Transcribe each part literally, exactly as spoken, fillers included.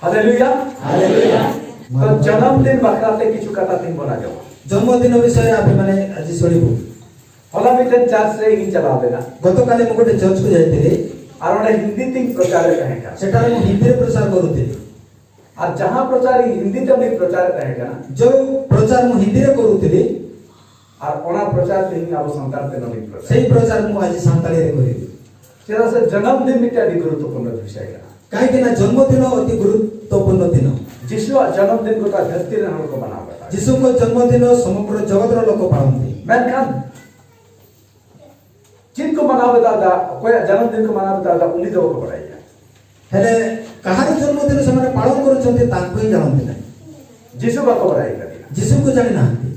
ᱦᱟᱞᱮᱞᱩᱭᱟ᱾ ᱦᱟᱞᱮᱞᱩᱭᱟ᱾ ᱛᱚ, ᱡᱟᱱᱟᱢ ᱫᱤᱱ ᱵᱟᱠᱷᱨᱟ ᱛᱮ ᱠᱤᱪᱷᱩ ᱠᱟᱛᱷᱟ ᱛᱮᱧ ᱵᱚᱱ ᱟᱸᱡᱚᱢᱟ᱾ ᱡᱚᱱᱢᱚ ᱫᱤᱱ ᱵᱤᱥᱚᱭ ᱨᱮ ᱟᱯᱮ ᱢᱟᱱᱮ ᱟᱡᱤ ᱥᱚᱲᱤᱵᱩ᱾ ᱦᱚᱞᱟ ᱢᱤᱫᱴᱮᱱ ᱪᱟᱨᱪ ᱨᱮ ᱤᱧ ᱪᱟᱞᱟᱣ ᱞᱮᱱᱟ᱾ ᱜᱚᱛᱚ ᱠᱟᱞᱤ ᱢᱩᱠᱩᱴᱮ ᱪᱟᱨᱪ ᱠᱚ ᱡᱟᱭᱛᱮ᱾ ᱟᱨ ᱚᱸᱰᱮ ᱦᱤᱱᱫᱤ ᱛᱤᱧ ᱯᱨᱚᱪᱟᱨ ᱨᱮ ᱛᱟᱦᱮᱸ ᱠᱟᱱᱟ᱾ ᱥᱮᱴᱟᱨᱮ ᱢᱩ ᱦᱤᱱᱫᱤ ᱨᱮ ᱯᱨᱚᱪᱟᱨ ᱠᱚᱨᱩᱛᱮ᱾ ᱟᱨ ᱡᱟᱦᱟᱸ ᱯᱨᱚᱪᱟᱨ ᱤᱧ ᱦᱤᱱᱫᱤ ᱛᱮ ᱩᱱᱤ ᱯᱨᱚᱪᱟᱨ ᱨᱮ ᱛᱟᱦᱮᱸ ᱠᱟᱱᱟ᱾ ᱡᱚ ᱯᱨᱚᱪᱟᱨ ᱢᱩ ᱦᱤᱱᱫᱤ ᱨᱮ ᱠᱚᱨᱩᱛᱮ᱾ ᱟᱨ ᱚᱱᱟ ᱯᱨᱚᱪᱟᱨ ᱛᱮᱦᱮᱧ ᱟᱵᱚ ᱥᱟᱱᱛᱟᱲ ᱛᱮ ᱱᱚᱰᱮᱧ ᱯᱨᱚᱪᱟᱨ᱾ ᱥᱮᱭ ᱯᱨᱚᱪᱟᱨ ᱢᱩ ᱟᱡᱤ ᱥᱟᱱᱛᱟᱲᱤ ᱨᱮ ᱠᱚᱨᱩᱛᱮ᱾ ᱪᱮᱫᱟᱜ ᱥᱮ ᱡᱟᱱᱟᱢ ᱫᱤᱱ ᱢᱤᱫᱴᱟᱝ ᱟᱹᱰᱤ ᱜᱩᱨᱩᱛᱛᱚᱯᱩᱨᱱᱚ ᱵᱤᱥᱚᱭ ᱠᱟᱱᱟ᱾ ᱠᱟᱦᱤᱸᱠᱤ ᱱᱟ ᱡᱚᱱᱢᱚ ᱫᱤᱱ ᱚᱛᱤ ᱜᱩᱨᱩᱛᱛᱚᱯᱩᱨᱱᱚ ᱫᱤᱱ᱾ ᱡᱤᱥᱩᱣᱟᱜ ᱡᱟᱱᱟᱢ ᱫᱤᱱ ᱜᱚᱴᱟ ᱫᱷᱟᱹᱨᱛᱤ ᱨᱮᱱ ᱦᱚᱲ ᱠᱚ ᱢᱟᱱᱟᱣ ᱠᱟᱫᱟ᱾ ᱡᱤᱥᱩ ᱠᱚ ᱡᱚᱱᱢᱚ ᱫᱤᱱ ᱥᱚᱢᱚᱜᱨᱚ ᱡᱚᱜᱚᱛ ᱨᱮ ᱞᱚᱠᱚ ᱯᱟᱲᱟᱢ ᱫᱤᱱ᱾ ᱢᱮᱱᱠᱷᱟᱱ ᱪᱮᱫ ᱠᱚ ᱢᱟᱱᱟᱣ ᱵᱟᱛᱟᱣ ᱫᱟ, ᱚᱠᱚᱭᱟᱜ ᱡᱟᱱᱟᱢ ᱫᱤᱱ ᱠᱚ ᱢᱟᱱᱟᱣ ᱵᱟᱛᱟᱣ ᱫᱟ, ᱩᱱᱤ ᱫᱚ ᱵᱟᱠᱚ ᱵᱟᱲᱟᱭᱟ᱾ ହେଲେ କାହାର ଜନ୍ମଦିନ ସେମାନେ ପାଳନ କରୁଛନ୍ତି ତାଙ୍କୁ ହିଁ ଜାଣନ୍ତି ନାହିଁ। ᱡᱤᱥᱩ ᱵᱟᱠᱚ ᱵᱟᱲᱟᱭ ᱠᱟᱫᱮᱭᱟ᱾ ଯୀଶୁଙ୍କୁ ଜାଣିନାହାନ୍ତି।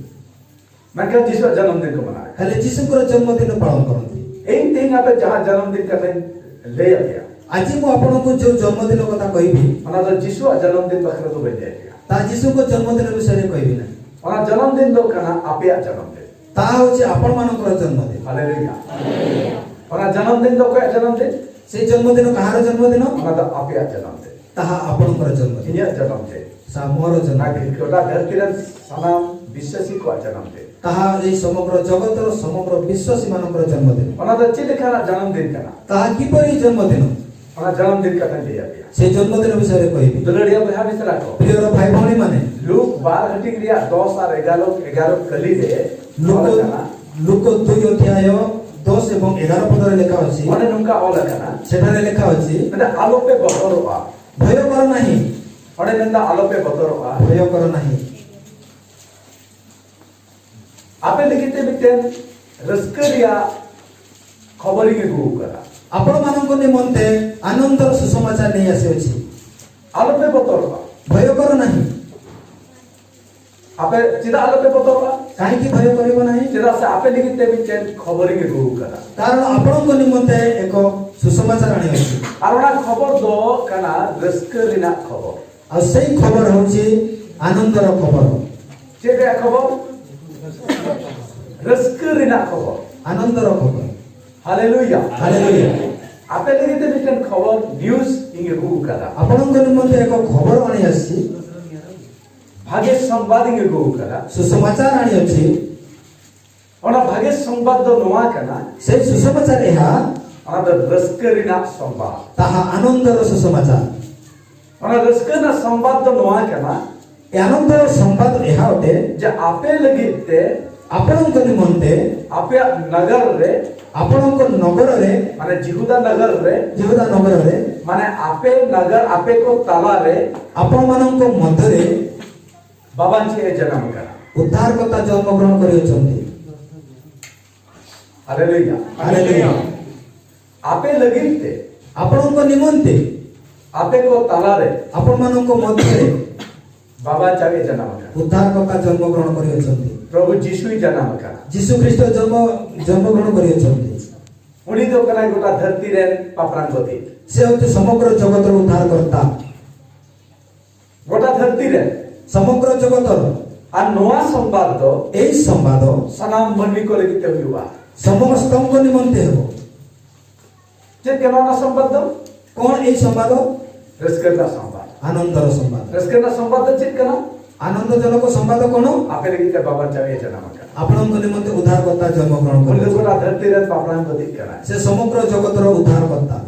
ᱢᱮᱱᱠᱷᱟᱱ ᱡᱤᱥᱩᱣᱟᱜ ᱡᱟᱱᱟᱢ ᱫᱤᱱ ᱠᱚ ᱢᱟᱱᱟᱣᱟ᱾ ହେଲେ ଯୀଶୁଙ୍କର ଜନ୍ମଦିନ ପାଳନ କରନ୍ତି। ᱤᱧ ᱛᱮᱦᱮᱧ ᱟᱯᱮ ᱡᱟᱦᱟᱸ ᱡᱟᱱᱟᱢ ᱫᱤᱱ ᱠᱟᱛᱷᱟᱧ ᱞᱟᱹᱭ ᱟᱯᱮᱭᱟ, ଆଜି ମୁଁ ଆପଣଙ୍କୁ ଯେଉଁ ଜନ୍ମଦିନ କଥା କହିବି, ᱚᱱᱟ ᱫᱚ ᱡᱤᱥᱩᱣᱟᱜ ᱡᱟᱱᱟᱢ ᱫᱤᱱ ᱵᱟᱠᱷᱨᱟ ᱫᱚ ᱵᱟᱹᱧ ᱞᱟᱹᱭ ᱟᱯᱮᱭᱟ᱾ ତାହା ଯୀଶୁଙ୍କ ଜନ୍ମଦିନ ବିଷୟରେ କହିବି ନାହିଁ। ᱚᱱᱟ ᱡᱟᱱᱟᱢ ᱫᱤᱱ ᱫᱚ ᱠᱟᱱᱟ ᱟᱯᱮᱭᱟᱜ ᱡᱟᱱᱟᱢ ᱫᱤᱱ᱾ ତାହା ହେଉଛି ଆପଣମାନଙ୍କର ଜନ୍ମଦିନ। ᱦᱟᱞᱮᱞᱩᱭᱟ। ᱚᱱᱟ ᱡᱟᱱᱟᱢ ᱫᱤᱱ ᱫᱚ ᱚᱠᱚᱭᱟᱜ ᱡᱟᱱᱟᱢ ᱫᱤᱱ? ᱥᱮ ଜନ୍ମଦିନ କାହାର ଜନ୍ମଦିନ? ᱚᱱᱟ ᱫᱚ ᱟᱯᱮᱭᱟᱜ ᱡᱟᱱᱟᱢ ᱫᱤᱱ᱾ ତାହା ଆପଣଙ୍କର ଜନ୍ମଦିନ। ᱤᱧᱟᱹᱜ ᱡᱟᱱᱟᱢ ᱫᱤᱱ᱾ ᱥᱟ ᱢᱚᱨ ᱚᱱᱟ ᱡᱟᱱᱟᱢ᱾ ᱜᱚᱴᱟ ᱫᱷᱟᱹᱨᱛᱤ ᱨᱮᱱ ᱥᱟᱱᱟᱢ ᱵᱤᱥᱥᱟᱹᱥᱤ ᱠᱚᱣᱟᱜ ᱡᱟᱱᱟᱢ ᱫᱤᱱ᱾ ତାହା ଏଇ ସମଗ୍ର ଜଗତର ସମଗ୍ର ବିଶ୍ୱାସୀମାନଙ୍କର ଜନ୍ମଦିନ। ᱚᱱᱟ ᱫᱚ ᱪᱮᱫ ᱞᱮᱠᱟᱱᱟᱜ ᱡᱟᱱᱟᱢ ᱫᱤᱱ ᱠᱟᱱᱟ? ତାହା କିପରି ଜନ୍ମଦିନ? ᱚᱱᱟ ᱡᱟᱱᱟᱢ ᱫᱤᱱ ᱠᱟᱛᱷᱟᱧ ᱞᱟᱹᱭ ᱟᱯᱮᱭᱟ। ସେ ଜନ୍ମଦିନ ବିଷୟରେ କହିବି। ᱫᱩᱞᱟᱹᱲᱤᱭᱟᱹ ᱵᱚᱭᱦᱟ ᱢᱤᱥᱨᱟ ᱠᱚ, ᱯᱨᱤᱭᱚ ᱨᱚ ᱵᱷᱟᱭ ᱵᱷᱚᱱᱤ ᱢᱟᱱᱮ। ᱞᱩᱠ ᱵᱟᱨ ᱦᱟᱹᱴᱤᱧ ᱨᱮᱭᱟᱜ ᱫᱚᱥ ᱟᱨ ᱮᱜᱟᱨᱚ, ᱮᱜᱟᱨᱚ ᱠᱟᱹᱞᱤ ᱨᱮ ᱞᱩᱠ, ᱚᱞ ᱟᱠᱟᱱᱟ। ᱞᱩᱠ ᱫᱩᱭ ᱚᱫᱷᱭᱟᱭ ᱫᱚᱥ ᱮᱵᱚᱝ ᱮᱜᱟᱨᱚ ᱯᱚᱫᱚ ᱨᱮ ᱞᱮᱠᱷᱟ ଅଛି। ᱚᱸᱰᱮ ᱱᱚᱝᱠᱟ ᱚᱞ ᱟᱠᱟᱱᱟ। ସେଠାରେ ଲେଖା ଅଛି। ᱢᱮᱱᱫᱟ, "ᱟᱞᱚᱯᱮ ᱵᱚᱛᱚᱨᱚᱜᱼᱟ।" ଭୟ କର ନାହିଁ। ᱚᱸᱰᱮ ᱢᱮᱱᱫᱟ, "ᱟᱞᱚᱯᱮ ᱵᱚᱛᱚᱨᱚᱜᱼᱟ।" ଭୟ କର ନାହିଁ। ᱟᱯᱮ ᱞᱟᱹᱜᱤᱫ ᱛᱮ ᱢᱤᱫᱴᱮᱱ ᱨᱟᱹᱥᱠᱟᱹ ᱨᱮᱭᱟᱜ ᱠᱷᱚᱵᱚᱨᱤᱧ ᱟᱹᱜᱩ ᱟᱠᱟᱫᱟ᱾ ଆପଣମାନଙ୍କ ନିମନ୍ତେ ଆନନ୍ଦର ସୁସମାଚାର ନେଇ ଆସିଅଛି। ᱟᱞᱚᱯᱮ ᱵᱚᱛᱚᱨᱚᱜᱼᱟ᱾ ଭୟ କର ନାହିଁ। ᱟᱯᱮ ᱪᱮᱫᱟᱜ ᱟᱞᱚᱯᱮ ᱵᱚᱛᱚᱨᱚᱜᱼᱟ? କାହିଁକି ଭୟ କରିବ ନାହିଁ? ᱪᱮᱫᱟᱜ ᱥᱮ ᱟᱯᱮ ᱞᱟᱹᱜᱤᱫ ᱛᱮ ᱢᱤᱫᱴᱮᱱ ᱠᱷᱚᱵᱚᱨᱤᱧ ᱟᱹᱜᱩ ᱟᱠᱟᱫᱟ᱾ କାରଣ ଆପଣଙ୍କ ନିମନ୍ତେ ଏକ ସୁସମାଚାର ଆଣିଅଛି। ᱟᱨ ᱚᱱᱟ ᱠᱷᱚᱵᱚᱨ ᱫᱚ ᱠᱟᱱᱟ ᱨᱟᱹᱥᱠᱟᱹ ᱨᱮᱱᱟᱜ ᱠᱷᱚᱵᱚᱨ। ଆଉ ସେଇ ଖବର ହେଉଛି ଆନନ୍ଦର ଖବର। ᱪᱮᱫ ᱨᱮᱭᱟᱜ ᱠᱷᱚᱵᱚᱨ? ᱨᱟᱹᱥᱠᱟᱹ ᱨᱮᱱᱟᱜ ᱠᱷᱚᱵᱚᱨ। ଆନନ୍ଦର ଖବର। ᱦᱟᱞᱮᱞᱩᱭᱟ। ᱦᱟᱞᱮᱞᱩᱭᱟ। ᱟᱯᱮ ᱞᱟᱹᱜᱤᱫ ᱛᱮ ᱢᱤᱫᱴᱮᱱ ᱠᱷᱚᱵᱚᱨ, ᱱᱤᱭᱩᱡᱽ ᱤᱧ ᱟᱹᱜᱩ ᱟᱠᱟᱫᱟ᱾ ଆପଣଙ୍କ ନିମନ୍ତେ ଏକ ଖବର ଆଣି ଆସିଛି। ᱵᱷᱟᱜᱮ ᱥᱚᱢᱵᱟᱫ ᱤᱧ ᱟᱹᱜᱩ ᱟᱠᱟᱫᱟ᱾ ସୁସମାଚାର ଆଣି ଅଛି। ᱚᱱᱟ ᱵᱷᱟᱜᱮ ᱥᱚᱢᱵᱟᱫ ᱫᱚ ᱱᱚᱣᱟ ᱠᱟᱱᱟ᱾ ସେଇ ସୁସମାଚାର ଏହା। ᱚᱱᱟ ᱫᱚ ᱨᱟᱹᱥᱠᱟᱹ ᱨᱮᱱᱟᱜ ᱥᱚᱢᱵᱟᱫ᱾ ତାହା ଆନନ୍ଦର ସୁସମାଚାର। ᱚᱱᱟ ᱨᱟᱹᱥᱠᱟᱹ ᱨᱮᱱᱟᱜ ᱥᱚᱢᱵᱟᱫ ᱫᱚ ᱱᱚᱣᱟ ᱠᱟᱱᱟ᱾ ଏ ଆନନ୍ଦର ସମ୍ବାଦ ଏହା ଅଟେ। ଯେ ଆପେ ᱞᱟᱹᱜᱤᱫ ᱛᱮ, ଆପଣଙ୍କ ନିମନ୍ତେ, ᱟᱯᱮᱭᱟᱜ ᱱᱟᱜᱟᱨ ᱨᱮ, ଆପଣଙ୍କ ନଗରରେ, ᱢᱟᱱᱮ ᱡᱤᱦᱩᱫᱟ ᱱᱟᱜᱟᱨ ᱨᱮ, ᱡᱤହୁଦା ନଗରରେ, ᱢᱟᱱᱮ ᱟᱯᱮ ᱱᱟᱜᱟᱨ, ᱟᱯᱮ ᱠᱚ ᱛᱟᱞᱟ ᱨᱮ, ଆପଣମାନଙ୍କ ମଧ୍ୟରେ, ᱵᱟᱵᱟ ᱪᱮᱫ ᱮ ᱡᱟᱱᱟᱢ ᱟᱠᱟᱱᱟ? ଉଦ୍ଧାରକର୍ତ୍ତା ଜନ୍ମଗ୍ରହଣ କରିଅଛନ୍ତି। ହାଲେଲୁୟା। ହାଲେଲୁୟା। ᱟᱯᱮ ᱞᱟᱹᱜᱤᱫ ᱛᱮ, ଆପଣଙ୍କ ନିମନ୍ତେ, ᱟᱯᱮ ᱠᱚ ᱛᱟᱞᱟ ᱨᱮ, ଆପଣମାନଙ୍କ ମଧ୍ୟରେ, ᱵᱟᱵᱟ ᱪᱮᱫ ᱮ ᱡᱟᱱᱟᱢ ᱟᱠᱟᱱᱟ? ଉଦ୍ଧାରକର୍ତ୍ତା ଜନ୍ମଗ୍ରହଣ କରିଅଛନ୍ତି। ପ୍ରଭୁ ଯୀଶୁ ହିଁ ᱡᱟᱱᱟᱢ ᱟᱠᱟᱱᱟ। ଯୀଶୁ ଖ୍ରୀଷ୍ଟ ଜନ୍ମ, ଜନ୍ମଗ୍ରହଣ କରିଅଛନ୍ତି। ᱩᱱᱤ ᱫᱚ ᱠᱟᱱᱟᱭ ᱜᱚᱴᱟ ᱫᱷᱟᱹᱨᱛᱤ ᱨᱮᱱ ᱯᱟᱯᱨᱟᱝ ᱠᱚ ᱛᱤ᱾ ସେ ହେଉଛି ସମଗ୍ର ଜଗତର ଉଦ୍ଧାରକର୍ତ୍ତା। ᱜᱚᱴᱟ ᱫᱷᱟᱹᱨᱛᱤ ᱨᱮ। ସମଗ୍ର ଜଗତର। ᱟᱨ ᱱᱚᱣᱟ ᱥᱚᱢᱵᱟᱫ ᱫᱚ, ଏହି ସମ୍ବାଦ, ᱥᱟᱱᱟᱢ ᱢᱟᱹᱱᱢᱤ ᱠᱚ ᱞᱟᱹᱜᱤᱫ ᱛᱮ ᱦᱩᱭᱩᱜᱼᱟ। ସମସ୍ତଙ୍କ ନିମନ୍ତେ ହେବ। ᱪᱮᱫ ᱠᱟᱱᱟ ᱚᱱᱟ ᱥᱚᱢᱵᱟᱫ ᱫᱚ? କ'ଣ ଏହି ସମ୍ବାଦ? ᱨᱟᱹᱥᱠᱟᱹ ᱨᱮᱱᱟᱜ ᱥᱚᱢᱵᱟᱫ। ଆନନ୍ଦର ସମ୍ବାଦ। ᱨᱟᱹᱥᱠᱟᱹ ᱨᱮᱱᱟᱜ ᱥᱚᱢᱵᱟᱫ ᱫᱚ ᱪᱮᱫ ᱠᱟᱱᱟ? ଆନନ୍ଦଜନକ ସମ୍ବାଦ କ'ଣ? ᱟᱯᱮ ᱞᱟᱹᱜᱤᱫ ᱛᱮ ᱵᱟᱵᱟ ᱪᱮᱫ ᱮ ᱡᱟᱱᱟᱢ ᱟᱠᱟᱱᱟ। ଆପଣଙ୍କ ନିମନ୍ତେ ଉଦ୍ଧାରକର୍ତ୍ତା ଜନ୍ମଗ୍ରହଣ ᱩᱱᱤ ᱫᱚ କରିଅଛନ୍ତି। ᱜᱚᱴᱟ ᱫᱷᱟᱹᱨᱛᱤ ᱨᱮᱱ ᱯᱟᱯᱨᱟᱝ ᱠᱚ ᱛᱤ ᱠᱟᱱᱟᱭ। ସେ ସମଗ୍ର ଜଗତର ଉଦ୍ଧାରକର୍ତ୍ତା।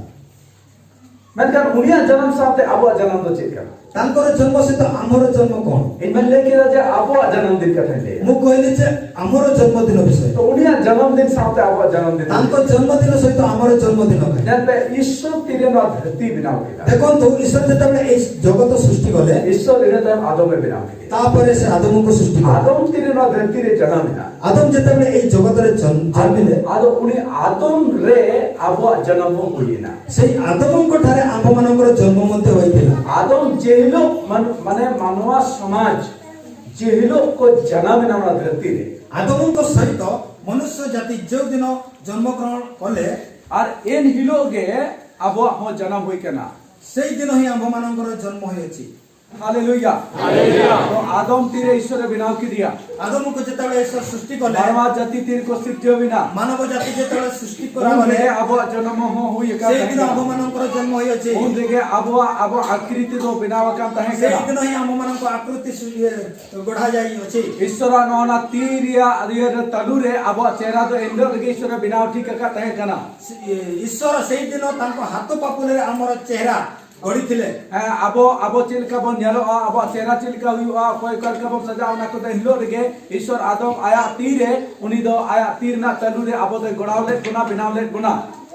ᱢᱮᱱᱠᱷᱟᱱ ᱩᱱᱤᱭᱟᱜ ᱡᱟᱱᱟᱢ ᱥᱟᱶᱛᱮ ᱟᱵᱚᱣᱟᱜ ᱡᱟᱱᱟᱢ ᱫᱚ ᱪᱮᱫ ᱠᱟᱱᱟ? ତାଙ୍କର ଜନ୍ମ ସହିତ ଆମର ଜନ୍ମ କ'ଣ? ᱤᱧ ᱢᱟᱧ ᱞᱟᱹᱭ ᱠᱮᱫᱟ ᱡᱮ ᱟᱵᱚᱣᱟᱜ ᱡᱟᱱᱟᱢ ᱫᱤᱱ ᱠᱟᱛᱷᱟᱧ ᱞᱟᱹᱭᱟ। ମୁଁ କହିଲି ଯେ ଆମର ଜନ୍ମଦିନ ବିଷୟ। ᱛᱚ, ᱩᱱᱤᱭᱟᱜ ᱡᱟᱱᱟᱢ ᱫᱤᱱ ᱥᱟᱶᱛᱮ ᱟᱵᱚᱣᱟᱜ ᱡᱟᱱᱟᱢ ᱫᱤᱱ᱾ ତାଙ୍କ ଜନ୍ମଦିନ ସହିତ ଆମର ଜନ୍ମଦିନ କାହିଁ? ᱧᱮᱞ ᱯᱮ, ଈᱥᱚᱨ ᱛᱤᱨᱮ ᱱᱚᱣᱟ ᱫᱷᱟᱹᱨᱛᱤ ᱵᱮᱱᱟᱣ ᱠᱮᱫᱟ? ଦେଖନ୍ତୁ, ଈଶ୍ୱର ଯେତେବେଳେ ଏଇ ଜଗତ ସୃଷ୍ଟି କଲେ, ଈᱥᱚᱨ ᱤᱱᱟᱹ ᱛᱟᱭᱚᱢ ᱟᱫᱚᱢᱮ ᱵᱮᱱᱟᱣ ᱠᱮᱫᱟ। ତାପରେ ସେ ଆଦମଙ୍କୁ ସୃଷ୍ଟି କଲେ। ᱟᱫᱚᱢ ᱛᱤᱨᱮ ᱱᱚᱣᱟ ᱫᱷᱟᱹᱨᱛᱤ ᱨᱮ ᱡᱟᱱᱟᱢ ᱮᱱᱟ? ᱟᱫᱚᱢ ଯେତେବେଳେ ଏଇ ଜଗତରେ ଜନ୍ମ, ଜନ୍ମିଲେ, ᱟᱫᱚ ᱩᱱᱤ ᱟᱫᱚᱢ ᱨᱮ ᱟᱵᱚᱣᱟᱜ ᱡᱟᱱᱟᱢ ᱦᱚᱸ ᱦᱩᱭ ᱮᱱᱟ। ସେଇ ଆଦମଙ୍କ ଠାରେ ଆମ୍ଭମାନଙ୍କର ଜନ୍ମ ମଧ୍ୟ ହୋଇଥିଲା। ᱟᱫᱚᱢ ᱡᱮ ᱦᱤᱞᱳᱜ ᱢᱟᱱ-, ᱢᱟᱱᱮ ᱢᱟᱱᱣᱟ ᱥᱚᱢᱟᱡᱽ ᱡᱮ ᱦᱤᱞᱳᱜ ᱠᱚ ᱡᱟᱱᱟᱢ ᱮᱱᱟ ᱱᱚᱣᱟ ᱫᱷᱟᱹᱨᱛᱤ ᱨᱮ, ଆଦମଙ୍କ ସହିତ ମନୁଷ୍ୟ ଜାତି ଯେଉଁଦିନ ଜନ୍ମଗ୍ରହଣ କଲେ, ᱟᱨ ᱮᱱ ᱦᱤᱞᱳᱜ ᱜᱮ ᱟᱵᱚᱣᱟᱜ ᱦᱚᱸ ᱡᱟᱱᱟᱢ ᱦᱩᱭ ᱠᱟᱱᱟ। ସେଇ ଦିନ ହିଁ ଆମ୍ଭମାନଙ୍କର ଜନ୍ମ ହୋଇଅଛି। ᱦᱟᱞᱮᱞᱩᱭᱟ᱾ ᱦᱟᱞᱮᱞᱩᱭᱟ᱾ ᱛᱚ ᱟᱫᱚᱢ ᱛᱤᱨᱮ ᱤᱥᱚᱨᱮ ᱵᱮᱱᱟᱣ ᱠᱮᱫᱮᱭᱟ? ᱟᱫᱚᱢ ᱠᱚ ᱡᱮᱛᱮᱵᱮᱞᱮ ᱤᱥᱚᱨ ᱥᱨᱤᱥᱴᱤ ᱠᱚᱞᱮ, ᱢᱟᱱᱣᱟ ᱡᱟᱹᱛᱤ ᱛᱤᱨᱮ ᱠᱚ ᱥᱤᱨᱡᱟᱹᱣ ᱮᱱᱟ? ᱢᱟᱱᱚᱵ ᱡᱟᱹᱛᱤ ᱡᱮᱛᱮᱵᱮᱞᱮ ᱥᱨᱤᱥᱴᱤ ᱠᱚᱨᱟ ᱩᱱ ᱵᱚᱞᱮ, ᱨᱮᱜᱮ ᱟᱵᱚᱣᱟᱜ ᱡᱚᱱᱚᱢ ᱦᱚᱸ ᱦᱩᱭ ᱟᱠᱟᱱ ᱥᱮᱭ ᱛᱟᱦᱮᱸ ᱫᱤᱱ ᱠᱟᱱᱟ᱾ ᱟᱵᱚ ᱢᱟᱱᱚᱝᱠᱚᱨ ᱡᱚᱱᱢᱚ ᱦᱩᱭ ᱚᱪᱮ᱾ ᱩᱱ ᱨᱮᱜᱮ ᱟᱵᱚᱣᱟᱜ, ᱟᱵᱚ ᱟᱠᱨᱤᱛᱤ ᱫᱚ ᱵᱮᱱᱟᱣ ᱟᱠᱟᱱ ᱛᱟᱦᱮᱸ ᱥᱮᱭ ᱠᱟᱱᱟ᱾ ᱫᱤᱱ ᱦᱤ ᱟᱵᱚ ᱢᱟᱱᱚᱝᱠᱚ ᱟᱠᱨᱤᱛᱤ ᱥᱩ-, ᱤᱭᱟᱹ, ᱜᱚᱲᱦᱟ ᱡᱟᱭ ᱚᱪᱮ᱾ ᱤᱥᱚᱨᱟᱜ ᱱᱚᱣᱟ ᱛᱤ ᱨᱮᱭᱟᱜ ᱤᱭᱟᱹ ᱨᱮ ᱛᱟᱹᱞᱩ ᱨᱮ ᱟᱵᱚᱣᱟᱜ ᱪᱮᱦᱨᱟ ᱫᱚ ᱮᱱᱦᱤᱞᱳᱜ ᱨᱮᱜᱮ ᱤᱥᱚᱨᱮ ᱵᱮᱱᱟᱣ ᱴᱷᱤᱠ ᱟᱠᱟᱫ ᱛᱟᱦᱮᱸ ᱠᱟᱱᱟ᱾ ᱥᱮ-, ᱤᱥᱚᱨ ᱥᱮᱭ ᱫᱤᱱ ᱛᱟᱝᱠᱚ ᱦᱟᱛᱚ ᱯᱟᱯᱩᱞ ᱨᱮ ᱟᱢᱚᱨ ᱪᱮᱦᱨᱟ ᱜᱚᱲᱤ ᱛᱷᱤᱞᱮ᱾ ᱦᱮᱸ, ᱟᱵᱚ, ᱟᱵᱚ ᱪᱮᱫ ᱞᱮᱠᱟ ᱵᱚᱱ ᱧᱮᱞᱚᱜᱼᱟ, ᱟᱵᱚᱣᱟᱜ ᱪᱮᱦᱨᱟ ᱪᱮᱫ ᱞᱮᱠᱟ ᱦᱩᱭᱩᱜᱼᱟ, ᱚᱠᱚᱭ ᱚᱠᱟ ᱞᱮᱠᱟ ᱵᱚᱱ ᱥᱟᱡᱟᱜᱼᱟ, ᱚᱱᱟ ᱠᱚᱫᱚ ᱮᱱᱦᱤᱞᱳᱜ ᱨᱮᱜᱮ ᱤᱥᱚᱨ ᱟᱫᱚᱢ ᱟᱭᱟᱜ ᱛᱤ ᱨᱮ, ᱩᱱᱤ ᱫᱚ ᱟᱭᱟᱜ ᱛᱤ ᱨᱮᱱᱟᱜ ᱛᱟᱹᱞᱩ ᱨᱮ ᱟᱵᱚ ᱫᱚᱭ ᱜᱚᱲᱟᱣ ᱞᱮᱫ ᱵᱚᱱᱟ, ᱵᱮᱱᱟᱣ ᱞᱮᱫ ᱵᱚᱱᱟ᱾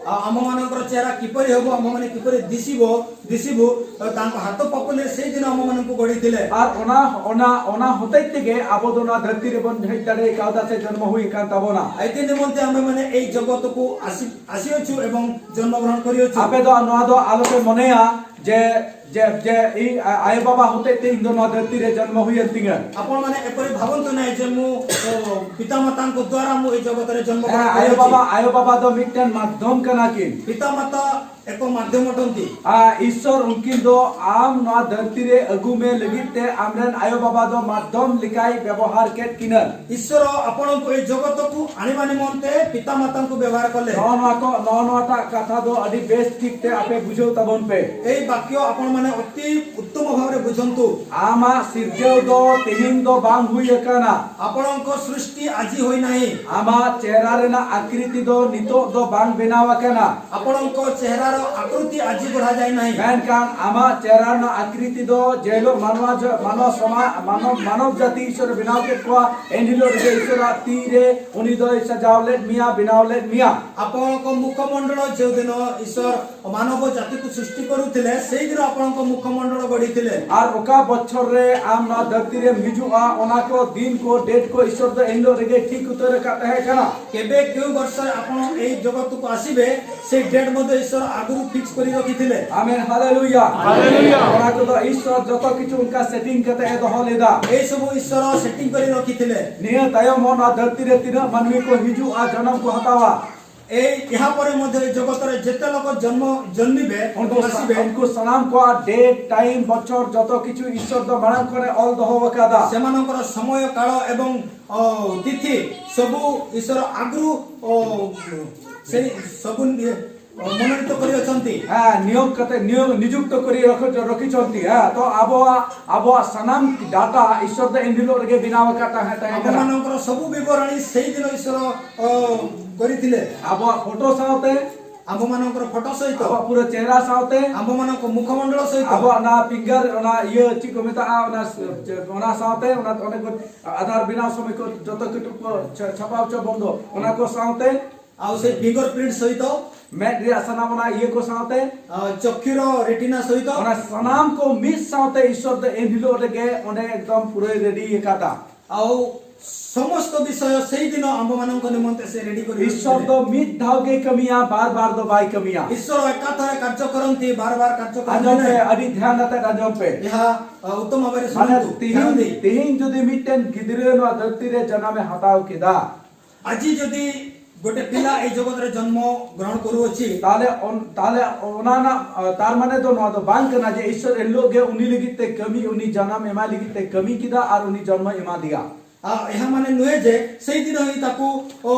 ᱟ-, ᱟᱢᱚ ᱢᱟᱱᱚᱝᱠᱚᱨ ᱪᱮᱦᱨᱟ ᱠᱤᱯᱟᱹᱨᱤ ᱦᱚᱵᱚ, ᱟᱢᱚ ᱢᱟᱱᱮ ᱠᱤᱯᱟᱹᱨᱤ ᱫᱤᱥᱤᱵᱚ, ᱫᱤᱥᱤᱵᱚ, ᱛᱟᱝᱠᱚ ᱦᱟᱛᱚ ᱯᱟᱯᱩᱞ ᱨᱮ ᱥᱮᱭ ᱫᱤᱱ ᱟᱢᱚ ᱢᱟᱱᱚᱝᱠᱚ ᱜᱚᱲᱤ ᱛᱷᱤᱞᱮ᱾ ᱟᱨ ᱚᱱᱟ, ᱚᱱᱟ, ᱚᱱᱟ ᱦᱚᱛᱮᱡ ᱛᱮᱜᱮ ᱟᱵᱚ ᱫᱚ ᱱᱚᱣᱟ ᱫᱷᱟᱹᱨᱛᱤ ᱨᱮᱵᱚᱱ ᱦᱮᱡ ᱫᱟᱲᱮ ᱠᱟᱣᱫᱟ ᱥᱮ ᱡᱚᱱᱢᱚ ᱦᱩᱭ ᱟᱠᱟᱱ ᱛᱟᱵᱚᱱᱟ᱾ ᱟᱭᱛᱮ ᱱᱤᱢᱚᱱᱛᱮ ᱟᱢᱮ ᱢᱟᱱᱮ ᱮᱭ ᱡᱚᱜᱚᱛ ᱠᱚ ᱟᱥᱤ, ᱟᱥᱤ ᱚᱪᱩ ᱮᱵᱚᱝ ᱡᱚᱱᱢᱚ ᱜᱨᱚᱦᱚᱱ ᱠᱚᱨᱤ ᱚᱪᱩ᱾ ᱟᱯᱮ ᱫᱚ ᱱᱚᱣᱟ ᱫᱚ ᱟᱞᱚᱯᱮ ᱢᱚᱱᱮᱭᱟ ᱡᱮ, ᱡᱮ, ᱡᱮ ᱤᱧ ᱟ-, ᱟᱭᱳ ᱵᱟᱵᱟ ᱦᱚᱛᱮᱡ ᱛᱮ ᱤᱧ ᱫᱚ ᱱᱚᱣᱟ ᱫᱷᱟᱹᱨᱛᱤ ᱨᱮ ᱡᱚᱱᱢᱚ ᱦᱩᱭᱮᱱ ᱛᱤᱧᱟᱹ᱾ ଆପଣ ମାନେ ଏପରି ଭାବନ୍ତୁ ନାହିଁ ଯେ ମୁଁ, ଓ, ପିତାମାତାଙ୍କ ଦ୍ୱାରା ମୁଁ ଏଇ ଜଗତରେ ଜନ୍ମ ଗ୍ରହଣ ᱦᱮᱸ, ᱟᱭᱳ କରିଅଛି। ᱵᱟᱵᱟ, ᱟᱭᱳ ᱵᱟᱵᱟ ᱫᱚ ᱢᱤᱫᱴᱮᱱ ᱢᱟᱫᱽᱫᱷᱚᱢ ᱠᱟᱱᱟ ᱠᱤᱱ᱾ ପିତାମାତା ଏକ ମାଧ୍ୟମ ଅଟନ୍ତି। ᱟ, ᱤᱥᱚᱨ ᱩᱱᱠᱤᱱ ᱫᱚ ᱟᱢ ᱱᱚᱣᱟ ᱫᱷᱟᱹᱨᱛᱤ ᱨᱮ ᱟᱹᱜᱩ ᱢᱮ ᱞᱟᱹᱜᱤᱫ ᱛᱮ ᱟᱢᱨᱮᱱ ᱟᱭᱳ ᱵᱟᱵᱟ ᱫᱚ ᱢᱟᱫᱽᱫᱷᱚᱢ ᱞᱮᱠᱟᱭ ᱵᱮᱵᱚᱦᱟᱨ ᱠᱮᱫ ᱠᱤᱱᱟ᱾ ଈଶ୍ୱର ଆପଣଙ୍କୁ ଏଇ ଜଗତକୁ ଆଣିବା ନିମନ୍ତେ ପିତାମାତାଙ୍କୁ ବ୍ୟବହାର କଲେ। ᱱᱚᱜᱼᱚ ᱱᱚᱣᱟ ᱠᱚ, ᱱᱚᱜᱼᱚ ᱱᱚᱣᱟᱴᱟᱜ ᱠᱟᱛᱷᱟ ᱫᱚ ᱟᱹᱰᱤ ᱵᱮᱥ ᱴᱷᱤᱠ ᱛᱮ ᱟᱯᱮ ᱵᱩᱡᱷᱟᱹᱣ ᱛᱟᱵᱚᱱ ᱯᱮ᱾ ଏଇ ବାକ୍ୟ ଆପଣମାନେ ଅତି ଉତ୍ତମ ଭାବରେ ବୁଝନ୍ତୁ। ᱟᱢᱟᱜ ᱥᱤᱨᱡᱟᱹᱣ ᱫᱚ ᱛᱮᱦᱮᱧ ᱫᱚ ᱵᱟᱝ ᱦᱩᱭ ᱟᱠᱟᱱᱟ᱾ ଆପଣଙ୍କ ସୃଷ୍ଟି ଆଜି ହୋଇନାହିଁ। ᱟᱢᱟᱜ ᱪᱮᱦᱨᱟ ᱨᱮᱱᱟᱜ ᱟᱠᱨᱤᱛᱤ ᱫᱚ ᱱᱤᱛᱚᱜ ᱫᱚ ᱵᱟᱝ ᱵᱮᱱᱟᱣ ᱟᱠᱟᱱᱟ᱾ ଆପଣଙ୍କ ଚେହେରାର ଆକୃତି ଆଜି ଗଢ଼ାଯାଇନାହିଁ। ᱢᱮᱱᱠᱷᱟᱱ ᱟᱢᱟᱜ ᱪᱮᱦᱨᱟ ᱨᱮᱱᱟᱜ ᱟᱠᱨᱤᱛᱤ ᱫᱚ ᱡᱮ ᱦᱤᱞᱳᱜ ᱢᱟᱱᱣᱟ ᱡᱚ-, ᱢᱟᱱᱣᱟ ᱥᱚᱢᱟ-, ᱢᱟᱱᱚᱵ, ᱢᱟᱱᱚᱵ ᱡᱟᱹᱛᱤ ᱤᱥᱚᱨᱮ ᱵᱮᱱᱟᱣ ᱠᱮᱫ ᱠᱚᱣᱟ, ᱮᱱ ᱦᱤᱞᱳᱜ ᱨᱮᱜᱮ ᱤᱥᱚᱨᱟᱜ ᱛᱤ ᱨᱮ ᱩᱱᱤ ᱫᱚᱭ ᱥᱟᱡᱟᱣ ᱞᱮᱫ ᱢᱮᱭᱟ, ᱵᱮᱱᱟᱣ ᱞᱮᱫ ᱢᱮᱭᱟ᱾ ଆପଣଙ୍କ ମୁଖମଣ୍ଡଳ ଯେଉଁଦିନ ଈଶ୍ୱର ମାନବ ଜାତିକୁ ସୃଷ୍ଟି କରୁଥିଲେ, ସେଇଦିନ ଆପଣଙ୍କ ମୁଖମଣ୍ଡଳ ଗଢ଼ିଥିଲେ। ᱟᱨ ᱚᱠᱟ ᱵᱚᱪᱷᱚᱨ ᱨᱮ ᱟᱢ ᱱᱚᱣᱟ ᱫᱷᱟᱹᱨᱛᱤ ᱨᱮᱢ ᱦᱤᱡᱩᱜᱼᱟ, ᱚᱱᱟ ᱠᱚ ᱫᱤᱱ ᱠᱚ, ᱰᱮᱴ ᱠᱚ ᱤᱥᱚᱨ ᱫᱚ ᱮᱱ ᱦᱤᱞᱳᱜ ᱨᱮᱜᱮ ᱴᱷᱤᱠ ᱩᱛᱟᱹᱨ ᱟᱠᱟᱫ ᱛᱟᱦᱮᱸ ᱠᱟᱱᱟ᱾ କେବେ କେଉଁ ବର୍ଷରେ ଆପଣ ଏଇ ଜଗତକୁ ଆସିବେ, ସେଇ ଡେଟ୍ ମଧ୍ୟ ଈଶ୍ୱର ଆଗରୁ ଫିକ୍ସ କରି ରଖିଥିଲେ। ᱟᱢᱮᱱ, ᱦᱟᱞᱮᱞᱩᱭᱟ᱾ ᱦᱟᱞᱮᱞᱩᱭᱟ᱾ ᱚᱱᱟ ᱠᱚᱫᱚ ᱤᱥᱚᱨ ᱡᱚᱛᱚ ᱠᱤᱪᱷᱩ ᱚᱱᱠᱟ ᱥᱮᱴᱤᱝ ᱠᱟᱛᱮ ᱮ ᱫᱚᱦᱚ ᱞᱮᱫᱟ᱾ ଏଇ ସବୁ ଈଶ୍ୱର ସେଟିଂ କରି ରଖିଥିଲେ। ᱱᱤᱭᱟᱹ ᱛᱟᱭᱚᱢ ᱦᱚᱸ ᱱᱚᱣᱟ ᱫᱷᱟᱹᱨᱛᱤ ᱨᱮ ᱛᱤᱱᱟᱹᱜ ᱢᱟᱹᱱᱢᱤ ᱠᱚ ᱦᱤᱡᱩᱜᱼᱟ, ᱡᱚᱱᱚᱢ ᱠᱚ ᱦᱟᱛᱟᱣᱟ, ଏଇ ଏହାପରେ ମଧ୍ୟ ଏ ଜଗତରେ ଯେତେ ଲୋକ ଜନ୍ମ ଜନ୍ମିବେ, ᱩᱱᱠᱩ ଆସିବେ, ᱩᱱᱠᱩ ᱥᱟᱱᱟᱢ ᱠᱚᱣᱟᱜ ଡେଟ୍, ᱴᱟᱭᱤᱢ, ᱵᱚᱪᱷᱚᱨ, ᱡᱚᱛᱚ ᱠᱤᱪᱷᱩ ଈᱥᱚᱨ ᱫᱚ ᱢᱟᱲᱟᱝ ᱠᱷᱚᱱᱮ ᱚᱞ ᱫᱚᱦᱚ ᱟᱠᱟᱫᱟ᱾ ସେମାନଙ୍କର ସମୟ କାଳ ଏବଂ ଅ, ତିଥି ସବୁ ଈଶ୍ୱର ଆଗରୁ ଅ, ସେଇ ସବୁ ନି- ଅ, ମନୋନୀତ କରି ଅଛନ୍ତି। ᱦᱮᱸ, ᱱᱤᱭᱳᱜ ᱠᱟᱛᱮ, ᱱᱤᱭᱳᱜ, ᱱᱤᱡᱩᱠᱛᱚ ᱠᱚᱨᱤ ᱨᱚᱠᱷ- ᱨᱚᱠᱷᱤᱪᱚᱱᱛᱤ᱾ ᱦᱮᱸ, ᱛᱚ ᱟᱵᱚᱣᱟᱜ, ᱟᱵᱚᱣᱟᱜ ᱥᱟᱱᱟᱢ ᱰᱟᱴᱟ ᱤᱥᱚᱨ ᱫᱚ ᱮᱱ ᱦᱤᱞᱳᱜ ᱨᱮᱜᱮ ᱵᱮᱱᱟᱣ ᱟᱠᱟᱫ ᱛᱟᱦᱮᱸ, ᱛᱟᱦᱮᱸ ᱠᱟᱱᱟ᱾ ଆମମାନଙ୍କର ସବୁ ବିବରଣୀ ସେଇଦିନ ଈଶ୍ୱର ଅ, କରିଥିଲେ। ᱟᱵᱚᱣᱟᱜ ᱯᱷᱳᱴᱳ ᱥᱟᱶᱛᱮ, ଆମ୍ଭମାନଙ୍କର ଫଟୋ ସହିତ, ᱟᱵᱚᱣᱟᱜ ᱯᱩᱨᱟᱹ ᱪᱮᱦᱨᱟ ᱥᱟᱶᱛᱮ, ଆମ୍ଭମାନଙ୍କ ମୁଖମଣ୍ଡଳ ସହିତ, ᱟᱵᱚᱣᱟᱜ ᱚᱱᱟ ᱯᱷᱤᱝᱜᱟᱨ, ᱚᱱᱟ ᱤᱭᱟᱹ ᱪᱮᱫ ᱠᱚ ᱢᱮᱛᱟᱜᱼᱟ, ᱚᱱᱟ, ᱚᱱᱟ ᱥᱟᱶᱛᱮ ᱚᱱᱟ ᱚᱸᱰᱮ ᱠᱚ ᱟᱫᱷᱟᱨ ᱵᱮᱱᱟᱣ ᱥᱚᱢᱚᱭ ᱠᱚ ᱡᱚᱛᱚ ᱠᱟᱹᱴᱩᱵ ᱠᱚ ᱪᱷᱟ- ᱪᱷᱟᱯᱟ ᱦᱚᱪᱚ ᱵᱚᱱ ᱫᱚ, ᱚᱱᱟ ᱠᱚ ᱥᱟᱶᱛᱮ, ଆଉ ସେଇ ଫିଙ୍ଗର ପ୍ରିଣ୍ଟ ସହିତ, ᱢᱮᱫ ᱨᱮᱭᱟᱜ ᱥᱟᱱᱟᱢ ᱚᱱᱟ ᱤᱭᱟᱹ ᱠᱚ ᱥᱟᱶᱛᱮ, ଅ, ଚକ୍ଷୁର ରେଟିନା ସହିତ, ᱚᱱᱟ ᱥᱟᱱᱟᱢ ᱠᱚ ᱢᱤᱫ ᱥᱟᱶᱛᱮ ᱤᱥᱚᱨ ᱫᱚ ᱮᱱ ᱦᱤᱞᱳᱜ ᱨᱮᱜᱮ ᱚᱸᱰᱮ ᱮᱠᱫᱚᱢ ᱯᱩᱨᱟᱹᱭ ᱨᱮᱰᱤ ᱟᱠᱟᱫᱟ᱾ ଆଉ ସମସ୍ତ ବିଷୟ ସେଇଦିନ ଆମ୍ଭମାନଙ୍କ ନିମନ୍ତେ ସେ ରେଡି କରି ᱤᱥᱚᱨ ରଖିଥିଲେ। ᱫᱚ ᱢᱤᱫ ᱫᱷᱟᱣ ᱜᱮ ᱠᱟᱹᱢᱤᱭᱟ, ᱵᱟᱨ ᱵᱟᱨ ᱫᱚ ᱵᱟᱭ ᱠᱟᱹᱢᱤᱭᱟ᱾ ଈଶ୍ୱର ଏକାଥରେ କାର୍ଯ୍ୟ କରନ୍ତି, ବାର ବାର କାର୍ଯ୍ୟ କରନ୍ତି ᱟᱸᱡᱚᱢ ᱯᱮ, ନାହିଁ। ᱟᱹᱰᱤ ଧ୍ୟାᱱ ᱟᱛᱮ ᱟᱸᱡᱚᱢ ᱯᱮ᱾ ଏହା ଅ, ଉତ୍ତମ ଭାବରେ ᱢᱟᱱᱮ ଶୁଣନ୍ତୁ, ଧ୍ୟାନ ଦେଇ। ᱛᱤᱦᱤᱧ, ᱛᱤᱦᱤᱧ ᱡᱩᱫᱤ ᱢᱤᱫᱴᱮᱱ ᱜᱤᱫᱽᱨᱟᱹ ᱱᱚᱣᱟ ᱫᱷᱟᱹᱨᱛᱤ ᱨᱮ ᱡᱟᱱᱟᱢᱮ ᱦᱟᱛᱟᱣ ᱠᱮᱫᱟ, ଆଜି ଯଦି ଗୋଟେ ପିଲା ଏଇ ଜଗତରେ ଜନ୍ମ ଗ୍ରହଣ କରୁଅଛି, ᱛᱟᱦᱞᱮ ᱚᱱ- ᱛᱟᱦᱞᱮ ᱚᱱᱟ ᱨᱮᱱᱟᱜ, ᱟ, ᱛᱟᱨ ᱢᱟᱱᱮ ᱫᱚ ᱱᱚᱣᱟ ᱫᱚ ᱵᱟᱝ ᱠᱟᱱᱟ ᱡᱮ ᱤᱥᱚᱨ ᱮᱱ ᱦᱤᱞᱳᱜ ᱜᱮ ᱩᱱᱤ ᱞᱟᱹᱜᱤᱫ ᱛᱮ ᱠᱟᱹᱢᱤ, ᱩᱱᱤ ᱡᱟᱱᱟᱢ ᱮᱢᱟᱭ ᱞᱟᱹᱜᱤᱫ ᱛᱮ ᱠᱟᱹᱢᱤ ᱠᱮᱫᱟ ᱟᱨ ᱩᱱᱤ ᱡᱚᱱᱢᱚ ᱮᱢᱟ ᱫᱮᱭᱟ᱾ ଆ, ଏହା ମାନେ ନୁହେଁ ଯେ ସେଇଦିନ ହିଁ ତାକୁ ଓ,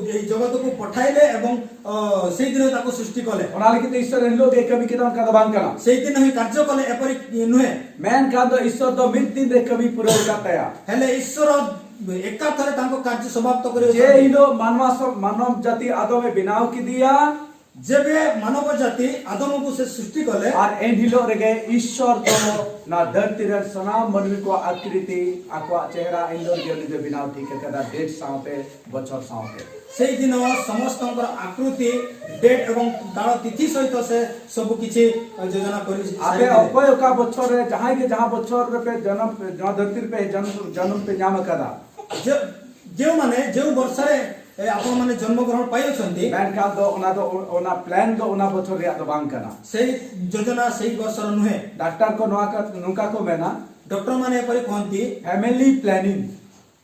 ଏଇ ଜଗତକୁ ପଠାଇଲେ ଏବଂ ଅ, ସେଇଦିନ ହିଁ ତାକୁ ସୃଷ୍ଟି କଲେ। ᱚᱱᱟ ᱞᱟᱹᱜᱤᱫ ᱛᱮ ᱤᱥᱚᱨ ᱮᱱ ᱦᱤᱞᱳᱜ ᱜᱮ ᱠᱟᱹᱢᱤ ᱠᱮᱫᱟ, ᱚᱱᱠᱟ ᱫᱚ ᱵᱟᱝ ᱠᱟᱱᱟ᱾ ସେଇଦିନ ହିଁ କାର୍ଯ୍ୟ କଲେ, ଏପରି ନୁହେଁ। ᱢᱮᱱᱠᱷᱟᱱ ᱫᱚ ᱤᱥᱚᱨ ᱫᱚ ᱢᱤᱫ ᱫᱤᱱ ᱨᱮ ᱠᱟᱹᱢᱤ ᱯᱩᱨᱟᱹᱣ ᱟᱠᱟᱫ ᱛᱟᱭᱟ᱾ ହେଲେ ଈଶ୍ୱର ଏକାଥରେ ତାଙ୍କ କାର୍ଯ୍ୟ ସମାପ୍ତ କରି ᱡᱮ ᱦᱤᱞᱳᱜ ᱢᱟᱱᱣᱟ ᱥᱚ- ᱢᱟᱱᱚᱵ ᱡᱟᱹᱛᱤ ᱟᱫᱚᱢᱮ ᱵᱮᱱᱟᱣ ᱠᱮᱫᱮᱭᱟ, ଯେବେ ମାନବ ଜାତି ଆଦମକୁ ସେ ସୃଷ୍ଟି କଲେ, ᱟᱨ ᱮᱱ ᱦᱤᱞᱳᱜ ᱨᱮᱜᱮ ᱤᱥᱚᱨ ᱫᱚ ᱱᱚᱣᱟ ᱫᱷᱟᱹᱨᱛᱤ ᱨᱮᱱ ᱥᱟᱱᱟᱢ ᱢᱟᱹᱱᱢᱤ ᱠᱚᱣᱟᱜ ᱟᱠᱨᱤᱛᱤ, ᱟᱠᱚᱣᱟᱜ ᱪᱮᱦᱨᱟ ᱮᱱ ᱦᱤᱞᱳᱜ ᱨᱮᱜᱮ ᱩᱱᱤ ᱫᱚ ᱵᱮᱱᱟᱣ ᱴᱷᱤᱠ ᱟᱠᱟᱫᱟ, ᱰᱮᱴ ᱥᱟᱶᱛᱮ, ᱵᱚᱪᱷᱚᱨ ᱥᱟᱶᱛᱮ᱾ ସେଇଦିନ ସମସ୍ତଙ୍କର ଆକୃତି, ଡେଟ୍ ଏବଂ କାଳ ତିଥି ସହିତ ସେ ସବୁ କିଛି ଯୋଜନା କରି ᱟᱯᱮ ᱚᱠᱚᱭ ᱚᱠᱟ ᱵᱚᱪᱷᱚᱨ ᱨᱮ, ᱡᱟᱦᱟᱸᱭ ᱜᱮ ᱡᱟᱦᱟᱸ ᱵᱚᱪᱷᱚᱨ ᱨᱮᱯᱮ ᱡᱟᱱᱟᱢ, ᱱᱚᱣᱟ ᱫᱷᱟᱹᱨᱛᱤ ᱨᱮᱯᱮ ᱡᱟᱱᱟᱢ, ᱡᱟᱱᱟᱢ ᱯᱮ ᱧᱟᱢ ᱟᱠᱟᱫᱟ, ଯେ- ଯେଉଁମାନେ ଯେଉଁ ବର୍ଷରେ ଏ, ଆପଣମାନେ ଜନ୍ମଗ୍ରହଣ ପାଇଅଛନ୍ତି, ᱢᱮᱱᱠᱷᱟᱱ ᱫᱚ ᱚᱱᱟ ᱫᱚ, ᱚᱱᱟ ᱯᱞᱟᱱ ᱫᱚ ᱚᱱᱟ ᱵᱚᱪᱷᱚᱨ ᱨᱮᱭᱟᱜ ᱫᱚ ᱵᱟᱝ ᱠᱟᱱᱟ᱾ ସେଇ ଯୋଜନା ସେଇ ବର୍ଷର ନୁହେଁ। ᱰᱟᱠᱛᱟᱨ ᱠᱚ ᱱᱚᱣᱟ ᱠᱟ- ᱱᱚᱝᱠᱟ ᱠᱚ ᱢᱮᱱᱟ, ଡକ୍ଟରମାନେ ଏପରି କହନ୍ତି, ᱯᱷᱮᱢᱤᱞᱤ ᱯᱞᱟᱱᱤᱝ,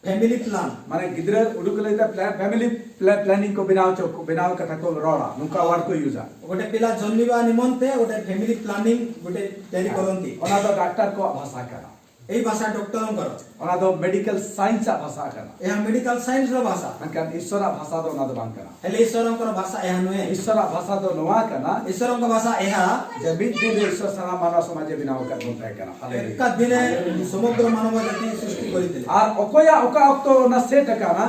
ଫ୍ୟାମିଲି ପ୍ଲାନ୍। ᱢᱟᱱᱮ ᱜᱤᱫᱽᱨᱟᱹ ᱩᱰᱩᱠ ᱞᱟᱹᱜᱤᱫ ᱛᱮ ᱯᱞᱟ- ᱯᱷᱮᱢᱤᱞᱤ ପ୍ଲା- ପ୍ଲାନିଂ କୁ ᱵᱮᱱᱟᱣ ᱦᱚᱪᱚ ᱠᱚ, ᱵᱮᱱᱟᱣ ᱠᱟᱛᱷᱟ ᱠᱚ ᱨᱚᱲᱟ, ᱱᱚᱝᱠᱟ ᱣᱟᱨᱰ ᱠᱚ ᱤᱭᱩᱡᱟ᱾ ଗୋଟେ ପିଲା ଜନ୍ମିବା ନିମନ୍ତେ ଗୋଟେ ଫ୍ୟାମିଲି ପ୍ଲାନିଂ ଗୋଟେ ତିଆରି କରନ୍ତି। ᱚᱱᱟ ᱫᱚ ᱰᱟᱠᱛᱟᱨ ᱠᱚᱣᱟᱜ ᱵᱷᱟᱥᱟ ᱠᱟᱱᱟ᱾ ଏଇ ଭାଷା ଡକ୍ଟରଙ୍କର। ᱚᱱᱟ ᱫᱚ ᱢᱮᱰᱤᱠᱟᱞ ᱥᱟᱭᱮᱱᱥ ᱟᱜ ᱵᱷᱟᱥᱟ ᱠᱟᱱᱟ᱾ ଏହା ମେଡିକାଲ ସାଇନ୍ସର ଭାଷା। ᱢᱮᱱᱠᱷᱟᱱ ᱤᱥᱚᱨᱟᱜ ᱵᱷᱟᱥᱟ ᱫᱚ ᱚᱱᱟ ᱫᱚ ᱵᱟᱝ ᱠᱟᱱᱟ᱾ ହେଲେ ଈଶ୍ୱରଙ୍କର ଭାଷା ଏହା ନୁହେଁ। ᱤᱥᱚᱨᱟᱜ ᱵᱷᱟᱥᱟ ᱫᱚ ᱱᱚᱣᱟ ᱠᱟᱱᱟ᱾ ଈଶ୍ୱରଙ୍କ ଭାଷା ଏହା। ᱡᱮ ᱢᱤᱫ ᱫᱤᱱ ᱨᱮ ᱤᱥᱚᱨ ᱥᱟᱱᱟᱢ ᱢᱟᱱᱣᱟ ᱥᱚᱢᱟᱡᱽ ᱮ ᱵᱮᱱᱟᱣ ᱟᱠᱟᱫ ᱵᱚᱱ ᱛᱟᱦᱮᱸ ᱠᱟᱱᱟ᱾ ᱦᱟᱞᱮᱞᱩᱭᱟ᱾ ଏକା ଦିନେ ସମଗ୍ର ମାନବ ଜାତି ସୃଷ୍ଟି କରିଥିଲେ। ᱟᱨ ᱚᱠᱚᱭᱟᱜ ᱚᱠᱟ ᱚᱠᱛᱚ ᱚᱱᱟ ᱥᱮᱴ ᱟᱠᱟᱱᱟ,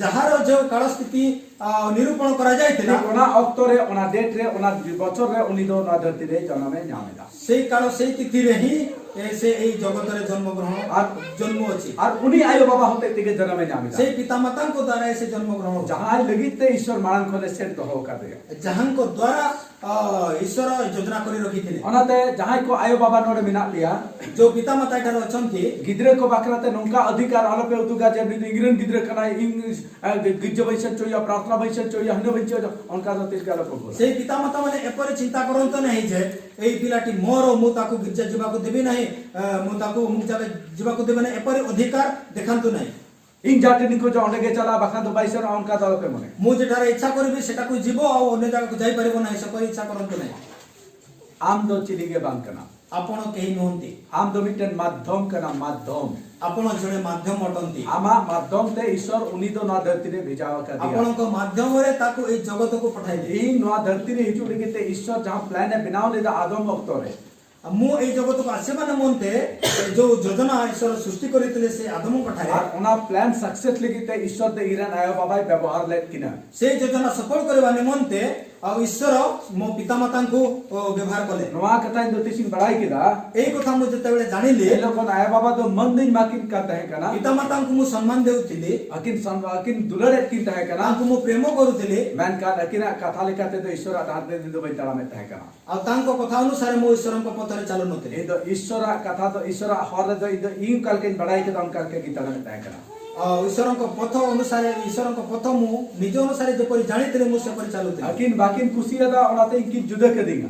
ଯାହାର ଯେଉଁ କାଳ ସ୍ଥିତି ଆ, ନିରୂପଣ କରାଯାଇଥିଲା। ᱚᱱᱟ ᱚᱠᱛᱚ ᱨᱮ, ᱚᱱᱟ ᱰᱮᱴ ᱨᱮ, ᱚᱱᱟ ᱵᱚᱪᱷᱚᱨ ᱨᱮ ᱩᱱᱤ ᱫᱚ ᱱᱚᱣᱟ ᱫᱷᱟᱹᱨᱛᱤ ᱨᱮ ᱡᱚᱱᱚᱢ ᱮ ᱧᱟᱢ ᱮᱫᱟ᱾ ସେଇ କାଳ ସେଇ ତିଥିରେ ହିଁ ଏ, ସେ ଏଇ ଜଗତରେ ଜନ୍ମଗ୍ରହଣ ᱟᱨ ଜନ୍ମ ଅଛି। ᱟᱨ ᱩᱱᱤ ᱟᱭᱳ ᱵᱟᱵᱟ ᱦᱚᱛᱮᱡ ᱛᱮᱜᱮ ᱡᱚᱱᱚᱢ ᱮ ᱧᱟᱢ ᱮᱫᱟ, ସେଇ ପିତାମାତାଙ୍କ ଦ୍ୱାରା ସେ ଜନ୍ମଗ୍ରହଣ ଅଛି। ᱡᱟᱦᱟᱸᱭ ᱞᱟᱹᱜᱤᱫ ᱛᱮ ᱤᱥᱚᱨ ᱢᱟᱲᱟᱝ ᱠᱷᱚᱱ ᱮ ᱥᱮᱴ ᱫᱚᱦᱚ ᱟᱠᱟᱫᱮᱭᱟ᱾ ଯାହାଙ୍କ ଦ୍ୱାରା ଅ, ଈଶ୍ୱର ଯୋଜନା କରି ରଖିଥିଲେ। ᱚᱱᱟᱛᱮ ᱡᱟᱦᱟᱸᱭ ᱠᱚ ᱟᱭᱳ ᱵᱟᱵᱟ ᱱᱚᱰᱮ ᱢᱮᱱᱟᱜ ᱯᱮᱭᱟ, ଯେଉଁ ପିତାମାତା ଏଠାରେ ଅଛନ୍ତି, ᱜᱤᱫᱽᱨᱟᱹ ᱠᱚ ᱵᱟᱠᱷᱨᱟ ᱛᱮ ᱱᱚᱝᱠᱟ ᱚᱫᱷᱤᱠᱟᱨ ᱟᱞᱚᱯᱮ ᱩᱫᱩᱜᱟ ᱡᱮ ᱱᱩᱭ ᱫᱚ ᱤᱧ ᱨᱮᱱ ᱜᱤᱫᱽᱨᱟᱹ ᱠᱟᱱᱟᱭ, ᱤᱧ ᱜᱤᱨᱡᱟᱹ ᱵᱟᱹᱧ ᱥᱮᱱ ᱦᱚᱪᱚᱭᱟ, ᱯᱨᱟᱨᱛᱷᱱᱟ ᱵᱟᱹᱧ ᱥᱮᱱ ᱦᱚᱪᱚᱭᱟ, ᱦᱤᱱᱟᱹ ᱵᱟᱹᱧ ᱦᱚᱪᱚᱭᱟ, ᱚᱱᱠᱟ ᱫᱚ ᱛᱤᱥ ᱜᱮ ᱟᱞᱚᱯᱮ ᱵᱷᱩᱞᱟ᱾ ସେଇ ପିତାମାତାମାନେ ଏପରି ଚିନ୍ତା କରନ୍ତୁ ନାହିଁ ଯେ ଏଇ ପିଲାଟି ମୋର, ମୁଁ ତାକୁ ଗିର୍ଜା ଯିବାକୁ ଦେବି ନାହିଁ, ଅ, ମୁଁ ତାକୁ ଅମୁକ ଜାଗା ଯିବାକୁ ଦେବି ନାହିଁ, ଏପରି ଅଧିକାର ଦେଖାନ୍ତୁ ନାହିଁ। ᱤᱧ ᱡᱟᱦᱟᱸ ᱴᱷᱮᱱ ᱤᱧ ᱠᱷᱚᱡᱟ ᱚᱸᱰᱮ ᱜᱮ ᱪᱟᱞᱟᱜᱼᱟ, ᱵᱟᱠᱷᱟᱱ ᱫᱚ ᱵᱟᱭ ᱥᱮᱱᱚᱜᱼᱟ, ᱚᱱᱠᱟ ᱫᱚ ᱟᱞᱚᱯᱮ ᱢᱚᱱᱮ᱾ ମୁଁ ଯେଠାରେ ଇଚ୍ଛା କରିବି ସେଠାକୁ ଯିବ, ଆଉ ଅନ୍ୟ ଜାଗାକୁ ଯାଇପାରିବ ନାହିଁ, ସେପରି ଇଚ୍ଛା କରନ୍ତୁ ନାହିଁ। ᱟᱢ ᱫᱚ ᱪᱤᱞᱤ ᱜᱮ ᱵᱟᱝ ᱠᱟᱱᱟ᱾ ଆପଣ କେହି ନୁହନ୍ତି। ᱟᱢ ᱫᱚ ᱢᱤᱫᱴᱮᱱ ᱢᱟᱫᱽᱫᱷᱚᱢ ᱠᱟᱱᱟᱢ, ᱢᱟᱫᱽᱫᱷᱚᱢ᱾ ଆପଣ ଜଣେ ମାଧ୍ୟମ ଅଟନ୍ତି। ᱟᱢᱟᱜ ᱢᱟᱫᱽᱫᱷᱚᱢ ᱛᱮ ᱤᱥᱚᱨ ᱩᱱᱤ ᱫᱚ ᱱᱚᱣᱟ ᱫᱷᱟᱹᱨᱛᱤ ᱨᱮ ᱵᱷᱮᱡᱟ ᱟᱠᱟᱫᱮᱭᱟ᱾ ଆପଣଙ୍କ ମାଧ୍ୟମରେ ତାକୁ ଏଇ ଜଗତକୁ ପଠାଇଲେ। ᱤᱧ ᱱᱚᱣᱟ ᱫᱷᱟᱹᱨᱛᱤ ᱨᱮ ᱦᱤᱡᱩᱜ ᱞᱟᱹᱜᱤᱫ ᱛᱮ ᱤᱥᱚᱨ ᱡᱟᱦᱟᱸ ᱯᱞᱟᱱ ᱮ ᱵᱮᱱᱟᱣ ᱞᱮᱫᱟ ᱟᱫᱚᱢ ᱚᱠᱛᱚ ᱨᱮ, ଆଉ ମୁଁ ଏଇ ଜଗତକୁ ଆସିବା ନିମନ୍ତେ ଯେଉଁ ଯୋଜନା ଈଶ୍ୱର ସୃଷ୍ଟି କରିଥିଲେ ସେ ଆଦମଙ୍କ ଠାରେ, ᱟᱨ ᱚᱱᱟ ᱯᱞᱟᱱ ᱥᱟᱠᱥᱮᱥ ᱞᱟᱹᱜᱤᱫ ᱛᱮ ᱤᱥᱚᱨ ᱫᱚ ᱤᱧ ᱨᱮᱱ ᱟᱭᱳ ᱵᱟᱵᱟᱭ ᱵᱮᱵᱚᱦᱟᱨ ᱞᱮᱫ ᱠᱤᱱᱟ᱾ ସେଇ ଯୋଜନା ସଫଳ କରିବା ନିମନ୍ତେ ଆଉ ଈଶ୍ୱର ମୋ ପିତାମାତାଙ୍କୁ, ଓ, ବ୍ୟବହାର କଲେ। ᱱᱚᱣᱟ ᱠᱟᱛᱷᱟ ᱤᱧ ᱫᱚ ᱛᱤᱥᱤᱧ ᱵᱟᱲᱟᱭ ᱠᱮᱫᱟ, ଏଇ କଥା ମୁଁ ଯେତେବେଳେ ଜାଣିଲି, ᱮ ᱡᱚᱠᱷᱚᱱ ᱟᱭᱳ ᱵᱟᱵᱟ ᱫᱚ ᱢᱟᱹᱱ ᱫᱚᱧ ᱮᱢᱟ ᱠᱤᱱ ᱠᱟᱱ ᱛᱟᱦᱮᱸ ᱠᱟᱱᱟ, ପିତାମାତାଙ୍କୁ ମୁଁ ସମ୍ମାନ ଦେଉଥିଲି, ᱟᱹᱠᱤᱱ ᱥᱟᱱ- ᱟᱹᱠᱤᱱ ᱫᱩᱞᱟᱹᱲᱮᱫ ᱠᱤᱱ ᱛᱟᱦᱮᱸ ᱠᱟᱱᱟ, ତାଙ୍କୁ ମୁଁ ପ୍ରେମ କରୁଥିଲି, ᱢᱮᱱᱠᱷᱟᱱ ᱟᱹᱠᱤᱱᱟᱜ ᱠᱟᱛᱷᱟ ᱞᱮᱠᱟᱛᱮ ᱫᱚ ᱤᱥᱚᱨᱟᱜ ᱰᱟᱦᱟᱨ ᱛᱮ ᱤᱧ ᱫᱚ ᱵᱟᱹᱧ ᱛᱟᱲᱟᱢᱮᱫ ᱛᱟᱦᱮᱸ ᱠᱟᱱᱟ᱾ ଆଉ ତାଙ୍କ କଥା ଅନୁସାରେ ମୁଁ ଈଶ୍ୱରଙ୍କ ପଥରେ ଚାଲୁନଥିଲି। ᱤᱧ ᱫᱚ ᱤᱥᱚᱨᱟᱜ ᱠᱟᱛᱷᱟ ᱫᱚ, ᱤᱥᱚᱨᱟᱜ ᱦᱚᱨ ᱨᱮᱫᱚ ᱤᱧ ᱫᱚ ᱤᱧ ᱚᱠᱟ ᱞᱮᱠᱟᱧ ᱵᱟᱲᱟᱭ ᱠᱮᱫᱟ, ᱚᱱᱠᱟ ᱞᱮᱠᱟ ᱜᱤᱧ ᱛᱟᱲᱟᱢᱮᱫ ᱛᱟᱦᱮᱸ ᱠᱟᱱᱟ᱾ ଆଉ ଈଶ୍ୱରଙ୍କ ପଥ ଅନୁସାରେ, ଈଶ୍ୱରଙ୍କ ପଥ ମୁଁ ନିଜ ଅନୁସାରେ ଯେପରି ଜାଣିଥିଲି, ମୁଁ ସେପରି ଚାଲୁଥିଲି। ᱟᱹᱠᱤᱱ ᱵᱟᱹᱠᱤᱱ ᱠᱩᱥᱤᱭᱟᱫᱟ, ᱚᱱᱟᱛᱮ ᱤᱧ ᱠᱤᱱ ᱡᱩᱫᱟᱹ ᱠᱟᱹᱫᱤᱧᱟ᱾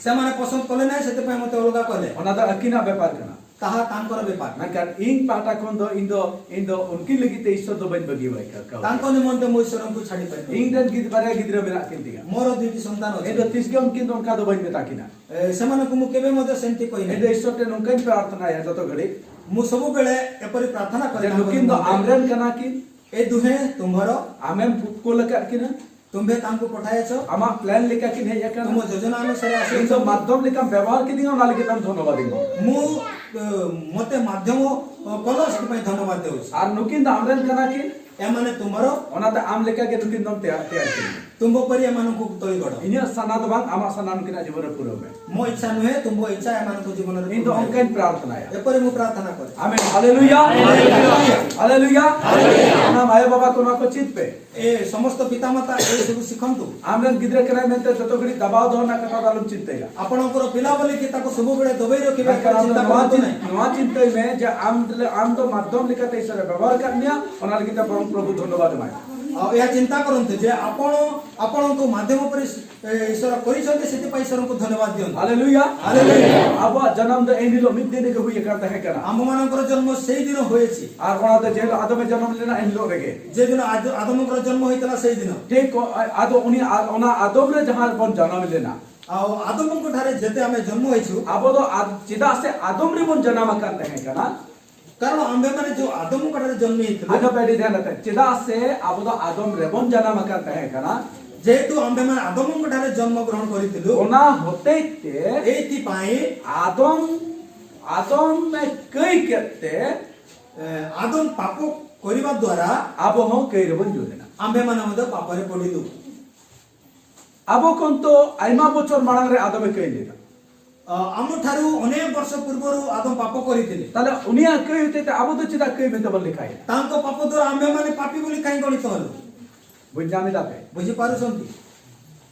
ସେମାନେ ପସନ୍ଦ କଲେ ନାହିଁ, ସେଥିପାଇଁ ମୋତେ ଅଲଗା କଲେ। ᱚᱱᱟ ᱫᱚ ᱟᱹᱠᱤᱱᱟᱜ ᱵᱮᱯᱟᱨ ᱠᱟᱱᱟ᱾ ତାହା ତାଙ୍କର ବେପାର। ᱢᱮᱱᱠᱷᱟᱱ ᱤᱧ ᱯᱟᱦᱴᱟ ᱠᱷᱚᱱ ᱫᱚ ᱤᱧ ᱫᱚ ᱤᱧ ᱫᱚ ᱩᱱᱠᱤᱱ ᱞᱟᱹᱜᱤᱫ ᱛᱮ ᱤᱥᱚᱨ ᱫᱚ ᱵᱟᱹᱧ ᱵᱟᱹᱜᱤ ᱟᱠᱟᱫ ᱠᱚᱣᱟ᱾ ତାଙ୍କ ନିମନ୍ତେ ମୁଁ ଈଶ୍ୱରଙ୍କୁ ଛାଡ଼ି ପାରିବି। ᱤᱧ ᱨᱮᱱ ᱜᱤᱫ ᱵᱟᱨᱭᱟ ᱜᱤᱫᱽᱨᱟᱹ ᱢᱮᱱᱟᱜ ᱠᱤᱱ ᱛᱤᱧᱟ᱾ ମୋର ଦୁଇଟି ସନ୍ତାନ ᱤᱧ ଅଛି। ᱫᱚ ᱛᱤᱥ ᱜᱮ ᱩᱱᱠᱤᱱ ᱫᱚ ᱚᱱᱠᱟ ᱫᱚ ᱵᱟᱹᱧ ᱢᱮᱛᱟ ᱠᱤᱱᱟ᱾ ଏ, ସେମାନଙ୍କୁ ମୁଁ କେବେ ମଧ୍ୟ ସେମିତି ᱤᱧ କହିନାହିଁ। ᱫᱚ ଈᱥᱚᱨ ᱴᱷᱮᱱ ᱱᱚᱝᱠᱟᱧ ᱯᱨᱟᱨᱛᱷᱱᱟᱭᱟ ᱡᱚᱛᱚ ᱜᱷᱟᱹᱲᱤᱡ, ମୁଁ ସବୁବେଳେ ଏପରି ପ୍ରାର୍ଥନା କରେ ᱡᱮ ତାଙ୍କ ᱱᱩᱠᱤᱱ ᱫᱚ ନିମନ୍ତେ। ᱟᱢ ᱨᱮᱱ ᱠᱟᱱᱟ ᱠᱤᱱ, ଏ ଦୁହେଁ ତୁମ୍ଭର, ᱟᱢᱮᱢ ᱠᱩᱞ ᱟᱠᱟᱫ ᱠᱤᱱᱟ, ତୁମ୍ଭେ ତାଙ୍କୁ ପଠାଇଛ, ᱟᱢᱟᱜ ᱯᱞᱟᱱ ᱞᱮᱠᱟ ᱠᱤᱱ ᱦᱮᱡ ᱟᱠᱟᱱᱟ᱾ ତୁମ ଯୋଜନା ଅନୁସାରେ ᱤᱧ ᱫᱚ ଆସିଛନ୍ତି। ᱢᱟᱫᱽᱫᱷᱚᱢ ᱞᱮᱠᱟᱢ ᱵᱮᱵᱚᱦᱟᱨ ᱠᱤᱫᱤᱧᱟ, ᱚᱱᱟ ᱞᱟᱹᱜᱤᱫ ᱟᱢ ᱫᱷᱚᱱᱭᱚᱵᱟᱫ ᱤᱧ ᱢᱟ᱾ ମୁଁ ଅ, ମୋତେ ମାଧ୍ୟମ ଅ, କଲ, ସେଥିପାଇଁ ଧନ୍ୟବାଦ ଦେଉଛି। ᱟᱨ ᱱᱩᱠᱤᱱ ᱫᱚ ᱟᱢ ᱨᱮᱱ ᱠᱟᱱᱟ ᱠᱤᱱ, ଏମାନେ ତୁମର, ᱚᱱᱟᱛᱮ ᱟᱢ ᱞᱮᱠᱟ ᱜᱮ ᱱᱩᱠᱤᱱ ᱫᱚᱢ ᱛᱮᱭᱟᱨ ᱛᱮᱭᱟᱨ ᱠᱤᱱᱟ᱾ ତୁମ ପରି ଏମାନଙ୍କୁ ତୋଳି ଗଢ଼। ᱤᱧᱟᱹᱜ ᱥᱟᱱᱟ ᱫᱚ ᱵᱟᱝ, ᱟᱢᱟᱜ ᱥᱟᱱᱟ ᱱᱩᱠᱤᱱᱟᱜ ᱡᱤᱵᱚᱱ ᱨᱮ ᱯᱩᱨᱟᱹᱣ ᱢᱮ᱾ ମୋ ଇଚ୍ଛା ନୁହେଁ, ତୁମ ଇଚ୍ଛା ଏମାନଙ୍କୁ ଜୀବନରେ ᱤᱧ ᱫᱚ ପୂରଣ ᱚᱱᱠᱟᱧ ᱯᱨᱟᱨᱛᱷᱱᱟᱭᱟ᱾ ଏପରି ମୁଁ ପ୍ରାର୍ଥନା କରେ। ᱟᱢᱮᱱ, ᱦᱟᱞᱮᱞᱩᱭᱟ, ᱦᱟᱞᱮᱞᱩᱭᱟ᱾ ᱥᱟᱱᱟᱢ ᱟᱭᱳ ᱵᱟᱵᱟ ᱠᱚ ᱱᱚᱣᱟ ᱠᱚ ᱪᱮᱫ ᱯᱮ᱾ ଏ ସମସ୍ତ ପିତାମାତା ଏ ସବୁ ଶିଖନ୍ତୁ। ᱟᱢ ᱨᱮᱱ ᱜᱤᱫᱽᱨᱟᱹ ᱠᱟᱱᱟᱭ ᱢᱮᱱᱛᱮ ᱡᱚᱛᱚ ᱜᱷᱟᱹᱲᱤᱡ ᱫᱟᱵᱟᱣ ᱫᱚᱦᱚ ᱨᱮᱱᱟᱜ ᱠᱟᱛᱷᱟ ᱫᱚ ᱟᱞᱚᱢ ᱪᱤᱱᱛᱟᱹᱭᱟ᱾ ଆପଣଙ୍କର ପିଲା ବୋଲି କି ତାକୁ ସବୁବେଳେ ଦବେଇ ରଖିବା ᱢᱮᱱᱠᱷᱟᱱ ᱟᱢ ᱫᱚ ଚିନ୍ତା ᱱᱚᱣᱟ କରନ୍ତୁ ᱪᱤᱱ- ନାହିଁ। ᱱᱚᱣᱟ ᱪᱤᱱᱛᱟᱹᱭ ᱢᱮ ᱡᱮ ᱟᱢ ᱟᱢ ᱫᱚ ᱢᱟᱫᱽᱫᱷᱚᱢ ᱞᱮᱠᱟᱛᱮ ঈশ্বᱨᱮ ᱵᱮᱵᱚᱦᱟᱨ ᱟᱠᱟᱫ ᱢᱮᱭᱟ, ᱚᱱᱟ ᱞᱟᱹᱜᱤᱫ ᱛᱮ ᱵᱚᱨᱚᱝ ᱯᱨᱚᱵᱷᱩ ᱫᱷᱚᱱᱭᱚᱵᱟᱫ ᱮᱢᱟᱭ᱾ ଆଉ ଏହା ଚିନ୍ତା କରନ୍ତୁ ଯେ ଆପଣ, ଆପଣଙ୍କୁ ମାଧ୍ୟମ ପରି ଈ- ଏ, ଈଶ୍ୱର କରିଛନ୍ତି, ସେଥିପାଇଁ ଈଶ୍ୱରଙ୍କୁ ଧନ୍ୟବାଦ ଦିଅନ୍ତୁ। ᱦᱟᱞᱮᱞᱩᱭᱟ, ᱦᱟᱞᱮᱞᱩᱭᱟ। ᱟᱵᱚᱣᱟᱜ ᱡᱟᱱᱟᱢ ᱫᱚ ᱮᱱ ᱦᱤᱞᱳᱜ ᱢᱤᱫ ᱫᱤᱱ ᱨᱮᱜᱮ ᱦᱩᱭ ᱟᱠᱟᱱ ᱛᱟᱦᱮᱸ ᱠᱟᱱᱟ᱾ ଆମମାନଙ୍କର ଜନ୍ମ ସେଇ ଦିନ ହୋଇଛି। ᱟᱨ ᱚᱱᱟᱛᱮ ᱡᱮ ᱦᱤᱞᱳᱜ ᱟᱫᱚᱢᱮ ᱡᱟᱱᱟᱢ ᱞᱮᱱᱟ, ᱮᱱ ᱦᱤᱞᱳᱜ ᱨᱮᱜᱮ᱾ ଯେ ଦିନ ଆଦ- ଆଦମଙ୍କର ଜନ୍ମ ହୋଇଥିଲା ସେଇ ଦିନ। ᱴᱷᱤᱠ ᱠᱚ- ᱟᱫᱚ ᱩᱱᱤ ᱟ- ᱚᱱᱟ ᱟᱫᱚᱢ ᱨᱮ ᱡᱟᱦᱟᱸ ᱵᱚᱱ ᱡᱟᱱᱟᱢ ᱞᱮᱱᱟ, ଆଉ ଆଦମଙ୍କ ଠାରେ ଯେତେ ଆମେ ଜନ୍ମ ହେଇଛୁ, ᱟᱵᱚ ᱫᱚ ᱟᱫ- ᱪᱮᱫᱟᱜ ᱥᱮ ᱟᱫᱚᱢ ᱨᱮᱵᱚᱱ ᱡᱟᱱᱟᱢ ᱟᱠᱟᱱ ᱛᱟᱦᱮᱸ ᱠᱟᱱᱟ᱾ କାରଣ ଆମ୍ଭେମାନେ ଯୋଉ ଆଦମଙ୍କ ଠାରେ ଜନ୍ମ ହେଇଥିଲୁ, ᱟᱫᱚ ᱯᱮ ᱟᱹᱰᱤ ᱫᱷᱮᱭᱟᱱ ᱟᱛᱮ, ᱪᱮᱫᱟᱜ ᱥᱮ ᱟᱵᱚ ᱫᱚ ᱟᱫᱚᱢ ᱨᱮᱵᱚᱱ ᱡᱟᱱᱟᱢ ᱟᱠᱟᱱ ᱛᱟᱦᱮᱸ ᱠᱟᱱᱟ᱾ ଯେହେତୁ ଆମ୍ଭେମାନେ ଆଦମଙ୍କ ଠାରେ ଜନ୍ମ ଗ୍ରହଣ କରିଥିଲୁ, ᱚᱱᱟ ᱦᱚᱛᱮᱡ ᱛᱮ ଏଇଥିପାଇଁ ᱟᱫᱚᱢ ᱟᱫᱚᱢ ᱮ ᱠᱟᱹᱭ ᱠᱮᱫ ᱛᱮ ଏ, ଆଦମ ପାପ କରିବା ଦ୍ୱାରା ᱟᱵᱚ ᱦᱚᱸ ᱠᱟᱹᱭ ᱨᱮᱵᱚᱱ ᱧᱩᱨ ᱮᱱᱟ᱾ ଆମ୍ଭେମାନେ ମଧ୍ୟ ପାପରେ ପଡ଼ିଲୁ। ᱟᱵᱚ ᱠᱷᱚᱱ ᱛᱚ ᱟᱭᱢᱟ ᱵᱚᱪᱷᱚᱨ ᱢᱟᱲᱟᱝ ᱨᱮ ᱟᱫᱚᱢᱮ ᱠᱟᱹᱭ ᱞᱮᱱᱟ᱾ ଅ, ଆମଠାରୁ ଅନେକ ବର୍ଷ ପୂର୍ବରୁ ଆଦମ ପାପ କରିଥିଲେ। ᱛᱟᱦᱞᱮ ᱩᱱᱤᱭᱟᱜ ᱠᱟᱹᱭ ᱦᱚᱛᱮᱡ ᱛᱮ ᱟᱵᱚ ᱫᱚ ᱪᱮᱫᱟᱜ ᱠᱟᱹᱭ ᱢᱮᱱᱛᱮ ᱵᱚᱱ ᱞᱮᱠᱷᱟᱭᱟ? ତାଙ୍କ ପାପ ଦ୍ୱାରା ଆମ୍ଭେମାନେ ପାପୀ ବୋଲି କାହିଁ ଗଣିତ ହେଲୁ? ᱵᱩᱡᱽ ᱧᱟᱢ ᱮᱫᱟ ᱯᱮ? ବୁଝିପାରୁଛନ୍ତି?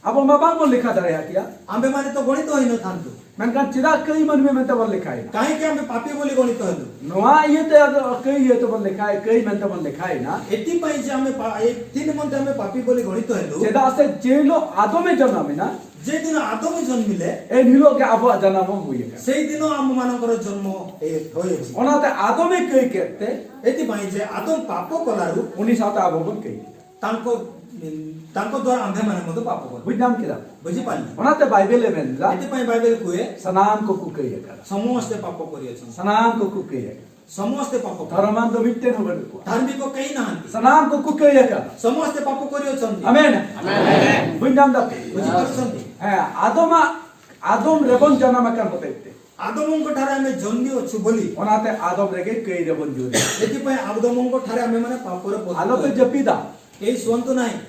ᱟᱵᱚ ᱢᱟ ᱵᱟᱝ ᱵᱚᱱ ᱞᱮᱠᱷᱟ ᱫᱟᱲᱮᱭᱟᱜ ᱠᱮᱭᱟ᱾ ଆମ୍ଭେମାନେ ତ ଗଣିତ ହୋଇନଥାନ୍ତୁ। ᱢᱮᱱᱠᱷᱟᱱ ᱪᱮᱫᱟᱜ ᱠᱟᱹᱭ ᱢᱟᱹᱱᱢᱤ ᱢᱮᱱᱛᱮ ᱵᱚᱱ ᱞᱮᱠᱷᱟᱭᱮᱱᱟ? କାହିଁକି ଆମେ ପାପୀ ବୋଲି ଗଣିତ ହେଲୁ? ᱱᱚᱣᱟ ᱤᱭᱟᱹᱛᱮ ᱟᱫᱚ ᱠᱟᱹᱭ ᱤᱭᱟᱹ ᱛᱮᱵᱚᱱ ᱞᱮᱠᱷᱟᱭ, ᱠᱟᱹᱭ ᱢᱮᱱᱛᱮ ᱵᱚᱱ ᱞᱮᱠᱷᱟᱭᱮᱱᱟ᱾ ଏଥିପାଇଁ ଯେ ଆମେ ପା- ଏଥି ନିମନ୍ତେ ଆମେ ପାପୀ ବୋଲି ଗଣିତ ହେଲୁ। ᱪᱮᱫᱟᱜ ᱥᱮ ᱡᱮ ᱦᱤᱞᱳᱜ ᱟᱫᱚᱢᱮ ᱡᱟᱱᱟᱢ ᱮᱱᱟ, ଯେଦିନ ଆଦମ ଜନ୍ମିଲେ, ଏନ୍ ହିଲୋକ କେ ଆᱵᱚᱣᱟᱜ ᱡᱟᱱᱟᱢ ᱦᱚᱸ ᱦᱩᱭ ᱟᱠᱟᱱᱟ᱾ ସେଇଦିନ ଆମମାନଙ୍କର ଜନ୍ମ ଏ-, ହୋଇଅଛି। ᱚᱱᱟᱛᱮ ᱟᱫᱚᱢᱮ ᱠᱟᱹᱭ ᱠᱮᱫ ᱛᱮ, ଏଥିପାଇଁ ଯେ ଆଦମ ପାପ କଲାରୁ, ᱩᱱᱤ ᱥᱟᱶᱛᱮ ᱟᱵᱚ ᱵᱚᱱ ᱠᱟᱹᱭ᱾ ତାଙ୍କ, ତାଙ୍କ ଦ୍ୱାରା ଆମ୍ଭେମାନେ ମଧ୍ୟ ପାପ କଲୁ। ᱵᱩᱡᱽ ᱧᱟᱢ ᱠᱮᱫᱟ? ବୁଝିପାରିଲେ? ᱚᱱᱟᱛᱮ ᱵᱟᱭᱵᱮᱞ ᱮ ᱢᱮᱱ ᱮᱫᱟ, ଏଥିପାଇଁ ବାଇବେଲ କୁହେ, ᱥᱟᱱᱟᱢ ᱠᱚᱠᱚ ᱠᱟᱹᱭ ᱟᱠᱟᱫᱟ। ସମସ୍ତେ ପାପ କରିଅଛନ୍ତି। ᱥᱟᱱᱟᱢ ᱠᱚᱠᱚ ᱠᱟᱹᱭ ᱟᱠᱟᱫᱟ। ସମସ୍ତେ ପାପ କଲେ। ᱫᱷᱚᱨᱚᱢᱟᱱ ᱫᱚ ᱢᱤᱫᱴᱮᱱ ᱦᱚᱸ ᱵᱟᱹᱱᱩᱜ ᱠᱚᱣᱟ। ଧାର୍ମିକ କେହି ନାହାନ୍ତି। ᱥᱟᱱᱟᱢ ᱠᱚᱠᱚ ᱠᱟᱹᱭ ᱟᱠᱟᱫᱟ। ସମସ୍ତେ ପାପ କରିଅଛନ୍ତି। ᱟᱢᱮᱱ। ᱟᱢᱮᱱ। ᱵᱩᱡᱽ ᱧᱟᱢ ᱫᱟᱯᱮ? ବୁଝିପାରୁଛନ୍ତି? ᱦᱮᱸ, ᱟᱫᱚᱢᱟᱜ, ᱟᱫᱚᱢ ᱨᱮᱵᱚᱱ ᱡᱟᱱᱟᱢ ᱟᱠᱟᱱ ᱦᱚᱛᱮᱡ ᱛᱮ। ଆଦମଙ୍କ ଠାରେ ଆମେ ଜନ୍ମି ଅଛୁ ବୋଲି। ᱚᱱᱟᱛᱮ ᱟᱫᱚᱢ ᱨᱮᱜᱮ ᱠᱟᱹᱭ ᱨᱮᱵᱚᱱ ᱧᱩᱨ ᱮᱱᱟ। ସେଥିପାଇଁ ଆଦମଙ୍କ ଠାରେ ଆମେମାନେ ପାପରେ ପଡ଼ିଲୁ। ᱟᱞᱚᱯᱮ ᱡᱟᱹᱯᱤᱫᱟ। କେହି ଶୁଅନ୍ତୁ ନାହିଁ।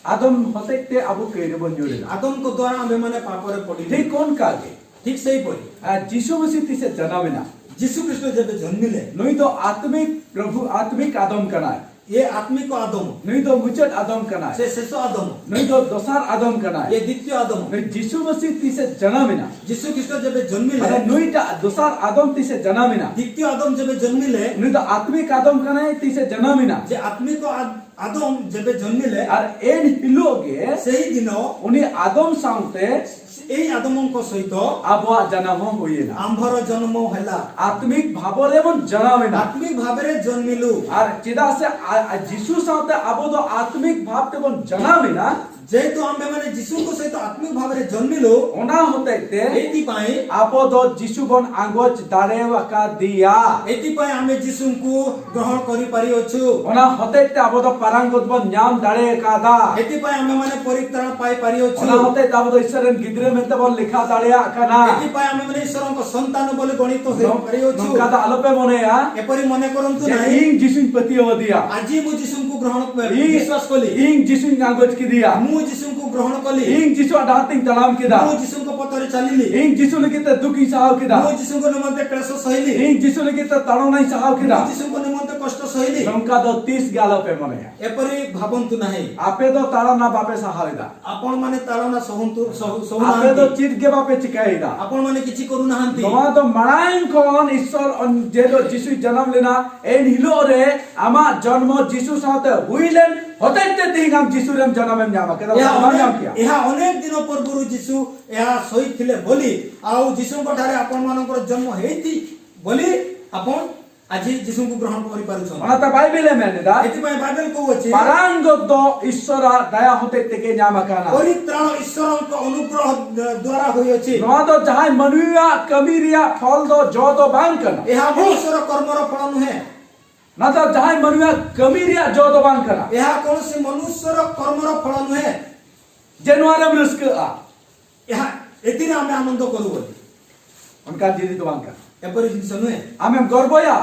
ᱟᱫᱚᱢ ᱦᱚᱛᱮᱡ ᱛᱮ ᱟᱵᱚ ᱠᱟᱹᱭ ᱨᱮᱵᱚᱱ ᱧᱩᱨ ᱮᱱᱟ। ଆଦମଙ୍କ ଦ୍ୱାରା ଆମେମାନେ ପାପରେ ପଡ଼ିଲୁ। ᱴᱷᱤᱠ ᱚᱱᱠᱟ ᱜᱮ। ᱴᱷᱤᱠ ସେହିପରି। ᱟᱨ ᱡᱤᱥᱩ ᱢᱟᱹᱥᱤ ᱛᱤᱥᱮ ᱡᱟᱱᱟᱢ ᱮᱱᱟ? ଯୀଶୁ ଖ୍ରୀଷ୍ଟ ଯେବେ ଜନ୍ମିଲେ, ᱱᱩᱭ ᱫᱚ ᱟᱛᱢᱤᱠ ᱯᱨᱚᱵᱷᱩ, ᱟᱛᱢᱤᱠ ᱟᱫᱚᱢ ᱠᱟᱱᱟᱭ। ଏ ଆତ୍ମିକ ଆଦମ। ᱱᱩᱭ ᱫᱚ ᱢᱩᱪᱟᱹᱫ ᱟᱫᱚᱢ ᱠᱟᱱᱟᱭ। ସେ ଶେଷ ଆଦମ। ᱱᱩᱭ ᱫᱚ ᱫᱚᱥᱟᱨ ᱟᱫᱚᱢ ᱠᱟᱱᱟᱭ। ଏ ଦ୍ୱିତୀୟ ଆଦମ। ᱱᱩᱭ ᱡᱤᱥᱩ ᱢᱟᱹᱥᱤ ᱛᱤᱥᱮ ᱡᱟᱱᱟᱢ ᱮᱱᱟ? ଯୀଶୁ ଖ୍ରୀଷ୍ଟ ଯେବେ ଜନ୍ମିଲେ, ᱢᱟᱱᱮ ᱱᱩᱭᱴᱟᱜ ᱫᱚᱥᱟᱨ ᱟᱫᱚᱢ ᱛᱤᱥᱮ ᱡᱟᱱᱟᱢ ᱮᱱᱟ? ଦ୍ୱିତୀୟ ଆଦମ ଯେବେ ଜନ୍ମିଲେ, ᱱᱩᱭ ᱫᱚ ᱟᱛᱢᱤᱠ ᱟᱫᱚᱢ ᱠᱟᱱᱟᱭ, ᱛᱤᱥᱮ ᱡᱟᱱᱟᱢ ᱮᱱᱟ? ଯେ ଆତ୍ମିକ ଆଦ-, ଆଦମ ଯେବେ ଜନ୍ମିଲେ, ᱟᱨ ᱮᱱ ᱦᱤᱞᱳᱜ ᱜᱮ ସେହି ଦିନ ᱩᱱᱤ ᱟᱫᱚᱢ ᱥᱟᱶᱛᱮ ᱮଇ ଆଦମଙ୍କ ସହିତ ᱟᱵᱚᱣᱟᱜ ᱡᱟᱱᱟᱢ ᱦᱚᱸ ᱦᱩᱭ ᱮᱱᱟ। ଆମ୍ଭର ଜନ୍ମ ହେଲା। ᱟᱛᱢᱤᱠ ᱵᱷᱟᱵᱚ ᱨᱮᱵᱚᱱ ᱡᱟᱱᱟᱢ ᱮᱱᱟ। ଆତ୍ମିକ ଭାବରେ ଜନ୍ମିଲୁ। ᱟᱨ ᱪᱮᱫᱟᱜ ᱥᱮ ᱟ-, ᱟ-, ᱡᱤᱥᱩ ᱥᱟᱶᱛᱮ ᱟᱵᱚ ᱫᱚ ᱟᱛᱢᱤᱠ ᱵᱷᱟᱵ ᱛᱮᱵᱚᱱ ᱡᱟᱱᱟᱢ ᱮᱱᱟ। ଯେହେତୁ ଆମ୍ଭେମାନେ ଯୀଶୁଙ୍କ ସହିତ ଆତ୍ମିକ ଭାବରେ ଜନ୍ମିଲୁ, ᱚᱱᱟ ᱦᱚᱛᱮᱡ ᱛᱮ ଏଇଥିପାଇଁ ᱟᱵᱚ ᱫᱚ ᱡᱤᱥᱩ ᱵᱚᱱ ᱟᱸᱜᱚᱪ ᱫᱟᱲᱮ ᱟᱠᱟᱫᱮᱭᱟ। ଏଥିପାଇଁ ଆମେ ଯୀଶୁଙ୍କୁ ଗ୍ରହଣ କରିପାରିଅଛୁ। ᱚᱱᱟ ᱦᱚᱛᱮᱡ ᱛᱮ ᱟᱵᱚ ᱫᱚ ᱯᱟᱨᱟᱝᱜᱚᱛ ᱵᱚᱱ ᱧᱟᱢ ᱫᱟᱲᱮ ᱟᱠᱟᱫᱟ। ଏଥିପାଇଁ ଆମେମାନେ ପରିତ୍ରାଣ ପାଇପାରିଅଛୁ। ᱚᱱᱟ ᱦᱚᱛᱮᱡ ᱛᱮ ᱟᱵᱚ ᱫᱚ ᱤᱥᱚᱨ ᱨᱮᱱ ᱜᱤᱫᱽᱨᱟᱹ ᱢᱮᱱᱛᱮ ᱵᱚᱱ ᱞᱮᱠᱷᱟ ᱫᱟᱲᱮᱭᱟᱜ ᱠᱟᱱᱟ। ଏଥିପାଇଁ ଆମେମାନେ ଈଶ୍ୱରଙ୍କ ସନ୍ତାନ ବୋଲି ଗଣିତ ᱱᱚ-, ହେଇପାରିଅଛୁ। ᱱᱚᱝᱠᱟ ᱫᱚ ᱟᱞᱚᱯᱮ ᱢᱚᱱᱮᱭᱟ ᱡᱮ ᱤᱧ ᱡᱤᱥᱩᱧ ᱯᱟᱹᱛᱭᱟᱹᱣ ᱟᱫᱮᱭᱟ। ᱡᱮ ᱤᱧ ᱡᱤᱥᱩᱧ ᱯᱟᱹᱛᱭᱟᱹᱣ ᱟᱫᱮᱭᱟ। ᱤᱧ, ᱵᱤᱥᱣᱟᱥ ᱠᱚᱞᱤ। ᱤᱧ ᱡᱤᱥᱩᱧ ᱟᱸᱜᱚᱪ ᱠᱮᱫᱮᱭᱟ। ମୁଁ ଯୀଶୁଙ୍କୁ ଗ୍ରହଣ କଲି। ᱤᱧ ᱡᱤᱥᱩᱣᱟᱜ ᱰᱟᱦᱟᱨ ᱛᱤᱧ ᱛᱟᱲᱟᱢ ᱠᱮᱫᱟ। ମୁଁ ଯୀଶୁଙ୍କ ପଥରେ ଚାଲିଲି। ᱤᱧ ᱡᱤᱥᱩ ᱞᱟᱹᱜᱤᱫ ᱛᱮ ᱫᱩᱠ ᱤᱧ ᱥᱟᱦᱟᱣ ᱠᱮᱫᱟ। ମୁଁ ଯୀଶୁଙ୍କ ନିମନ୍ତେ କ୍ଲେଶ ସହିଲି। ᱤᱧ ᱡᱤᱥᱩ ᱞᱟᱹᱜᱤᱫ ᱛᱮ ᱛᱟᱲᱚᱱᱟᱧ ᱥᱟᱦᱟᱣ ᱠᱮᱫᱟ। ମୁଁ ଯୀଶୁଙ୍କ ନିମନ୍ତେ କଷ୍ଟ ସହିଲି। ᱱᱚᱝᱠᱟ ᱫᱚ ᱛᱤᱥ ᱜᱮ ᱟᱞᱚᱯᱮ ᱢᱚᱱᱮᱭᱟ। ଏପରି ଭାବନ୍ତୁ ନାହିଁ। ᱟᱯᱮ ᱫᱚ ᱛᱟᱲᱚᱱᱟ ᱵᱟᱯᱮ ᱥᱟᱦᱟᱣ ᱮᱫᱟ। ଆପଣମାନେ ତାଡ଼ନା ସହନ୍ତୁ, ସହୁ-, ᱟᱯᱮ ᱫᱚ ᱥᱚᱦᱩନାହାନ୍ତି। ᱪᱮᱫ ᱜᱮ ᱵᱟᱯᱮ ᱪᱤᱠᱟᱹᱭᱮᱫᱟ। ଆପଣମାନେ କିଛି କରୁନାହାନ୍ତି। ᱱᱚᱣᱟ ᱫᱚ ᱢᱟᱲᱟᱝ ᱠᱷᱚᱱ ᱤᱥᱥᱚᱨ ᱚᱱ-, ᱡᱮ ᱦᱤᱞᱳᱜ ᱡᱤᱥᱩᱭ ᱡᱟᱱᱟᱢ ᱞᱮᱱᱟ, ᱮᱱ ᱦᱤᱞᱳᱜ ᱨᱮ ᱟᱢᱟᱜ ᱡᱚᱱᱢᱚ ᱡᱤᱥᱩ ᱥᱟᱶᱛᱮ ᱦᱩᱭ ᱞᱮᱱ ᱦᱚᱛᱮᱡ ᱛᱮ ᱛᱮᱦᱮᱧ ᱟᱢ ᱡᱤᱥᱩ ᱨᱮᱢ ᱡᱟᱱᱟᱢᱮᱢ ᱧᱟᱢ ᱟᱠᱟᱫᱟ, ଏହା ବାପା ଅନେକ, ᱧᱟᱢ ᱠᱮᱭᱟ। ଏହା ଅନେକ ଦିନ ପୂର୍ବରୁ ଯୀଶୁ ଏହା ଶୋଇଥିଲେ ବୋଲି, ଆଉ ଯୀଶୁଙ୍କ ଠାରେ ଆପଣମାନଙ୍କର ଜନ୍ମ ହେଇଛି ବୋଲି ଆପଣ ଆଜି ଯୀଶୁଙ୍କୁ ଗ୍ରହଣ କରିପାରୁଛନ୍ତି। ᱚᱱᱟᱛᱮ ᱵᱟᱭᱵᱮᱞ ᱮ ᱢᱮᱱ ᱮᱫᱟ, ଏଥିପାଇଁ ବାଇବେଲ କହୁଅଛି, ᱯᱟᱨᱟᱝᱜᱚᱛ ᱫᱚ ᱤᱥᱥᱚᱨᱟᱜ ᱫᱟᱭᱟ ᱦᱚᱛᱮᱡ ᱛᱮᱜᱮ ᱧᱟᱢ ᱟᱠᱟᱱᱟ। ପରିତ୍ରାଣ ଈଶ୍ୱରଙ୍କ ଅନୁଗ୍ରହ ଦ୍ୱାରା ହୋଇଅଛି। ᱱᱚᱣᱟ ᱫᱚ ᱡᱟᱦᱟᱸᱭ ᱢᱟᱹᱱᱢᱤᱭᱟᱜ ᱠᱟᱹᱢᱤ ᱨᱮᱭᱟᱜ ᱯᱷᱚᱞ ᱫᱚ, ᱡᱚ ᱫᱚ ᱵᱟᱝ ᱠᱟᱱᱟ। ଏହା ମନୁଷ୍ୟର କର୍ମର ଫଳ ନୁହେଁ। ᱱᱚᱣᱟ ᱫᱚ ᱡᱟᱦᱟᱸᱭ ᱢᱟᱹᱱᱢᱤᱭᱟᱜ ᱠᱟᱹᱢᱤ ᱨᱮᱭᱟᱜ ᱡᱚ ᱫᱚ ᱵᱟᱝ ᱠᱟᱱᱟ। ଏହା କୌଣସି ମନୁଷ୍ୟର କର୍ମର ଫଳ ନୁହେଁ। ᱡᱮ ᱱᱚᱣᱟ ᱨᱮᱢ ᱨᱟᱹᱥᱠᱟᱹᱜᱼᱟ। ଏହା, ଏଥିରେ ଆମେ ଆନନ୍ଦ କରୁ ବୋଲି। ᱚᱱᱠᱟᱱ ᱡᱤᱱᱤᱥ ᱫᱚ ᱵᱟᱝ ᱠᱟᱱᱟ। ଏପରି ଜିନିଷ ନୁହେଁ। ᱟᱢᱮᱢ ᱜᱚᱨᱵᱚᱭᱟ।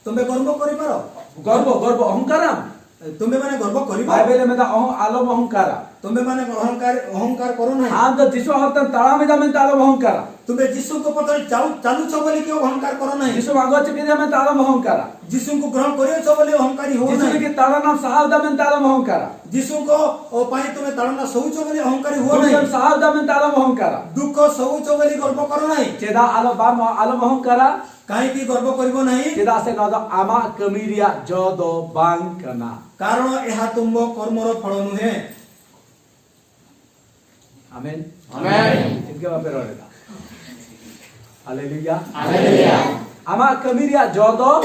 ତୁମେ ଗର୍ବ କରିପାର। ᱜᱚᱨᱵᱚ, ᱜᱚᱨᱵᱚ, ᱚᱦᱚᱝᱠᱟᱨᱟᱢ। ତୁମେମାନେ ଗର୍ବ କରିବ। ᱵᱟᱭᱵᱮᱞ ᱮ ᱢᱮᱱᱫᱟ, ᱚᱦᱚ-, ᱟᱞᱚᱢ ᱚᱦᱚᱝᱠᱟᱨᱟ। ତୁମେମାନେ ଅହଂକାର, ଅହଂକାର କର ନାହିଁ। ᱟᱢ ᱫᱚ ᱡᱤᱥᱩ ᱦᱚᱨᱛᱮᱢ ᱛᱟᱲᱟᱢ ᱮᱫᱟ ᱢᱮᱱᱛᱮ ᱟᱞᱚᱢ ᱚᱦᱚᱝᱠᱟᱨᱟ। ତୁମେ ଯୀଶୁଙ୍କ ପଥରେ ଚାଉ-, ଚାଲୁଛ ବୋଲି କେବେ ଅହଂକାର କର ନାହିଁ। ᱡᱤᱥᱩ ᱟᱸᱜᱚᱪ ᱠᱮᱫᱮᱭᱟ ᱢᱮᱱᱛᱮ ᱟᱞᱚᱢ ᱚᱦᱚᱝᱠᱟᱨᱟ। ଯୀଶୁଙ୍କୁ ଗ୍ରହଣ କରିଅଛ ବୋଲି ଅହଂକାରୀ ହୁଅ ᱡᱤᱥᱩ ନାହିଁ। ᱞᱟᱹᱜᱤᱫ ᱛᱟᱲᱟᱢ ᱥᱟᱦᱟᱣ ᱮᱫᱟ ᱢᱮᱱᱛᱮ ᱟᱞᱚᱢ ᱚᱦᱚᱝᱠᱟᱨᱟ। ଯୀଶୁଙ୍କ, ଅ, ପାଇଁ ତୁମେ ତାଡ଼ନା ସହୁଛ ବୋଲି ଅହଂକାରୀ ହୁଅ ନାହିଁ। ᱫᱩᱠᱮᱢ ᱥᱟᱦᱟᱣ ᱮᱫᱟ ᱢᱮᱱᱛᱮ ᱟᱞᱚᱢ ᱚᱦᱚᱝᱠᱟᱨᱟ। ଦୁଃଖ ସହୁଛ ବୋଲି ଗର୍ବ କର ନାହିଁ। ᱪᱮᱫᱟᱜ ᱟᱞᱚ ᱵᱟᱢ, ᱟᱞᱚᱢ ᱚᱦᱚᱝᱠᱟᱨᱟ? କାହିଁକି ଗର୍ବ କରିବ ନାହିଁ? ᱪᱮᱫᱟᱜ ᱥᱮ ᱱᱚᱣᱟ ᱫᱚ ᱟᱢᱟᱜ ᱠᱟᱹᱢᱤ ᱨᱮᱭᱟᱜ ᱡᱚ ᱫᱚ ᱵᱟᱝ ᱠᱟᱱᱟ। କାରଣ ଏହା ତୁମ କର୍ମର ଫଳ ନୁହେଁ। ᱟᱢᱮᱱ। ᱟᱢᱮᱱ। ᱪᱮᱫ ᱜᱮ ᱵᱟᱯᱮ ᱨᱚᱲ ᱮᱫᱟ। ᱦᱟᱞᱮᱞᱩᱭᱟ। ᱦᱟᱞᱮᱞᱩᱭᱟ। ᱟᱢᱟᱜ ᱠᱟᱹᱢᱤ ᱨᱮᱭᱟᱜ ᱡᱚ ᱫᱚ,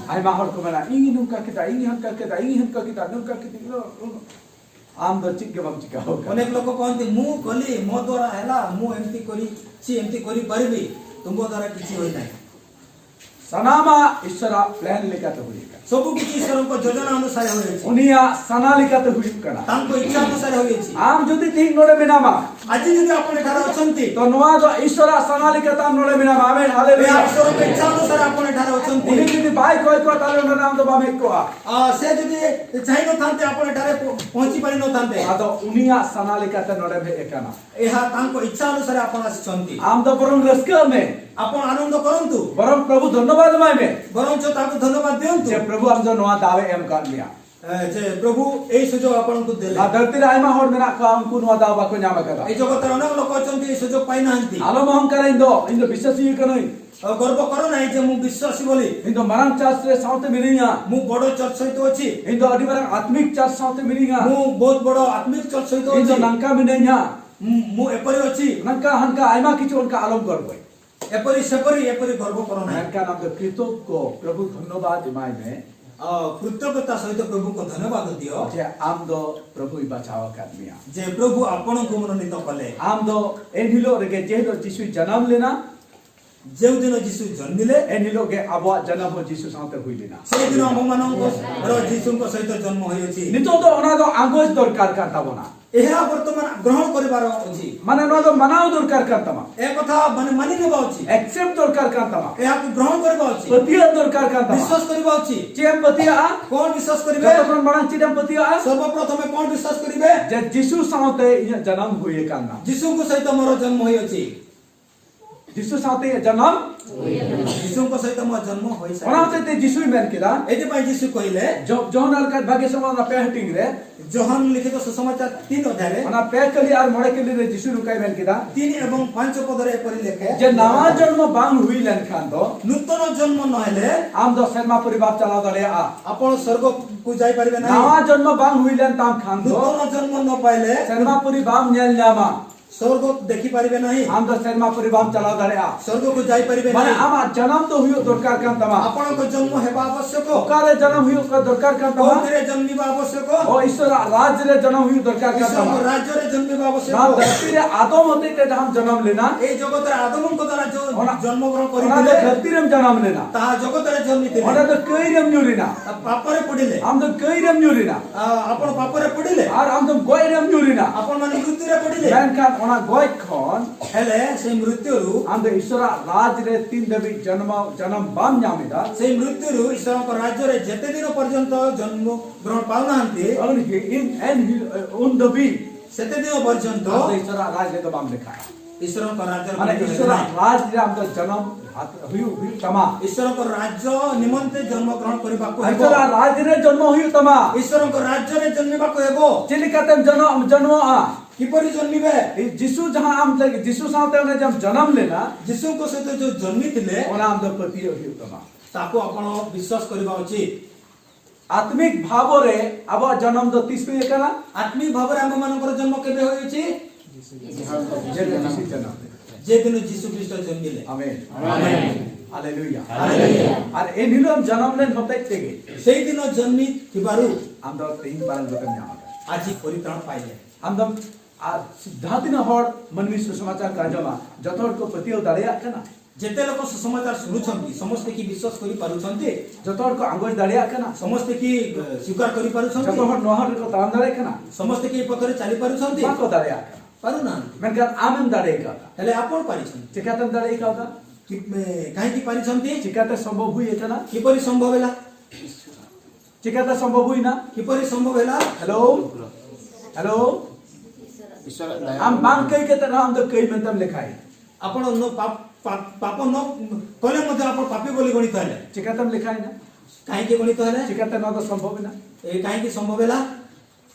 ᱟᱭᱢᱟ ᱦᱚᱲ ᱠᱚ ᱢᱮᱱᱟ, "ᱤᱧ ᱱᱚᱝᱠᱟ ᱠᱮᱫᱟ, ᱤᱧ ᱦᱟᱱᱠᱟ ᱠᱮᱫᱟ, ᱤᱧ ᱦᱟᱱᱠᱟ ᱠᱮᱫᱟ, ᱱᱚᱝᱠᱟ ᱠᱮᱫᱟ, ᱱᱚ-, ᱱᱚ-, ᱱᱚ-" ᱟᱢ ᱫᱚ ᱪᱮᱫ ᱜᱮ ᱵᱟᱢ ᱪᱤᱠᱟ ᱟᱠᱟᱫᱟ। ଅନେକ ଲୋକ କହନ୍ତି, "ମୁଁ କଲି, ମୋ ଦ୍ୱାରା ହେଲା, ମୁଁ ଏମିତି କରିଛି, ଏମିତି କରିପାରିବି।" ତୁମ ଦ୍ୱାରା କିଛି ହୋଇନାହିଁ। ᱥᱟᱱᱟᱢᱟᱜ ᱤᱥᱥᱚᱨᱟᱜ ᱯᱞᱟᱱ ᱞᱮᱠᱟᱛᱮ ᱦᱩᱭ ᱟᱠᱟᱱᱟ। ସବୁ କିଛି ଈଶ୍ୱରଙ୍କ ଯୋଜନା ଅନୁସାରେ ହୋଇଛି। ᱩᱱᱤᱭᱟᱜ ᱥᱟᱱᱟ ᱞᱮᱠᱟᱛᱮ ᱦᱩᱭᱩᱜ ᱠᱟᱱᱟ। ତାଙ୍କ ଇଚ୍ଛା ଅନୁସାରେ ହୋଇଛି। ᱟᱢ ᱡᱩᱫᱤ ᱛᱮᱦᱮᱧ ᱱᱚᱰᱮ ᱢᱮᱱᱟᱢᱟ, ଆଜି ଯଦି ଆପଣ ଏଠାରେ ଅଛନ୍ତି, ᱛᱚ ᱱᱚᱣᱟ ᱫᱚ ᱤᱥᱥᱚᱨᱟᱜ ᱥᱟᱱᱟ ᱞᱮᱠᱟᱛᱮ ᱟᱢ ᱱᱚᱰᱮ ᱢᱮᱱᱟᱢᱟ। ᱟᱢᱮᱱ, ᱦᱟᱞᱮᱞᱩᱭᱟ। ଏହା ଈଶ୍ୱରଙ୍କ ଇଚ୍ଛା ଅନୁସାରେ ଆପଣ ଏଠାରେ ଅଛନ୍ତି। ᱩᱱᱤ ᱡᱩᱫᱤ ᱵᱟᱭ ᱠᱚᱭ ᱠᱚᱣᱟ, ᱛᱟᱦᱞᱮ ᱚᱱᱟ ᱟᱢ ᱫᱚ ᱵᱟᱢ ᱦᱮᱡ ᱠᱚᱜᱼᱟ। ଆ, ସେ ଯଦି ଚାହିଁନଥାନ୍ତେ, ଆପଣ ଏଠାରେ ପ-, ପହଞ୍ଚି ପାରିନଥାନ୍ତେ। ᱟᱫᱚ ᱩᱱᱤᱭᱟᱜ ᱥᱟᱱᱟ ᱞᱮᱠᱟᱛᱮ ᱱᱚᱰᱮᱢ ᱦᱮᱡ ᱟᱠᱟᱱᱟ। ଏହା ତାଙ୍କ ଇଚ୍ଛା ଅନୁସାରେ ଆପଣ ଆସିଛନ୍ତି। ᱟᱢ ᱫᱚ ᱵᱚᱨᱚᱝ ᱨᱟᱹᱥᱠᱟᱹᱜ ᱢᱮ। ଆପଣ ଆନନ୍ଦ କରନ୍ତୁ। ᱵᱚᱨᱚᱝ ᱯᱨᱚᱵᱷᱩ ᱫᱷᱚᱱᱭᱚᱵᱟᱫ ᱮᱢᱟᱭ ᱢᱮ। ବରଞ୍ଚ ତାକୁ ଧନ୍ୟବାଦ ଦିଅନ୍ତୁ। ᱡᱮ ᱯᱨᱚᱵᱷᱩ ᱟᱢ ᱫᱚ ᱱᱚᱣᱟ ᱫᱟᱣᱮ ᱮᱢ ᱟᱠᱟᱫ ᱢᱮᱭᱟ। ᱡᱮ ᱯᱨᱚᱵᱷᱩ ᱮᱭ ᱥᱩᱡᱳᱜ ᱟᱯᱱᱟᱝᱠᱩ ᱫᱮᱞᱮ᱾ ᱟᱨ ᱫᱷᱟᱹᱨᱛᱤ ᱨᱮ ᱟᱭᱢᱟ ᱦᱚᱲ ᱢᱮᱱᱟᱜ ᱠᱚᱣᱟ, ᱩᱱᱠᱩ ᱱᱚᱣᱟ ᱫᱟᱣ ᱵᱟᱠᱚ ᱧᱟᱢ ᱟᱠᱟᱫᱟ᱾ ᱮᱭ ᱡᱚᱜᱚᱛ ᱨᱮ ᱚᱱᱮᱠ ᱞᱳᱠ ᱚᱪᱚᱱᱛᱤ ᱮᱭ ᱥᱩᱡᱳᱜ ᱯᱟᱭᱱᱟᱦᱟᱱᱛᱤ᱾ ᱟᱞᱚᱢ ᱚᱦᱚᱝᱠᱟᱨᱟ, ᱤᱧ ᱫᱚ, ᱤᱧ ᱫᱚ ᱵᱤᱥᱣᱟᱥᱤ ᱠᱟᱹᱱᱟᱹᱧ᱾ ᱜᱚᱨᱵᱚ ᱠᱚᱨᱚ ନାହିଁ ଯେ ମୁଁ ବିଶ୍ୱାସୀ ବୋଲି। ᱤᱧ ᱫᱚ ᱢᱟᱨᱟᱝ ᱪᱟᱨᱪ ᱨᱮ ᱥᱟᱶᱛᱮ ᱢᱤᱱᱟᱹᱧᱟ᱾ ମୁଁ ବଡ଼ ଚର୍ଚ୍ଚ ସହିତ ଅଛି। ᱤᱧ ᱫᱚ ᱟᱹᱰᱤ ᱢᱟᱨᱟᱝ ᱟᱛᱢᱤᱠ ᱪᱟᱨᱪ ᱥᱟᱶᱛᱮ ᱢᱤᱱᱟᱹᱧᱟ᱾ ମୁଁ ବହୁତ ବଡ଼ ଆତ୍ମିକ ଚର୍ଚ୍ଚ ସହିତ ଅଛି। ᱤᱧ ᱫᱚ ᱱᱚᱝᱠᱟ ᱢᱤᱱᱟᱹᱧᱟ᱾ ମୁଁ ଏପରି ଅଛି। ᱱᱚᱝᱠᱟ ᱦᱟᱱᱠᱟ ᱟᱭᱢᱟ ᱠᱤᱪᱷᱩ ᱚᱱᱠᱟ ᱟᱞᱚᱢ ᱜᱚᱨᱵᱚᱭ᱾ ଏପରି ସେପରି ଏପରି ଗର୍ବ କର ନାହିଁ। ᱢᱮᱱᱠᱷᱟᱱ ᱟᱢ ᱫᱚ ᱠᱨᱤᱛᱚᱜᱽᱜᱚ ᱠᱚ, ᱯᱨᱚᱵᱷᱩ ᱫᱷᱚᱱᱭᱚᱵᱟᱫ ᱮᱢᱟᱭ ᱢᱮ᱾ ᱚ, ᱠᱨᱤᱛᱚᱜᱽᱜᱚᱛᱟ ᱥହିତ ᱯᱨᱚଭୁଙ୍କୁ ଧନ୍ୟବାଦ ଦିଅ। ᱡᱮ ᱟᱢ ᱫᱚ ᱯᱨᱚᱵᱷᱩᱭ ᱵᱟᱪᱷᱟᱣ ᱟᱠᱟᱫ ᱢᱮᱭᱟ। ଯେ ପ୍ରଭୁ ଆପଣଙ୍କୁ ମନୋନୀତ କଲେ। ᱟᱢ ᱫᱚ ᱮᱱ ᱦᱤᱞᱳᱜ ᱨᱮᱜᱮ, ᱡᱮ ᱦᱤᱞᱳᱜ ᱡᱤᱥᱩᱭ ᱡᱟᱱᱟᱢ ᱞᱮᱱᱟ, ଯେଉଁଦିନ ଯୀଶୁ ଜନ୍ମିଲେ, ᱮᱱ ᱦᱤᱞᱳᱜ ᱜᱮ ᱟᱵᱚᱣᱟᱜ ᱡᱟᱱᱟᱢ ᱦᱚᱸ ᱡᱤᱥᱩ ᱥᱟᱶᱛᱮ ᱦᱩᱭ ᱞᱮᱱᱟ। ସେହିଦିନ ଆମମାନଙ୍କର ଯୀଶୁଙ୍କ ସହିତ ଜନ୍ମ ହୋଇଅଛି। ᱱᱤᱛᱚᱜ ᱫᱚ ᱚᱱᱟ ᱫᱚ ᱟᱸᱜᱚᱪ ᱫᱚᱨᱠᱟᱨ ᱠᱟᱱ ᱛᱟᱵᱚᱱᱟ। ଏହା ବର୍ତ୍ତମାନ ଗ୍ରହଣ କରିବାର ଅଛି। ᱢᱟᱱᱮ ᱱᱚᱣᱟ ᱫᱚ ᱢᱟᱱᱟᱣ ᱫᱚᱨᱠᱟᱨ ᱠᱟᱱ ᱛᱟᱢᱟ। ଏ କଥା ମାନେ ମାନି ନେବା ଅଛି। ᱮᱠᱥᱮᱯᱴ ᱫᱚᱨᱠᱟᱨ ᱠᱟᱱ ᱛᱟᱢᱟ। ଏହାକୁ ଗ୍ରହଣ କରିବା ଅଛି। ᱯᱟᱹᱛᱭᱟᱹᱣ ᱫᱚᱨᱠᱟᱨ ᱠᱟᱱ ᱛᱟᱢᱟ। ବିଶ୍ୱାସ କରିବା ଅଛି। ᱪᱮᱫ ᱮᱢ ᱯᱟᱹᱛᱭᱟᱹᱜᱼᱟ? କ'ଣ ବିଶ୍ୱାସ କରିବେ? ᱡᱚᱛᱚ ᱠᱷᱚᱱ ᱢᱟᱲᱟᱝ ᱪᱮᱫ ᱮᱢ ᱯᱟᱹᱛᱭᱟᱹᱜᱼᱟ? ସର୍ବପ୍ରଥମେ କ'ଣ ବିଶ୍ୱାସ କରିବେ? ଯେ ᱡᱤᱥᱩ ᱥᱟᱶᱛᱮ ᱤᱧᱟᱹᱜ ᱡᱟᱱᱟᱢ ᱦᱩᱭ ᱟᱠᱟᱱᱟ। ଯୀଶୁଙ୍କ ସହିତ ମୋର ଜନ୍ମ ହୋଇଅଛି। ᱡᱤᱥᱩ ᱥᱟᱶᱛᱮ ᱤᱧᱟᱹᱜ ᱡᱟᱱᱟᱢ। ᱡᱤᱥᱩଙ୍କ ସହିତ ମୋର ଜନ୍ମ ହୋଇସାରିଛି। ᱚᱱᱟ ᱦᱚᱛᱮᱡ ᱛᱮ ᱡᱤᱥᱩᱭ ᱢᱮᱱ ᱠᱮᱫᱟ। ଏଥିପାଇଁ ଯୀଶୁ କହିଲେ। ᱡᱚ- ᱡᱚᱦᱚᱱ ᱚᱞ ᱟᱠᱟᱫ ᱵᱷᱟᱜᱮ ᱥᱚᱢᱟᱪᱟᱨ ᱯᱮ ᱦᱟᱹᱴᱤᱧ ᱨᱮ। ᱡᱚᱦᱟᱱ ଲିଖିତ ସୁସମାଚାର ତିନି ଅଧ୍ୟାୟରେ। ᱚᱱᱟ ᱯᱮ ᱠᱟᱹᱞᱤ ᱟᱨ ᱢᱚᱬᱮ ᱠᱟᱹᱞᱤ ᱨᱮ ᱡᱤᱥᱩ ᱱᱚᱝᱠᱟᱭ ᱢᱮᱱ ᱠᱮᱫᱟ᱾ ତିନି ଏବଂ ପାଞ୍ଚ ପଦରେ ଏପରି ଲେଖେ। ᱡᱮ ᱱᱟᱣᱟ ᱡᱚᱱᱢᱚ ᱵᱟᱝ ᱦᱩᱭ ᱞᱮᱱᱠᱷᱟᱱ ᱫᱚ᱾ ନୂତନ ଜନ୍ମ ନହେଲେ। ᱟᱢ ᱫᱚ ᱥᱮᱨᱢᱟ ᱯᱩᱨᱤ ᱵᱟᱢ ᱪᱟᱞᱟᱣ ᱫᱟᱲᱮᱭᱟᱜᱼᱟ। ଆପଣ ସ୍ୱର୍ଗକୁ ଯାଇପାରିବେ ନାହିଁ। ᱱᱟᱣᱟ ᱡᱚᱱᱢᱚ ᱵᱟᱝ ᱦᱩᱭ ᱞᱮᱱ ᱛᱟᱢ ᱠᱷᱟᱱ ᱫᱚ᱾ ନୂତନ ଜନ୍ମ ନ ପାଇଲେ। ᱥᱮᱨᱢᱟ ᱯᱩᱨᱤ ᱵᱟᱢ ᱧᱮᱞ ᱧᱟᱢᱟ। ସ୍ୱର୍ଗ ଦେଖିପାରିବେ ନାହିଁ। ᱟᱢ ᱫᱚ ᱥᱮᱨᱢᱟ ᱯᱩᱨᱤ ᱵᱟᱢ ᱪᱟᱞᱟᱣ ᱫᱟᱲᱮᱭᱟᱜᱼᱟ। ସ୍ୱର୍ଗକୁ ଯାଇପାରିବେ ନାହିଁ। ᱢᱟᱱᱮ ᱟᱢᱟᱜ ᱡᱟᱱᱟᱢ ᱫᱚ ᱦᱩᱭᱩᱜ ᱫᱚᱨᱠᱟᱨ ᱠᱟᱱ ᱛᱟᱢᱟ᱾ ଆପଣଙ୍କ ଜନ୍ମ ହେବା ଆବଶ୍ୟକ। ᱚᱠᱟᱨᱮ ᱡᱟᱱᱟᱢ ᱦᱩᱭᱩᱜ ᱫᱚᱨᱠᱟᱨ ᱠᱟᱱ ᱛᱟᱢᱟ? କୋଉଥିରେ ଜନ୍ମିବା ଆବଶ୍ୟକ? ᱚ, ᱤᱥᱚᱨᱟᱜ ᱨᱟᱡᱽ ᱨᱮ ᱡᱟᱱᱟᱢ ᱦᱩᱭᱩᱜ ᱫᱚᱨᱠᱟᱨ ᱠᱟᱱ ᱛᱟᱢᱟ᱾ ଈଶ୍ୱରଙ୍କ ରାଜ୍ୟରେ ଜନ୍ମିବା ଆବଶ୍ୟକ। ᱱᱚᱣᱟ ᱫᱷᱟᱹᱨᱛᱤ ᱨᱮ ᱟᱫᱚᱢ ᱦᱚᱛᱮᱡ ᱛᱮ ᱡᱟᱦᱟᱸᱢ ᱡᱟᱱᱟᱢ ᱞᱮᱱᱟ, ᱮᱭ ᱡᱚᱜᱚᱛରେ ଆଦମଙ୍କ ଦ୍ୱାରା ଯୋଉ ᱚᱱᱟ- ᱡᱚᱱᱢ ଗ୍ରହଣ ᱚᱱᱟ ᱫᱚ କରିଥିଲେ, ᱫᱷᱟᱹᱨᱛᱤ ᱨᱮᱢ ᱡᱟᱱᱟᱢ ᱞᱮᱱᱟ। ତାହା ଜଗତରେ ଜନ୍ମିଥିଲେ। ᱚᱸᱰᱮ ᱫᱚ ᱠᱟᱹᱭ ᱨᱮᱢ ᱧᱩᱨ ᱮᱱᱟ। ତା ପାପରେ ପଡ଼ିଲେ। ᱟᱢ ᱫᱚ ᱠᱟᱹᱭ ᱨᱮᱢ ᱧᱩᱨ ᱮᱱᱟ। ᱟ, ଆପଣ ପାପରେ ପଡ଼ିଲେ। ᱟᱨ ᱟᱢ ᱫᱚ ᱜᱚᱡ ᱨᱮᱢ ᱧᱩᱨ ᱮᱱᱟ। ଆପଣମାନେ ମୃତ୍ୟୁରେ ପଡ଼ିଲେ। ᱢᱮᱱᱠᱷᱟᱱ ᱚᱱᱟ ᱜᱚᱡ ᱠᱷᱚᱱ ᱦᱮᱞᱮ, ସେଇ ମୃତ୍ୟୁରୁ ᱟᱢ ᱫᱚ ᱤᱥᱚᱨᱟᱜ ᱨᱟᱡᱽ ᱨᱮ ᱛᱤᱱ ᱫᱷᱟᱹᱵᱤᱡ ᱡᱚᱱᱢ ᱡᱟᱱᱟᱢ ᱵᱟᱢ ᱧᱟᱢ ᱮᱫᱟ, ସେଇ ମୃତ୍ୟୁରୁ ଈଶ୍ୱରଙ୍କ ରାଜ୍ୟରେ ଯେତେ ଦିନ ପର୍ଯ୍ୟନ୍ତ ଜନ୍ମ ଗ୍ରହଣ ପାଉନାହାନ୍ତି, ᱩᱱ ᱦᱤ- ᱤᱱ- ᱮᱱ ᱦᱤ- ᱩᱱ ᱫᱷᱟᱹᱵᱤᱡ ᱥᱮᱛᱮ ᱫᱤᱱ ᱯᱚᱨᱡᱚᱱᱛᱚ ᱟᱢ ᱫᱚ ᱤᱥᱚᱨᱟᱜ ᱨᱟᱡᱽ ᱨᱮᱫᱚ ᱵᱟᱢ ᱞᱮᱠᱷᱟᱜᱼᱟ᱾ ଈଶ୍ୱରଙ୍କ ରାଜ୍ୟ ମାନେ ଈଶ୍ୱର ରାଜରେ ଆମର ଜନ୍ମ ହାତ-, ହୁୟୁ-, ହୁୟୁ ତମା। ଈଶ୍ୱରଙ୍କ ରାଜ୍ୟ ନିମନ୍ତେ ଜନ୍ମ ଗ୍ରହଣ କରିବାକୁ ହେବ। ଈଶ୍ୱର ରାଜରେ ଜନ୍ମ ହୁୟୁ ତମା। ଈଶ୍ୱରଙ୍କ ରାଜ୍ୟରେ ଜନ୍ମିବାକୁ ହେବ। ᱪᱮᱫ ᱞᱮᱠᱟᱛᱮᱢ ᱡᱚᱱᱚᱢ, ᱡᱚᱱᱢᱚᱜᱼᱟ? କିପରି ଜନ୍ମିବେ? ᱮ, ᱡᱤᱥᱩ ᱡᱟᱦᱟᱸ ᱟᱢ ᱞᱟᱹᱜᱤᱫ, ᱡᱤᱥᱩ ᱥᱟᱶᱛᱮ ᱚᱱᱮ ᱡᱮᱢ ᱡᱚᱱᱚᱢ ᱞᱮᱱᱟ, ଯୀଶୁଙ୍କ ସହିତ ଯୋଉ ଜନ୍ମିଥିଲେ, ᱚᱱᱟ ᱟᱢ ᱫᱚ ᱯᱟᱹᱛᱭᱟᱹᱣ ᱦᱩᱭᱩᱜ ᱛᱟᱢᱟ᱾ ତାକୁ ଆପଣ ବିଶ୍ୱାସ କରିବା ଉଚିତ। ᱟᱛᱢᱤᱠ ᱵᱷᱟᱵᱚ ᱨᱮ ᱟᱵᱚᱣᱟᱜ ᱡᱚᱱᱚᱢ ᱫᱚ ᱛᱤᱥ ᱦᱩᱭ ᱟᱠᱟᱱᱟ? ଆତ୍ମିକ ଭାବରେ ଆମମାନଙ୍କର ଜନ୍ମ କେବେ ହୋଇଛି? ᱡᱮᱫᱤᱱ ᱡᱤᱥᱩ ᱡᱚᱱᱚᱢ ᱞᱮᱱᱟ᱾ ᱡᱮᱫᱤᱱ ᱡᱤᱥᱩ ᱠᱷᱨᱤᱥᱴ ᱡᱚᱱᱢ ᱞᱮᱱᱟ। ᱟᱢᱮᱱ। ᱟᱢᱮᱱ। ᱦᱟᱞᱮᱞᱩᱭᱟ। ᱦᱟᱞᱮᱞᱩᱭᱟ। ᱟᱨ ᱮᱱ ᱦᱤᱞᱳᱜ ᱡᱚᱱᱚᱢ ᱞᱮᱱ ᱦᱚᱛᱮᱡ ᱛᱮᱜᱮ ᱥᱮᱭ ᱫᱤᱱ ᱡᱚᱱᱢᱤ ᱛᱷᱤᱵᱟᱨᱩ ᱟᱢ ᱫᱚ ᱛᱮᱦᱮᱧ ᱯᱟᱨᱚᱢ ᱠᱟᱛᱮᱢ ᱧᱟᱢ ᱟᱠᱟᱫᱟ। ଆଜି ପରିତ୍ରାଣ ପାଇଲେ। ᱟᱢ ᱫᱚ, ᱟᱨ ᱡᱟᱦᱟᱸ ᱛᱤᱱᱟᱹᱜ ᱦᱚᱲ ᱢᱟᱹᱱᱢᱤ ᱥᱩᱥᱚᱢᱟᱪᱟᱨ ᱠᱚ ᱟᱸᱡᱚᱢᱟ, ᱡᱚᱛᱚ ᱦᱚᱲ ᱠᱚ ᱯᱟᱹᱛᱭᱟᱹᱣ ᱫᱟᱲᱮᱭᱟᱜ ᱠᱟᱱᱟ? ଯେତେ ଲୋକ ସୁସମାଚାର ଶୁଣୁଛନ୍ତି, ସମସ୍ତେ କି ବିଶ୍ୱାସ କରିପାରୁଛନ୍ତି? ᱡᱚᱛᱚ ᱦᱚᱲ ᱠᱚ ᱟᱸᱜᱚᱪ ᱫᱟᱲᱮᱭᱟᱜ ᱠᱟᱱᱟ? ସମସ୍ତେ କି, ᱮ, ସ୍ୱୀକାର କରିପାରୁଛନ୍ତି? ᱡᱚᱛᱚ ᱦᱚᱲ ᱱᱚᱣᱟ ᱦᱚᱨ ᱨᱮᱠᱚ ᱛᱟᱲᱟᱢ ᱫᱟᱲᱮᱭᱟᱜ ᱠᱟᱱᱟ? ସମସ୍ତେ କି ଏ ପଥରେ ଚାଲିପାରୁଛନ୍ତି? ᱵᱟᱠᱚ ᱫᱟᱲᱮᱭᱟᱜ ᱠᱟᱱᱟ। ପାରୁନାହାନ୍ତି। ᱢᱮᱱᱠᱷᱟᱱ ᱟᱢᱮᱢ ᱫᱟᱲᱮ ᱠᱟᱣᱫᱟ। ହେଲେ ଆପଣ ପାରିଛନ୍ତି। ᱪᱤᱠᱟᱹᱛᱮᱢ ᱫᱟᱲᱮ ᱠᱟᱣᱫᱟ? କି, ଏ, କାହିଁକି ପାରିଛନ୍ତି? ᱪᱤᱠᱟᱹᱛᱮ ᱥᱚᱢᱵᱷᱚᱵ ᱦᱩᱭ ᱟᱠᱟᱱᱟ? କିପରି ସମ୍ଭବ ହେଲା? ᱪᱤᱠᱟᱹᱛᱮ ᱥᱚᱢᱵᱷᱚᱵ ᱦᱩᱭᱱᱟ? କିପରି ସମ୍ଭବ ହେଲା? ᱦᱮᱞᱳ? ᱦᱮᱞᱳ? ᱟᱢ ᱵᱟᱝ ᱠᱟᱹᱭ ᱠᱟᱛᱮ ᱨᱮᱦᱚᱸ ᱟᱢ ᱫᱚ ᱠᱟᱹᱭ ᱢᱮᱱᱛᱮᱢ ᱞᱮᱠᱷᱟᱭᱟ। ଆପଣ ନ ପାପ, ପାପ, ପାପ ନ କଲେ ମଧ୍ୟ ଆପଣ ପାପୀ ବୋଲି ଗଣିତ ହେଲେ। ᱪᱤᱠᱟᱹᱛᱮᱢ ᱞᱮᱠᱷᱟᱭᱮᱱᱟ? କାହିଁକି ଗଣିତ ହେଲେ? ᱪᱤᱠᱟᱹᱛᱮ ᱱᱚᱣᱟ ᱫᱚ ᱥᱚᱢᱵᱷᱚᱵ ᱮᱱᱟ? ଏ କାହିଁକି ସମ୍ଭବ ହେଲା?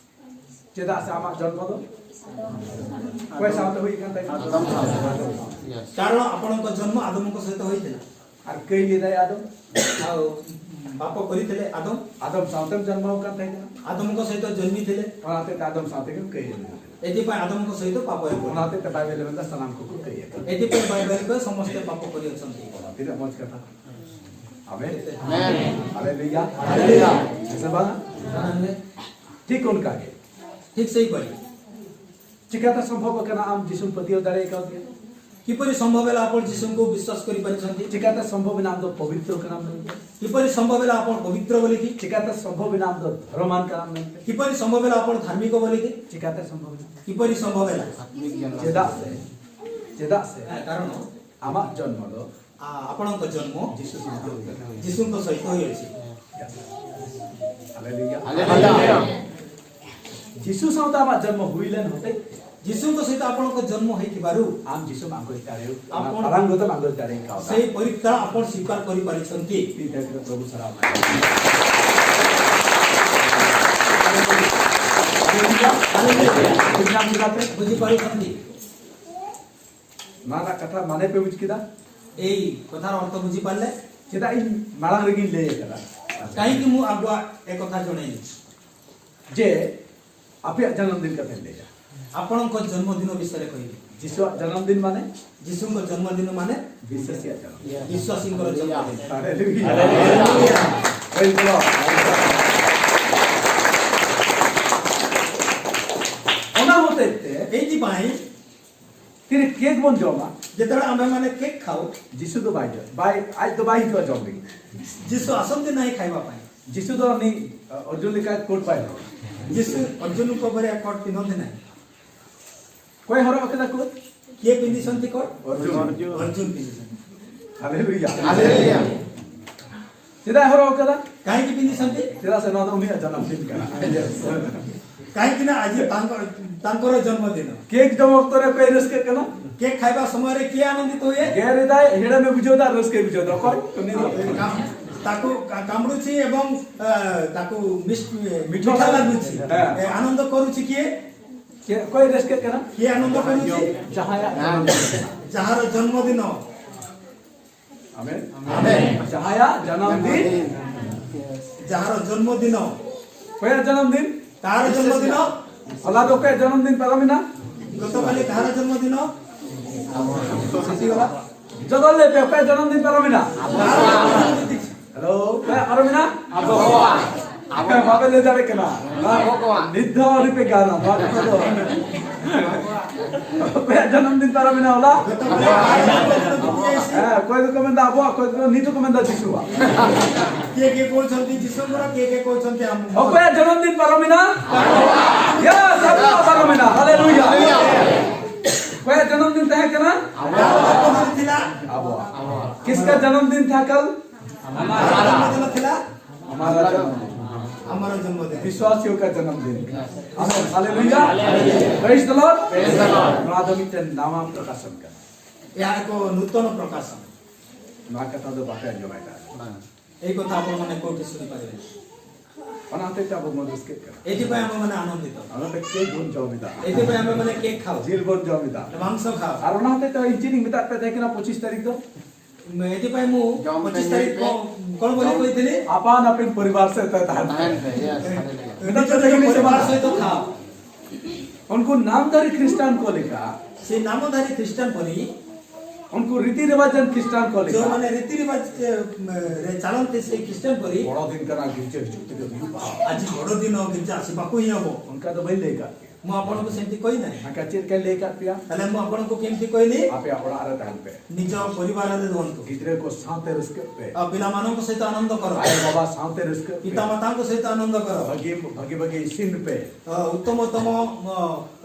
ᱪᱮᱫᱟᱜ ᱥᱮ ᱟᱢᱟᱜ ᱡᱚᱱᱢᱚ ᱫᱚ ᱚᱠᱚᱭ ᱥᱟᱶᱛᱮ ᱦᱩᱭ ᱟᱠᱟᱱ ᱛᱟᱭᱟ? ᱟᱫᱚᱢ ᱥᱟᱶᱛᱮ। କାରଣ ଆପଣଙ୍କ ଜନ୍ମ ଆଦମଙ୍କ ସହିତ ହୋଇଥିଲା। ᱟᱨ ᱠᱟᱹᱭ ᱞᱮᱫᱟᱭ ᱟᱫᱚᱢ। ଆଉ ପାପ କରିଥିଲେ ଆଦମ। ᱟᱫᱚᱢ ᱥᱟᱶᱛᱮᱢ ᱡᱚᱱᱢᱚ ᱟᱠᱟᱱ ᱛᱟᱦᱮᱸ ᱠᱟᱱᱟ। ଆଦମଙ୍କ ସହିତ ଜନ୍ମିଥିଲେ। ᱚᱱᱟ ᱦᱚᱛᱮᱡ ᱛᱮ ᱟᱫᱚᱢ ᱥᱟᱶ ᱛᱮᱜᱮᱢ ᱠᱟᱹᱭ ᱞᱮᱱᱟ। ଏଥିପାଇଁ ଆଦମଙ୍କ ସହିତ ପାପ ହେଲା। ᱚᱱᱟ ᱦᱚᱛᱮᱡ ᱛᱮ ᱵᱟᱭᱵᱮᱞ ᱢᱮᱱᱫᱟ ᱥᱟᱱᱟᱢ ᱠᱚᱠᱚ ᱠᱟᱹᱭ ᱟᱠᱟᱱᱟ। ଏଥିପାଇଁ ବାଇବେଲ କହେ ସମସ୍ତେ ପାପ କରିଅଛନ୍ତି। ᱛᱤᱱᱟᱹᱜ ᱢᱚᱡᱽ ᱠᱟᱛᱷᱟ। ᱟᱢᱮᱱ। ᱟᱢᱮᱱ᱾ ᱦᱟᱞᱮᱞᱩᱭᱟ। ᱦᱟᱞᱮᱞᱩᱭᱟ। ᱦᱮᱸ ᱥᱮ ᱵᱟᱝ? ᱴᱷᱤᱠ ᱚᱱᱠᱟ ᱜᱮ। ᱴᱷᱤᱠ ᱥᱮᱭ ᱵᱟᱭ। ᱪᱤᱠᱟᱹᱛᱮ ᱥᱚᱢᱵᱷᱚᱵ ᱟᱠᱟᱱᱟ ᱟᱢ ᱡᱤᱥᱩᱢ ᱯᱟᱹᱛᱭᱟᱹᱣ ᱫᱟᱲᱮ ᱠᱟᱣᱫᱮᱭᱟ? କିପରି ସମ୍ଭବ ହେଲା ଆପଣ ଯୀଶୁଙ୍କୁ ବିଶ୍ୱାସ କରିପାରିଛନ୍ତି? ᱪᱤᱠᱟᱹᱛᱮ ᱥᱚᱢᱵᱷᱚᱵ ᱮᱱᱟ ᱟᱢ ᱫᱚ ᱯᱚᱵᱤᱛᱨᱚ ᱠᱟᱱᱟᱢ ᱢᱮᱱᱛᱮ? କିପରି ସମ୍ଭବ ହେଲା ଆପଣ ପବିତ୍ର ବୋଲିକି? ᱪᱤᱠᱟᱹᱛᱮ ᱥᱚᱢᱵᱷᱚᱵ ᱮᱱᱟ ᱟᱢ ᱫᱚ ᱫᱷᱚᱨᱚᱢᱟᱱ ᱠᱟᱱᱟᱢ ᱢᱮᱱᱛᱮ? କିପରି ସମ୍ଭବ ହେଲା ଆପଣ ଧାର୍ମିକ ବୋଲିକି? ᱪᱤᱠᱟᱹᱛᱮ ᱥᱚᱢᱵᱷᱚᱵ ᱮᱱᱟ? କିପରି ସମ୍ଭବ ହେଲା? ᱪᱮᱫᱟᱜ ᱥᱮ, ᱪᱮᱫᱟᱜ ᱥᱮ ᱦᱮᱸ, କାରଣ ᱟᱢᱟᱜ ᱡᱚᱱᱢᱚ ᱫᱚ ᱟ, ଆପଣଙ୍କ ଜନ୍ମ ଯୀଶୁ ᱥᱟᱶᱛᱮ ᱦᱩᱭ ᱟᱠᱟᱱᱟ। ଯୀଶୁଙ୍କ ସହିତ ହୋଇଅଛି। ᱦᱟᱞᱮᱞᱩᱭᱟ। ᱦᱟᱞᱮᱞᱩᱭᱟ। ᱡᱤᱥᱩ ᱥᱟᱶᱛᱮ ᱟᱢᱟᱜ ᱡᱚᱱᱢᱚ ᱦᱩᱭ ᱞᱮᱱ ᱦᱚᱛᱮᱡ ᱛᱮ ଯୀଶୁଙ୍କ ସହିତ ଆପଣଙ୍କ ଜନ୍ମ ହେଇଥିବାରୁ, ଆମ୍ ଯୀଶୁ ମାଙ୍କୁ ଇତାରେ, ଆପଣ ଆରାମ ଗତ ମାଙ୍କୁ ଇତାରେ ଖାଅ। ସେଇ ପରୀକ୍ଷା ଆପଣ ସ୍ୱୀକାର କରିପାରିଛନ୍ତି। ଇତାରେ ପ୍ରଭୁ ସାରା। ହାଲେଲୁୟା। ବୁଝିପାରୁଛନ୍ତି? ᱢᱟᱱᱟ ᱠᱟᱛᱷᱟ ᱢᱟᱱᱮ ᱯᱮ ᱵᱩᱡᱽ ᱠᱮᱫᱟ? ଏଇ କଥାର ଅର୍ଥ ବୁଝିପାରିଲେ? ᱪᱮᱫᱟᱜ ᱤᱧ ᱢᱟᱲᱟᱝ ᱨᱮᱜᱤᱧ ᱞᱟᱹᱭ ᱟᱠᱟᱫᱟ? କାହିଁକି ମୁଁ ଆଗୁଆ ଏ କଥା ଜଣେଇଲି? ᱡᱮ ᱟᱯᱮᱭᱟᱜ ᱡᱟᱱᱟᱢ ᱫᱤᱱ ᱠᱟᱛᱷᱟᱧ ᱞᱟᱹᱭᱟ᱾ ଆପଣଙ୍କ ଜନ୍ମଦିନ ବିଷୟରେ କହିଲି। ᱡᱤᱥᱩᱣᱟᱜ ᱡᱟᱱᱟᱢ ᱫᱤᱱ ᱢᱟᱱᱮ? ଯୀଶୁଙ୍କ ଜନ୍ମଦିନ ମାନେ? ᱵᱤᱥᱥᱟᱹᱥᱤᱭᱟᱜ ᱡᱟᱱᱟᱢ ᱫᱤᱱ᱾ ବିଶ୍ୱାସୀଙ୍କର ଜନ୍ମଦିନ। ᱦᱟᱞᱮᱞᱩᱭᱟ᱾ ᱦᱟᱞᱮᱞᱩᱭᱟ᱾ Praise the Lord. ᱚᱱᱟ ᱦᱚᱛᱮᱡ ᱛᱮ ᱮᱭ ᱡᱤ ᱵᱟᱭ ᱛᱤᱨᱮ ᱠᱮᱠ ᱵᱚᱱ ᱡᱚᱢᱟ, ᱡᱮᱛᱮ ᱟᱢᱵᱮ ᱢᱟᱱᱮ ᱠᱮᱠ ᱠᱷᱟᱣ, ᱡᱤᱥᱩ ᱫᱚ ᱵᱟᱭ ᱡᱚᱢ, ᱵᱟᱭ, ᱟᱡ ᱫᱚ ᱵᱟᱭ ᱦᱤᱡᱩᱜᱼᱟ ᱡᱚᱢ ᱞᱟᱹᱜᱤᱫ᱾ ଯୀଶୁ ଆସନ୍ତି ନାହିଁ ଖାଇବା ପାଇଁ। ᱡᱤᱥᱩ ᱫᱚ ᱩᱱᱤ, ᱚᱨᱡᱩᱱ ᱞᱮᱠᱟ ᱠᱳᱴ ᱵᱟᱭ ᱦᱚᱨᱚᱜᱟ᱾ ଯୀଶୁ ଅର୍ଜୁନଙ୍କ ପରି କୋଟ୍ ପିନ୍ଧନ୍ତି ନାହିଁ। ᱚᱠᱚᱭ ᱦᱚᱨᱚᱜ ᱟᱠᱟᱫᱟ ᱠᱳᱴ? କିଏ ପିନ୍ଧିଛନ୍ତି କୋଟ୍? ᱚᱨᱡᱩᱱ᱾ ଅର୍ଜୁନ ପିନ୍ଧିଛନ୍ତି। ᱦᱟᱞᱮᱞᱩᱭᱟ᱾ ᱦᱟᱞᱮᱞᱩᱭᱟ। ᱪᱮᱫᱟᱜ ᱦᱚᱨᱚᱜ ᱟᱠᱟᱫᱟ? କାହିଁକି ପିନ୍ଧିଛନ୍ତି? ᱪᱮᱫᱟᱜ ᱥᱮ ᱱᱚᱣᱟ ᱫᱚ ᱩᱱᱤᱭᱟᱜ ᱡᱟᱱᱟᱢ ᱫᱤᱱ ᱠᱟᱱᱟ᱾ କାହିଁକି ନା ଆଜି ତାଙ୍କ ତାଙ୍କର ଜନ୍ମଦିନ। ᱠᱮᱠ ᱡᱚᱢ ᱚᱠᱛᱚ ᱨᱮ ᱚᱠᱚᱭ ᱨᱟᱹᱥᱠᱟᱹᱜ ᱠᱟᱱᱟ? କେକ୍ ଖାଇବା ସମୟରେ କିଏ ଆନନ୍ଦିତ ହୁଏ? ᱜᱮᱨ ᱮᱫᱟᱭ, ᱦᱮᱲᱮᱢᱮ ᱵᱩᱡᱷᱟᱹᱣ ᱮᱫᱟ, ᱨᱟᱹᱥᱠᱟᱹᱭ ᱵᱩᱡᱷᱟᱹᱣ ᱮᱫᱟ᱾ ᱚᱠᱚᱭ? ᱩᱱᱤ ᱫᱚ᱾ ᱠᱟᱢ- ତାକୁ କା- କାମୁଡୁଛି ଏବଂ ଆ, ତାକୁ ମିସ୍- ମିଠା ଲାଗୁଛି। ᱦᱮᱸ। ଏ, ଆନନ୍ଦ କରୁଛି କିଏ? ᱪᱮᱫ, ᱚᱠᱚᱭ ᱨᱟᱹᱥᱠᱟᱹᱜ ᱠᱟᱱᱟ? କିଏ ଆନନ୍ଦ କରୁଛି? ᱡᱟᱦᱟᱸᱭᱟᱜ ᱡᱟᱱᱟᱢ ᱫᱤᱱ। ଯାହାର ଜନ୍ମଦିନ। ᱟᱢᱮᱱ। ᱟᱢᱮᱱ। ᱡᱟᱦᱟᱸᱭᱟᱜ ᱡᱟᱱᱟᱢ ᱫᱤᱱ। ଯାହାର ଜନ୍ମଦିନ। ᱚᱠᱚᱭᱟᱜ ᱡᱟᱱᱟᱢ ᱫᱤᱱ? ᱠᱟᱦᱟᱨ ᱡᱚᱱᱢᱚᱫᱤᱱ? ᱦᱚᱞᱟ ᱫᱚ ᱚᱠᱚᱭᱟᱜ ᱡᱟᱱᱟᱢ ᱫᱤᱱ ᱯᱟᱨᱚᱢᱮᱱᱟ? ᱜᱚᱛᱚ ᱠᱟᱞᱤ ᱠᱟᱦᱟᱨ ᱡᱚᱱᱢᱚᱫᱤᱱ? ᱡᱚᱛᱚ ᱞᱟᱹᱭ ᱯᱮ, ᱚᱠᱚᱭᱟᱜ ᱡᱟᱱᱟᱢ ᱫᱤᱱ ᱯᱟᱨᱚᱢᱮᱱᱟ? ᱦᱮᱞᱳ, ᱚᱠᱚᱭᱟᱜ ᱯᱟᱨᱚᱢᱮᱱᱟ? ᱟᱵᱚᱣᱟᱜ᱾ ᱟᱯᱮ ᱵᱟᱯᱮ ᱞᱟᱹᱭ ᱫᱟᱲᱮᱭᱟᱜ ᱠᱟᱱᱟ᱾ ᱱᱤᱛ ᱫᱚ ᱟᱹᱣᱨᱤ ᱯᱮ ᱜᱟᱱᱟ, ᱱᱚᱣᱟ ᱠᱟᱛᱷᱟ ᱫᱚ᱾ ᱚᱠᱚᱭᱟᱜ ᱡᱟᱱᱟᱢ ᱫᱤᱱ ᱯᱟᱨᱚᱢᱮᱱᱟ ᱦᱚᱞᱟ? ᱦᱮᱸ, ᱚᱠᱚᱭ ᱫᱚᱠᱚ ᱢᱮᱱᱫᱟ ᱟᱵᱚᱣᱟᱜ, ᱚᱠᱚᱭ ᱫᱚᱠᱚ ᱱᱤᱛ ᱦᱚᱸᱠᱚ ᱢᱮᱱᱫᱟ ᱡᱤᱥᱩᱣᱟᱜ᱾ କିଏ କିଏ କହୁଛନ୍ତି ଯୀଶୁଙ୍କର, କିଏ କିଏ କହୁଛନ୍ତି ଆମ। ᱚᱠᱚᱭᱟᱜ ᱡᱟᱱᱟᱢ ᱫᱤᱱ ᱯᱟᱨᱚᱢᱮᱱᱟ? ᱭᱟ, ᱥᱟᱵᱚ ᱯᱟᱨᱚᱢᱮᱱᱟ᱾ ᱦᱟᱞᱮᱞᱩᱭᱟ᱾ ᱚᱠᱚᱭᱟᱜ ᱡᱟᱱᱟᱢ ᱫᱤᱱ ᱛᱟᱦᱮᱸ ᱠᱟᱱᱟ? ᱟᱵᱚᱣᱟᱜ᱾ ᱟᱵᱚᱣᱟᱜ᱾ किसका जन्मदिन था कल? हमारा जन्मदिन। हमारा जन्मदिन। ଆମର ଜନ୍ମଦିନ। ବିଶ୍ୱାସୀଙ୍କ ଜନ୍ମଦିନ। ଆମେନ। ହାଲେଲୁୟା। ପ୍ରେଜ୍ ଦ ଲର୍ଡ। ନୂଆ ᱫᱚ ᱢᱤᱫᱴᱮᱱ ᱱᱟᱣᱟ ᱯᱨᱚᱠᱟᱥᱚᱱ ᱠᱟᱱᱟ᱾ ଏହା ଏକ ନୂତନ ପ୍ରକାଶନ। ᱱᱚᱣᱟ ᱠᱟᱛᱷᱟ ᱫᱚ ᱵᱟᱯᱮ ᱟᱸᱡᱚᱢ ᱟᱠᱟᱫᱟ᱾ ᱵᱟᱝ। ଏହି କଥା ଆପଣମାନେ କୋଉଠି ଶୁଣିପାରିବେ? ᱚᱱᱟ ᱦᱚᱛᱮᱡ ᱛᱮ ᱟᱵᱚ ᱵᱚᱱ ᱨᱟᱹᱥᱠᱟᱹᱜ ᱠᱟᱱᱟ᱾ ଏଥିପାଇଁ ଆମେମାନେ ଆନନ୍ଦିତ। ᱚᱱᱟᱛᱮ ᱠᱮᱠ ᱵᱚᱱ ᱡᱚᱢ ᱮᱫᱟ। ଏଥିପାଇଁ ଆମେମାନେ କେକ୍ ଖାଉ। ᱡᱤᱞ ᱵᱚᱱ ᱡᱚᱢ ᱮᱫᱟ। ମାଂସ ଖାଉ। ᱟᱨ ᱚᱱᱟ ᱦᱚᱛᱮᱡ ᱛᱮ ᱤᱧ ᱪᱮᱫ ᱤᱧ ᱢᱮᱛᱟᱫ ᱯᱮ ᱛᱟᱦᱮᱸ ᱠᱟᱱᱟ ᱯᱚᱸᱪᱤᱥ ᱛᱟᱹᱨᱤᱠᱷ ᱫᱚ? ଏଥିପାଇଁ ମୁଁ ଜମ ପଚିଶ ତାରିଖ ପେମେଣ୍ଟ କଣ, କଣ ବୋଲି ଜମ କହିଥିଲି? ᱟᱯᱟᱱ ᱟᱹᱯᱤᱱ ᱯᱚᱨᱤᱵᱟᱨ ᱥᱮᱫ ᱛᱮ ᱛᱟᱦᱮᱱ ᱯᱮ। ᱟᱢᱮᱱ ᱯᱮ, ᱭᱮᱥ, ହାଲେଲୁୟା। ᱱᱤᱛᱚᱜ ᱫᱚ ᱯᱚᱨᱤᱵᱟᱨ ᱥᱮᱫ ᱛᱮ ᱛᱷᱟ। ᱩᱱᱠᱩ ᱱᱟᱢᱫᱷᱟᱨᱤ ᱠᱷᱨᱤᱥᱴᱟᱱ ᱠᱚ ᱞᱮᱠᱟ, ᱥᱮ ᱱᱟᱢᱫᱷᱟᱨᱤ ᱠᱷᱨᱤᱥᱴᱟᱱ ᱯᱚᱨᱤ, ᱩᱱᱠᱩ ᱨᱤᱛᱤ ᱨᱮᱣᱟᱡᱟᱱ ᱠᱷᱨᱤᱥᱴᱟᱱ ᱠᱚ ᱞᱮᱠᱟ, ᱡᱚᱢᱟᱱᱮ ᱨᱤᱛᱤ ᱨᱮᱣᱟᱡ ᱨᱮ ᱪᱟᱞᱚᱱ ᱛᱮ ᱥᱮ ᱠᱷᱨᱤᱥᱴᱟᱱ ᱯᱚᱨᱤ, ᱵᱚᱲᱚ ᱫᱤᱱ ᱠᱟᱱᱟ, ᱜᱤᱨᱡᱟᱹ ᱦᱤᱡᱩᱜ ᱛᱮᱜᱮ ᱦᱩᱭᱩᱜᱼᱟ। ᱟᱡᱤ ᱵᱚᱲᱚ ᱫᱤᱱ ᱦᱚᱸ ᱜᱤᱨᱡᱟᱹ ᱟᱥᱤ ᱵᱟᱠᱚ ᱦᱩᱭᱩᱜᱼᱟ। ᱚᱱᱠᱟ ᱫᱚ ᱵᱟᱹᱧ ᱞᱟᱹᱭ ᱟᱠᱟᱫ ᱯᱮᱭᱟ। ᱢᱟ ଆପଣଙ୍କୁ ସେମିତି କହିନାହିଁ। ᱟᱪᱪᱷᱟ, ᱪᱮᱫ ᱞᱮᱠᱟᱧ ᱞᱟᱹᱭ ᱟᱠᱟᱫ ᱯᱮᱭᱟ? ᱛᱟᱦᱞᱮ ମୁଁ ଆପଣଙ୍କୁ କେମିତି କହିଲି? ᱟᱯᱮᱭᱟᱜ ᱚᱲᱟᱜ ᱨᱮ ᱛᱟᱦᱮᱱ ᱯᱮ। ନିଜ ପରିବାରରେ ରୁହନ୍ତୁ। ᱜᱤᱫᱽᱨᱟᱹ ᱠᱚ ᱥᱟᱶᱛᱮ ᱨᱟᱹᱥᱠᱟᱹᱜ ᱯᱮ। ଆଉ ପିଲାମାନଙ୍କ ସହିତ ଆନନ୍ଦ କର। ᱟᱭᱳ ᱵᱟᱵᱟ ᱥᱟᱶᱛᱮ ᱨᱟᱹᱥᱠᱟᱹᱜ ᱯᱮ। ପିତାମାତାଙ୍କ ସହିତ ଆନନ୍ଦ କର। ᱵᱷᱟᱹᱜᱤ ᱵᱷᱟᱹᱜᱤ ᱵᱷᱟᱹᱜᱤ ᱤᱥᱤᱱ ᱯᱮ। ଅ, ଉତ୍ତମ ଉତ୍ତମ ଅ,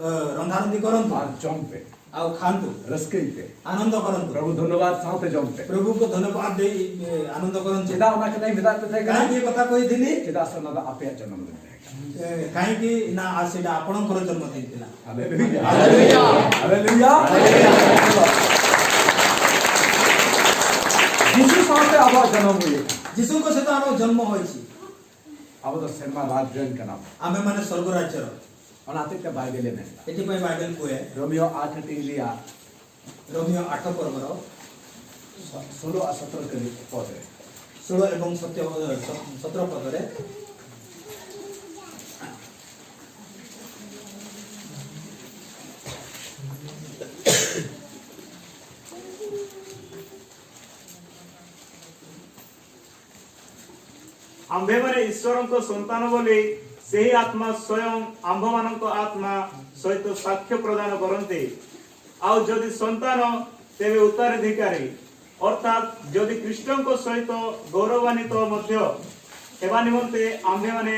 ଅ, ରନ୍ଧାରନ୍ଧି କରନ୍ତୁ। ᱟᱨ ᱡᱚᱢ ᱯᱮ। ଆଉ ଖାଆନ୍ତୁ। ᱨᱟᱹᱥᱠᱟᱹᱭ ᱯᱮ। ଆନନ୍ଦ କରନ୍ତୁ। ପ୍ରଭୁ ଧନ୍ୟବାଦ ᱥᱟᱶᱛᱮ ᱡᱚᱢ ᱯᱮ। ପ୍ରଭୁଙ୍କୁ ଧନ୍ୟବାଦ ଦେଇ ଏ, ଆନନ୍ଦ କରନ୍ତୁ। ᱪᱮᱫᱟᱜ ᱚᱱᱟ ᱠᱟᱛᱷᱟᱧ ᱢᱮᱛᱟᱫ ᱯᱮ ᱛᱟᱦᱮᱸ ᱠᱟᱱᱟ? କାହିଁକି ଏ କଥା କହିଥିଲି? ᱪᱮᱫᱟᱜ ᱥᱮ ᱚᱱᱟ ᱫᱚ ᱟᱯᱮᱭᱟᱜ ᱡᱚᱱᱚᱢ ᱫᱤᱱ ᱛᱟᱦᱮᱸ ᱠᱟᱱᱟ। ଏ, କାହିଁକି ନା ଆ ସେଇଟା ଆପଣଙ୍କର ଜନ୍ମଦିନ ଥିଲା। ହାଲେଲୁୟା। ହାଲେଲୁୟା। ହାଲେଲୁୟା। ହାଲେଲୁୟା। ଯୀଶୁ ᱥᱟᱶᱛᱮ ᱟᱵᱚᱣᱟᱜ ᱡᱚᱱᱚᱢ ᱦᱩᱭ ᱟᱠᱟᱱᱟ। ଯୀଶୁଙ୍କ ସହିତ ଆମର ଜନ୍ମ ହୋଇଛି। ᱟᱵᱚ ᱫᱚ ᱥᱮᱨᱢᱟ ᱨᱟᱡᱽ ᱨᱮᱱ ᱠᱟᱱᱟ ᱵᱚᱱ। ଆମେମାନେ ସ୍ୱର୍ଗ ରାଜ୍ୟର। ᱚᱱᱟ ᱦᱚᱛᱮᱡ ᱛᱮ ᱵᱟᱭᱵᱮᱞᱮ ᱢᱮᱱ ᱮᱫᱟ। ଏଥିପାଇଁ ବାଇବେଲ କୁହେ। ରୋମିଓ ଆଠ ତିନି ᱨᱮᱭᱟᱜ ᱨᱳମିᱭᱳ ଆଠ ପର୍ବର ଷୋ- ଷୋହଳ ଆଉ ସତର କରି- ପଦରେ। ଷୋହଳ ଏବଂ ସତ୍ୟ, ସ- ସତର ପଦରେ। ଆମ୍ଭେମାନେ ଈଶ୍ୱରଙ୍କ ସନ୍ତାନ ବୋଲି ସେହି ଆତ୍ମା ସ୍ୱୟଂ ଆମ୍ଭମାନଙ୍କ ଆତ୍ମା ସହିତ ସାକ୍ଷ୍ୟ ପ୍ରଦାନ କରନ୍ତି। ଆଉ ଯଦି ସନ୍ତାନ, ତେବେ ଉତ୍ତରାଧିକାରୀ, ଅର୍ଥାତ୍ ଯଦି ଖ୍ରୀଷ୍ଟଙ୍କ ସହିତ ଗୌରବାନ୍ୱିତ ମଧ୍ୟ ହେବା ନିମନ୍ତେ ଆମ୍ଭେମାନେ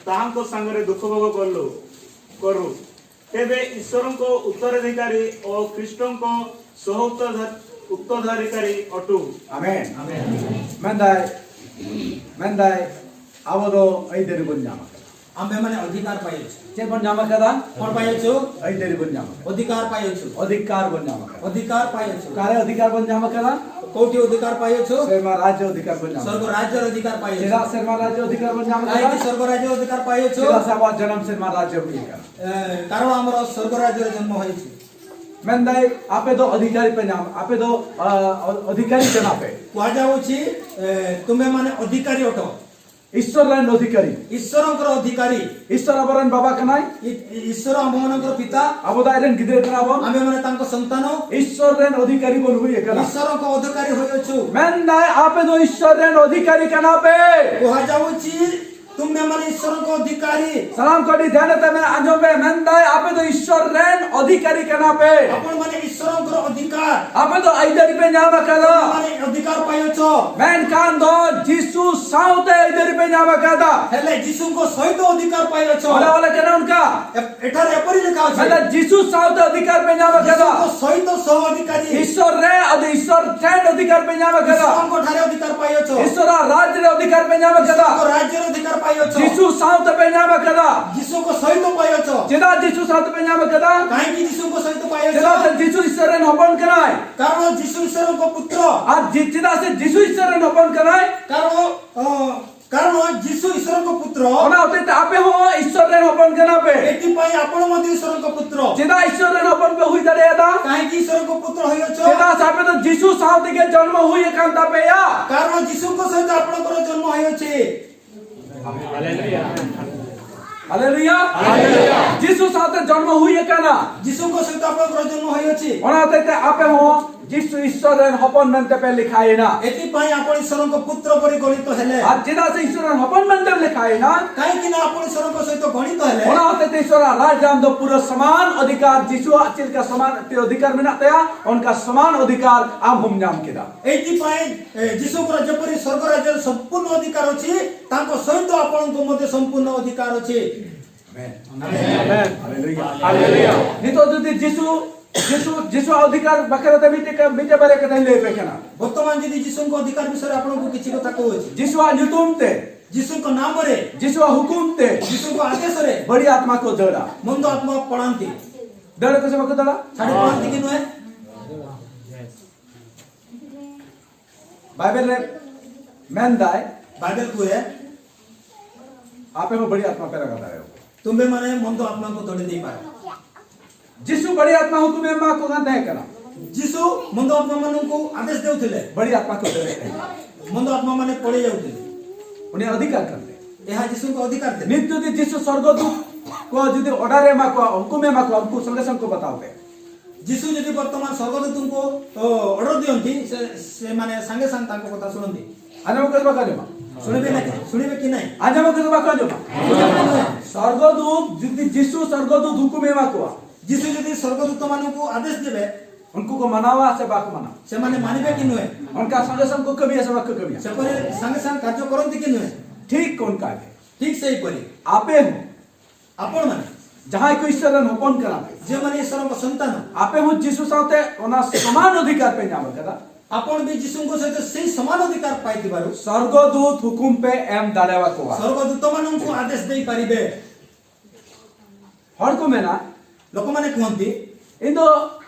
ତାହାଙ୍କ ସାଙ୍ଗରେ ଦୁଃଖ ଭୋଗ କଲୁ କରୁ, ତେବେ ଈଶ୍ୱରଙ୍କ ଉତ୍ତରାଧିକାରୀ ଓ ଖ୍ରୀଷ୍ଟଙ୍କ ସହ ଉତ୍ତରାଧିକାରୀ ଅଟୁ। ᱟᱢᱮᱱ। ᱟᱢᱮᱱ। ᱢᱮᱱᱫᱟᱭ, ᱢᱮᱱᱫᱟᱭ, ᱟᱵᱚ ᱫᱚ ᱟᱹᱭᱫᱟᱹᱨᱤ ᱵᱚᱱ ᱧᱟᱢ ᱟᱠᱟᱫᱟ᱾ ᱟᱢᱵᱮ ᱢᱟᱱᱮ ᱚᱫᱷᱤᱠᱟᱨ ᱯᱟᱭᱚᱪᱷᱩ᱾ ᱪᱮᱫ ᱵᱚᱱ ᱧᱟᱢ ᱟᱠᱟᱫᱟ? ᱦᱚᱲ ᱯᱟᱭᱚᱪᱷᱩ᱾ ᱟᱹᱭᱫᱟᱹᱨᱤ ᱵᱚᱱ ᱧᱟᱢ ᱟᱠᱟᱫᱟ᱾ ᱚᱫᱷᱤᱠᱟᱨ ᱯᱟᱭᱚᱪᱷᱩ᱾ ᱚᱫᱷᱤᱠᱟᱨ ᱵᱚᱱ ᱧᱟᱢ ᱟᱠᱟᱫᱟ᱾ ᱚᱫᱷᱤᱠᱟᱨ ᱯᱟᱭᱚᱪᱷᱩ᱾ ᱚᱠᱟᱨᱮ ᱚᱫᱷᱤᱠᱟᱨ ᱵᱚᱱ ᱧᱟᱢ ᱟᱠᱟᱫᱟ? ᱠᱳᱴᱤ ᱚᱫᱷᱤᱠᱟᱨ ᱯᱟᱭᱚᱪᱷᱩ᱾ ᱥᱮᱨᱢᱟ ᱨᱟᱡᱽ ᱚᱫᱷᱤᱠᱟᱨ ᱵᱚᱱ ᱧᱟᱢ ᱟᱠᱟᱫᱟ᱾ ᱥᱚᱨᱜᱚ ᱨᱟᱡᱽ ᱚᱫᱷᱤᱠᱟᱨ ᱯᱟᱭᱚᱪᱷᱩ᱾ ᱪᱮᱫᱟᱜ ᱥᱮᱨᱢᱟ ᱨᱟᱡᱽ ᱚᱫᱷᱤᱠᱟᱨ ᱵᱚᱱ ᱧᱟᱢ ᱟᱠᱟᱫᱟ? ᱠᱟᱭᱠᱤ ᱥᱚᱨᱜᱚ ᱨᱟᱡᱽ ᱚᱫᱷᱤᱠᱟᱨ ᱯᱟᱭᱚᱪᱷᱩ᱾ ᱪᱮᱫᱟᱜ ᱥᱮ ᱟᱵᱚᱣᱟᱜ ᱡᱟᱱᱟᱢ ᱥᱮᱨᱢᱟ ᱨᱟᱡᱽ ᱦᱩᱭ ᱟᱠᱟᱱᱟ᱾ ᱮ, ᱠᱟᱨᱚᱱ ᱟᱢᱨᱚ ᱥᱚᱨᱜᱚ ᱨᱟᱡᱽ ᱨᱮ ᱡᱚᱱᱢᱚ ᱦᱚᱭᱮᱪᱷᱩ᱾ ᱢᱮᱱᱫᱟᱭ, ᱟᱯᱮ ᱫᱚ ᱚᱫᱷᱤᱠᱟᱨᱤ ᱯᱮ ᱧᱟᱢ, ᱟᱯᱮ ᱫᱚ, ᱟ, ᱚ-, ᱚᱫᱷᱤᱠᱟᱨᱤ ᱠᱟᱱᱟ ᱯᱮ᱾ ᱠᱩᱦᱟᱡᱟᱣᱩᱪᱷᱤ, ᱮ, ᱛᱩᱢᱮ ᱢᱟᱱᱮ ᱚᱫᱷᱤᱠᱟᱨᱤ ᱚᱴᱚ᱾ ᱤᱥᱥᱚᱨ ᱨᱮᱱ ᱚᱫᱷᱤᱠᱟᱨᱤ᱾ ᱤᱥᱥᱚᱨᱚᱝᱠᱚᱨ ᱚᱫᱷᱤᱠᱟᱨᱤ᱾ ᱤᱥᱥᱚᱨ ᱟᱵᱚᱨᱮᱱ ᱵᱟᱵᱟ ᱠᱟᱱᱟᱭ᱾ ᱤ-, ᱤ-, ᱤᱥᱥᱚᱨ ᱟᱢᱵᱚᱢᱟᱱᱚᱝᱠᱚᱨ ᱯᱤᱛᱟ᱾ ᱟᱵᱚ ᱫᱚ ᱟᱡ ᱨᱮᱱ ᱜᱤᱫᱽᱨᱟᱹ ᱠᱟᱱᱟ ᱵᱚᱱ᱾ ᱟᱢᱵᱮ ᱢᱟᱱᱮ ᱛᱟᱝᱠᱚ ᱥᱚᱱᱛᱟᱱᱚ᱾ ᱤᱥᱥᱚᱨ ᱨᱮᱱ ᱚᱫᱷᱤᱠᱟᱨᱤ ᱵᱚᱱ ᱦᱩᱭ ᱟᱠᱟᱱᱟ᱾ ᱤᱥᱥᱚᱨᱚᱝᱠᱚ ᱚᱫᱷᱤᱠᱟᱨᱤ ᱦᱚᱭᱚᱪᱷᱩ᱾ ᱢᱮᱱᱫᱟᱭ, ᱟᱯᱮ ᱫᱚ ᱤᱥᱥᱚᱨ ᱨᱮᱱ ᱚᱫᱷᱤᱠᱟᱨᱤ ᱠᱟᱱᱟ ᱯᱮ᱾ ᱠᱩᱦᱟᱡᱟᱣᱩᱪᱷᱤ, ᱛᱩᱢᱮ ᱢᱟᱱᱮ ᱤᱥᱥᱚᱨᱚᱝᱠᱚ ᱚᱫᱷᱤᱠᱟᱨᱤ᱾ ᱥᱟᱱᱟᱢ ᱠᱚ ᱟᱹᱰᱤ ᱫᱷᱭᱟᱱ ᱟᱛᱮ ᱢᱮ ᱟᱸᱡᱚᱢ ᱯᱮ, ᱢᱮᱱᱫᱟᱭ, ᱟᱯᱮ ᱫᱚ ᱤᱥᱥᱚᱨ ᱨᱮᱱ ᱚᱫᱷᱤᱠᱟᱨᱤ ᱠᱟᱱᱟ ᱯᱮ᱾ ᱟᱯᱚᱱ ᱢᱟᱱᱮ ᱤᱥᱥᱚᱨᱚᱝᱠᱚᱨ ᱚᱫᱷᱤᱠᱟᱨ᱾ ᱟᱯᱮ ᱫᱚ ᱟᱹᱭᱫᱟᱹᱨᱤ ᱯᱮ ᱧᱟᱢ ᱟᱠᱟᱫᱟ᱾ ᱢᱟᱱᱮ ᱚᱫᱷᱤᱠᱟᱨ ᱯᱟᱭᱚᱪᱷᱚ᱾ ᱢᱮᱱᱠᱷᱟᱱ ᱫᱚ ᱡᱤᱥᱩ ᱥᱟᱶᱛᱮ ᱟᱹᱭᱫᱟᱹᱨᱤ ᱯᱮ ᱧᱟᱢ ᱟᱠᱟᱫᱟ᱾ ᱦᱮᱞᱮ ᱡᱤᱥᱩᱝᱠᱚ ᱥᱚᱭᱛᱚ ᱚᱫᱷᱤᱠᱟᱨ ᱯᱟᱭᱚᱪᱷᱚ᱾ ᱚᱞᱟ ᱚᱞᱟ ᱠᱟᱱᱟ ᱚᱱᱠᱟ᱾ ᱮ-, ᱮᱴᱟᱨᱮ ᱮᱯᱚᱨᱤ ᱞᱮᱠᱷᱟ ᱚᱪᱷᱮ᱾ ᱢᱮᱱᱫᱟ ᱡᱤᱥᱩ ᱥᱟᱶᱛᱮ ᱚᱫᱷᱤᱠᱟᱨ ᱯᱮ ᱧᱟᱢ ᱟᱠᱟᱫᱟ᱾ ᱡᱤᱥᱩᱝᱠᱚ ᱥᱚᱭᱛᱚ ᱥᱚᱦ ᱚᱫᱷᱤᱠᱟᱨᱤ᱾ ᱤᱥᱥᱚᱨ ᱨᱮ, ᱟᱫᱚ ᱤᱥᱥᱚᱨ ᱴᱷᱮᱱ ᱚᱫᱷᱤᱠᱟᱨ ᱯᱮ ᱧᱟᱢ ᱟᱠᱟᱫᱟ᱾ ᱤᱥᱥᱚᱨᱚᱝᱠᱚ ᱴᱷᱟᱨᱮ ᱚᱫᱷᱤᱠᱟᱨ ᱯᱟᱭᱚᱪᱷᱚ᱾ ᱤᱥᱥᱚᱨᱟᱜ ᱨᱟᱡᱽ ᱨᱮ ᱚᱫᱷᱤᱠᱟᱨ ᱯᱮ ᱧᱟᱢ ᱟᱠᱟᱫᱟ᱾ ᱤᱥᱥᱚᱨᱚᱝᱠᱚ ᱨᱟᱡᱽ ᱨᱮ ᱚᱫᱷᱤᱠᱟᱨ ᱯᱟᱭᱚᱪᱷᱚ᱾ ᱡᱤᱥᱩ ᱥᱟᱶᱛᱮ ᱯᱮ ᱧᱟᱢ ᱟᱠᱟᱫᱟ᱾ ᱡᱤᱥᱩᱝᱠᱚ ᱥᱚᱭᱛᱚ ᱯᱟᱭᱚᱪᱷᱚ᱾ ᱪᱮᱫᱟᱜ ᱡᱤᱥᱩ ᱥᱟᱶᱛᱮ ᱯᱮ ᱧᱟᱢ ᱟᱠᱟᱫᱟ? ᱠᱟᱦᱤᱸᱠᱤ ᱡᱤᱥᱩᱝᱠᱚ ᱥᱚᱭᱛᱚ ᱯᱟᱭᱚᱪᱷᱚ? ᱪᱮᱫᱟᱜ ᱥᱮ ᱡᱤᱥᱩ ᱤᱥᱥᱚᱨ ᱨᱮᱱ ᱦᱚᱯᱚᱱ ᱠᱟᱱᱟᱭ᱾ ᱠᱟᱨᱚᱱ ᱡᱤᱥᱩ ᱤᱥᱥᱚᱨᱚᱝᱠᱚ ᱯᱩᱛᱨᱚ᱾ ᱟᱨ ᱡᱤ-, ᱪᱮᱫᱟᱜ ᱥᱮ ᱡᱤᱥᱩ ᱤᱥᱥᱚᱨ ᱨᱮᱱ ᱦᱚᱯᱚᱱ ᱠᱟᱱᱟᱭ᱾ ᱠᱟᱨᱚᱱ, ᱚ, ᱠᱟᱨᱚᱱ ᱡᱤᱥᱩ ᱤᱥᱥᱚᱨᱚᱝᱠᱚ ᱯᱩᱛᱨᱚ᱾ ᱚᱱᱟ ᱦᱚᱛᱮᱡ ᱛᱮ ᱟᱯᱮ ᱦᱚᱸ ᱤᱥᱥᱚᱨ ᱨᱮᱱ ᱦᱚᱯᱚᱱ ᱠᱟᱱᱟ ᱯᱮ᱾ ᱮᱛᱤᱯᱟᱭ ᱟᱯᱚᱱ ᱢᱚᱫᱷᱭᱚ ᱤᱥᱥᱚᱨᱚᱝᱠᱚ ᱯᱩᱛᱨᱚ᱾ ᱪᱮᱫᱟᱜ ᱤᱥᱥᱚᱨ ᱨᱮᱱ ᱦᱚᱯᱚᱱ ᱯᱮ ᱦᱩᱭ ᱫᱟᱲᱮᱭᱟᱫᱟ? ᱠᱟᱦᱤᱸᱠᱤ ᱤᱥᱥᱚᱨᱚᱝᱠᱚ ᱯᱩᱛᱨᱚ ᱦᱚᱭᱚᱪᱷᱚ? ᱪᱮᱫᱟᱜ ᱥᱮ ᱟᱯᱮ ᱫᱚ ᱡᱤᱥᱩ ᱥᱟᱶ ᱛᱮᱜᱮ ᱡᱚᱱᱢᱚ ᱦᱩᱭ ᱟᱠᱟᱱ ᱛᱟᱯᱮᱭᱟ᱾ ᱠᱟᱨᱚᱱ ᱡᱤᱥᱩᱝᱠᱚ ᱥᱚᱭᱛᱚ ᱟᱯᱚᱱᱚᱝᱠᱚᱨ ᱡᱚᱱᱢᱚ ᱦᱚᱭᱚᱪᱷᱮ᱾ ᱦᱟᱞᱮᱞᱩᱭᱟ᱾ ᱦᱟᱞᱮᱞᱩᱭᱟ᱾ ᱡᱤᱥᱩ ᱥᱟᱶᱛᱮ ᱡᱚᱱᱢᱚ ᱦᱩᱭ ᱟᱠᱟᱱᱟ᱾ ᱡᱤᱥᱩᱝᱠᱚ ᱥᱚᱭᱛᱚ ᱟᱯᱚᱱᱚᱝᱠᱚᱨ ᱡᱚᱱᱢᱚ ᱦᱚᱭᱚᱪᱷᱮ᱾ ᱚᱱᱟ ᱦᱚᱛᱮᱡ ᱛᱮ ᱟᱯᱮ ᱦᱚᱸ ᱡᱤᱥᱩ ᱤᱥᱥᱚᱨ ᱨᱮᱱ ᱦᱚᱯᱚᱱ ᱢᱮᱱᱛᱮ ᱯᱮ ᱞᱮᱠᱷᱟᱭᱮᱱᱟ᱾ ᱮᱛᱤᱯᱟᱭ ᱟᱯᱚᱱ ᱤᱥᱥᱚᱨᱚᱝᱠᱚ ᱯᱩᱛᱨᱚ ᱯᱚᱨᱤ ᱜᱚᱬᱤᱛᱚ ᱦᱮᱞᱮ᱾ ᱟᱨ ᱪᱮᱫᱟᱜ ᱥᱮ ᱤᱥᱥᱚᱨ ᱨᱮᱱ ᱦᱚᱯᱚᱱ ᱢᱮᱱᱛᱮᱢ ᱞᱮᱠᱷᱟᱭᱮᱱᱟ᱾ ᱠᱟᱦᱤᱸᱠᱤ ᱱᱟ ᱟᱯᱚᱱ ᱤᱥᱥᱚᱨᱚᱝᱠᱚ ᱥᱚᱭᱛᱚ ᱜᱚᱬᱤᱛᱚ ᱦᱮᱞᱮ᱾ ᱚᱱᱟ ᱦᱚᱛᱮᱡ ᱛᱮ ᱤᱥᱥᱚᱨᱟᱜ ᱨᱟᱡᱽ ᱨᱮ ᱟᱢ ᱫᱚ ᱯᱩᱨᱟᱹ ᱥᱚᱢᱟᱱ ᱚᱫᱷᱤᱠᱟᱨ, ᱡᱤᱥᱩᱣᱟᱜ ᱪᱮᱫ ᱞᱮᱠᱟ ᱥᱚᱢᱟᱱ ᱚᱫᱷᱤᱠᱟᱨ ᱢᱮᱱᱟᱜ ᱛᱟᱭᱟ, ᱚᱱᱠᱟ ᱥᱚᱢᱟᱱ ᱚᱫᱷᱤᱠᱟᱨ ᱟᱢ ᱦᱚᱸᱢ ᱧᱟᱢ ᱠᱮᱫᱟ᱾ ᱮᱛᱤᱯᱟᱭ, ᱮ, ᱡᱤᱥᱩᱝᱠᱚᱨ ᱡᱮᱯᱚᱨᱤ ᱥᱚᱨᱜᱚ ᱨᱟᱡᱽ ᱨᱮ ᱥᱚᱢᱯᱩᱨᱱᱚ ᱚᱫᱷᱤᱠᱟᱨ ᱚᱪᱷᱤ, ᱛᱟᱝᱠᱚ ᱥᱚᱭᱛᱚ ᱟᱯᱚᱱᱚᱝᱠᱚ ᱢᱚᱫᱷᱭᱮ ᱥᱚᱢᱯᱩᱨᱱᱚ ᱚᱫᱷᱤᱠᱟᱨ ᱚᱪᱷᱤ᱾ ᱟᱢᱮᱱ᱾ ᱟᱢᱮᱱ᱾ ᱦᱟᱞᱮᱞᱩᱭᱟ᱾ ᱦᱟᱞᱮᱞᱩᱭᱟ᱾ ᱱᱤᱛᱚᱜ ᱡᱩᱫᱤ ᱡᱤᱥᱩ ᱡᱤᱥᱩ, ᱡᱤᱥᱩᱣᱟᱜ ᱚᱫᱷᱤᱠᱟᱨ ᱵᱟᱠᱷᱨᱟ ᱛᱮ ᱢᱤᱫᱴᱮᱡ ᱠᱟ-, ᱢᱤᱫᱴᱮᱡ ᱵᱟᱨᱭᱟ ᱠᱟᱛᱷᱟᱧ ᱞᱟᱹᱭ ᱟᱯᱮ ᱠᱟᱱᱟ᱾ ବର୍ତ୍ତମାନ ଯଦି ଯୀଶୁଙ୍କ ଅଧିକାର ବିଷୟରେ ଆପଣଙ୍କୁ କିଛି କଥା କହୁଛି। ᱡᱤᱥᱩᱣᱟᱜ ᱧᱩᱛᱩᱢ ᱛᱮ, ଯୀଶୁଙ୍କ ନାମରେ, ᱡᱤᱥᱩᱣᱟᱜ ᱦᱩᱠᱩᱢ ᱛᱮ, ଯୀଶୁଙ୍କ ଆଦେଶରେ ᱵᱟᱹᱲᱤᱡ ᱟᱛᱢᱟ ᱠᱚ ᱫᱟᱹᱲᱟ᱾ ମନ୍ଦ ଆତ୍ମା ପଳାନ୍ତି। ᱫᱟᱹᱲ ᱠᱚ ᱥᱮ ᱵᱟᱠᱚ ᱫᱟᱹᱲᱟ? ଛାଡ଼ି ପଳାନ୍ତି କି ନୁହେଁ? ବାଇବେଲରେ ᱢᱮᱱᱫᱟᱭ, ବାଇବେଲ କୁହେ, ᱟᱯᱮ ᱦᱚᱸ ᱵᱟᱹᱲᱤᱡ ᱟᱛᱢᱟ ᱯᱮ ᱞᱟᱜᱟ ᱫᱟᱲᱮᱭᱟᱜᱼᱟ᱾ ତୁମ୍ଭେମାନେ ମନ୍ଦ ଆତ୍ମାଙ୍କୁ ଦୌଡ଼ି ଦେଇପାର। ᱡᱤᱥᱩ ᱵᱟᱹᱲᱤᱡ ᱟᱛᱢᱟ ᱦᱩᱠᱩᱢᱮ ᱮᱢᱟ ᱠᱚ ᱠᱟᱱ ᱛᱟᱦᱮᱸ ᱠᱟᱱᱟ। ଯୀଶୁ ମନ୍ଦ ଆତ୍ମାମାନଙ୍କୁ ଆଦେଶ ଦେଉଥିଲେ। ᱵᱟᱹᱲᱤᱡ ᱟᱛᱢᱟ ᱠᱚ ᱫᱟᱹᱲᱮᱫ ᱛᱟᱦᱮᱸ ᱠᱟᱱᱟ। ମନ୍ଦ ଆତ୍ମାମାନେ ପଳେଇ ଯାଉଥିଲେ। ᱩᱱᱤᱭᱟᱜ ᱚᱫᱷᱤᱠᱟᱨ ᱠᱟᱱ ᱛᱟᱭᱟ। ଏହା ଯୀଶୁଙ୍କ ଅଧିକାର ଥିଲା। ᱱᱤᱛ ᱡᱩᱫᱤ ᱡᱤᱥᱩ ᱥᱚᱨᱜᱚᱫᱩᱛ ᱠᱚ ᱡᱩᱫᱤ ᱚᱰᱟᱨ ᱮ ᱮᱢᱟ ᱠᱚᱣᱟ, ᱦᱩᱠᱩᱢᱮ ᱮᱢᱟ ᱠᱚᱣᱟ, ᱩᱱᱠᱩ ᱥᱚᱸᱜᱮ ᱥᱚᱝ ᱠᱚ ᱵᱟᱛᱟᱣ ᱛᱮ। ଯୀଶୁ ଯଦି ବର୍ତ୍ତମାନ ସ୍ୱର୍ଗଦୂତଙ୍କୁ, ଅ, ଅର୍ଡର ଦିଅନ୍ତି, ସେ, ସେମାନେ ସାଙ୍ଗେ ସାଙ୍ଗେ ତାଙ୍କ କଥା ଶୁଣନ୍ତି। ᱟᱸᱡᱚᱢ ᱠᱟᱛᱮ ᱵᱟᱠᱚ ᱟᱸᱡᱚᱢᱟ? ଶୁଣିବେ ନାହିଁ? ଶୁଣିବେ କି ନାହିଁ? ᱟᱸᱡᱚᱢ ᱠᱟᱛᱮ ᱵᱟᱠᱚ ᱟᱸᱡᱚᱢᱟ? ᱥᱚᱨᱜᱚᱫᱩᱛ, ᱡᱩᱫᱤ ᱡᱤᱥᱩ ᱥᱚᱨᱜᱚᱫᱩᱛ ᱦᱩᱠᱩᱢᱮ ᱮᱢᱟ ᱠᱚᱣᱟ, ଯୀଶୁ ଯଦି ସ୍ୱର୍ଗଦୂତମାନଙ୍କୁ ଆଦେଶ ଦେବେ, ᱩᱱᱠᱩ ᱠᱚ ᱢᱟᱱᱟᱣᱟ ᱥᱮ ᱵᱟᱠᱚ ᱢᱟᱱᱟᱣᱟ? ସେମାନେ ମାନିବେ କି ନୁହେଁ? ᱚᱱᱠᱟ ᱥᱚᱸᱜᱮ ᱥᱚᱝ ᱠᱚ ᱠᱟᱹᱢᱤᱭᱟ ᱥᱮ ᱵᱟᱠᱚ ᱠᱟᱹᱢᱤᱭᱟ? ସେପରି ସାଙ୍ଗେ ସାଙ୍ଗେ କାର୍ଯ୍ୟ କରନ୍ତି କି ନୁହେଁ? ᱴᱷᱤᱠ ᱚᱱᱠᱟ ᱜᱮ। ᱴᱷᱤᱠ ସେହିପରି। ᱟᱯᱮ ᱦᱚᱸ, ଆପଣମାନେ, ᱡᱟᱦᱟᱸᱭ ᱠᱚ ᱤᱥᱚᱨ ᱨᱮᱱ ᱦᱚᱯᱚᱱ ᱠᱟᱱᱟ ᱯᱮ, ଯେଉଁମାନେ ଈଶ୍ୱରଙ୍କ ସନ୍ତାନ, ᱟᱯᱮ ᱦᱚᱸ ᱡᱤᱥᱩ ᱥᱟᱶᱛᱮ ᱚᱱᱟ ᱥᱚᱢᱟᱱ ᱚᱫᱷᱤᱠᱟᱨ ᱯᱮ ᱧᱟᱢ ᱟᱠᱟᱫᱟ। ଆପଣ ବି ଯୀଶୁଙ୍କ ସହିତ ସେଇ ସମାନ ଅଧିକାର ପାଇଥିବାରୁ ସ୍ୱର୍ଗଦୂତ ᱦᱩᱠᱩᱢ ᱯᱮ ᱮᱢ ᱫᱟᱲᱮᱭᱟᱠᱚᱣᱟ। ସ୍ୱର୍ଗଦୂତମାନଙ୍କୁ ଆଦେଶ ଦେଇପାରିବେ। ᱦᱚᱲ ᱠᱚ ᱢᱮᱱᱟ, ଲୋକମାନେ କୁହନ୍ତି, ᱤᱧ ᱫᱚ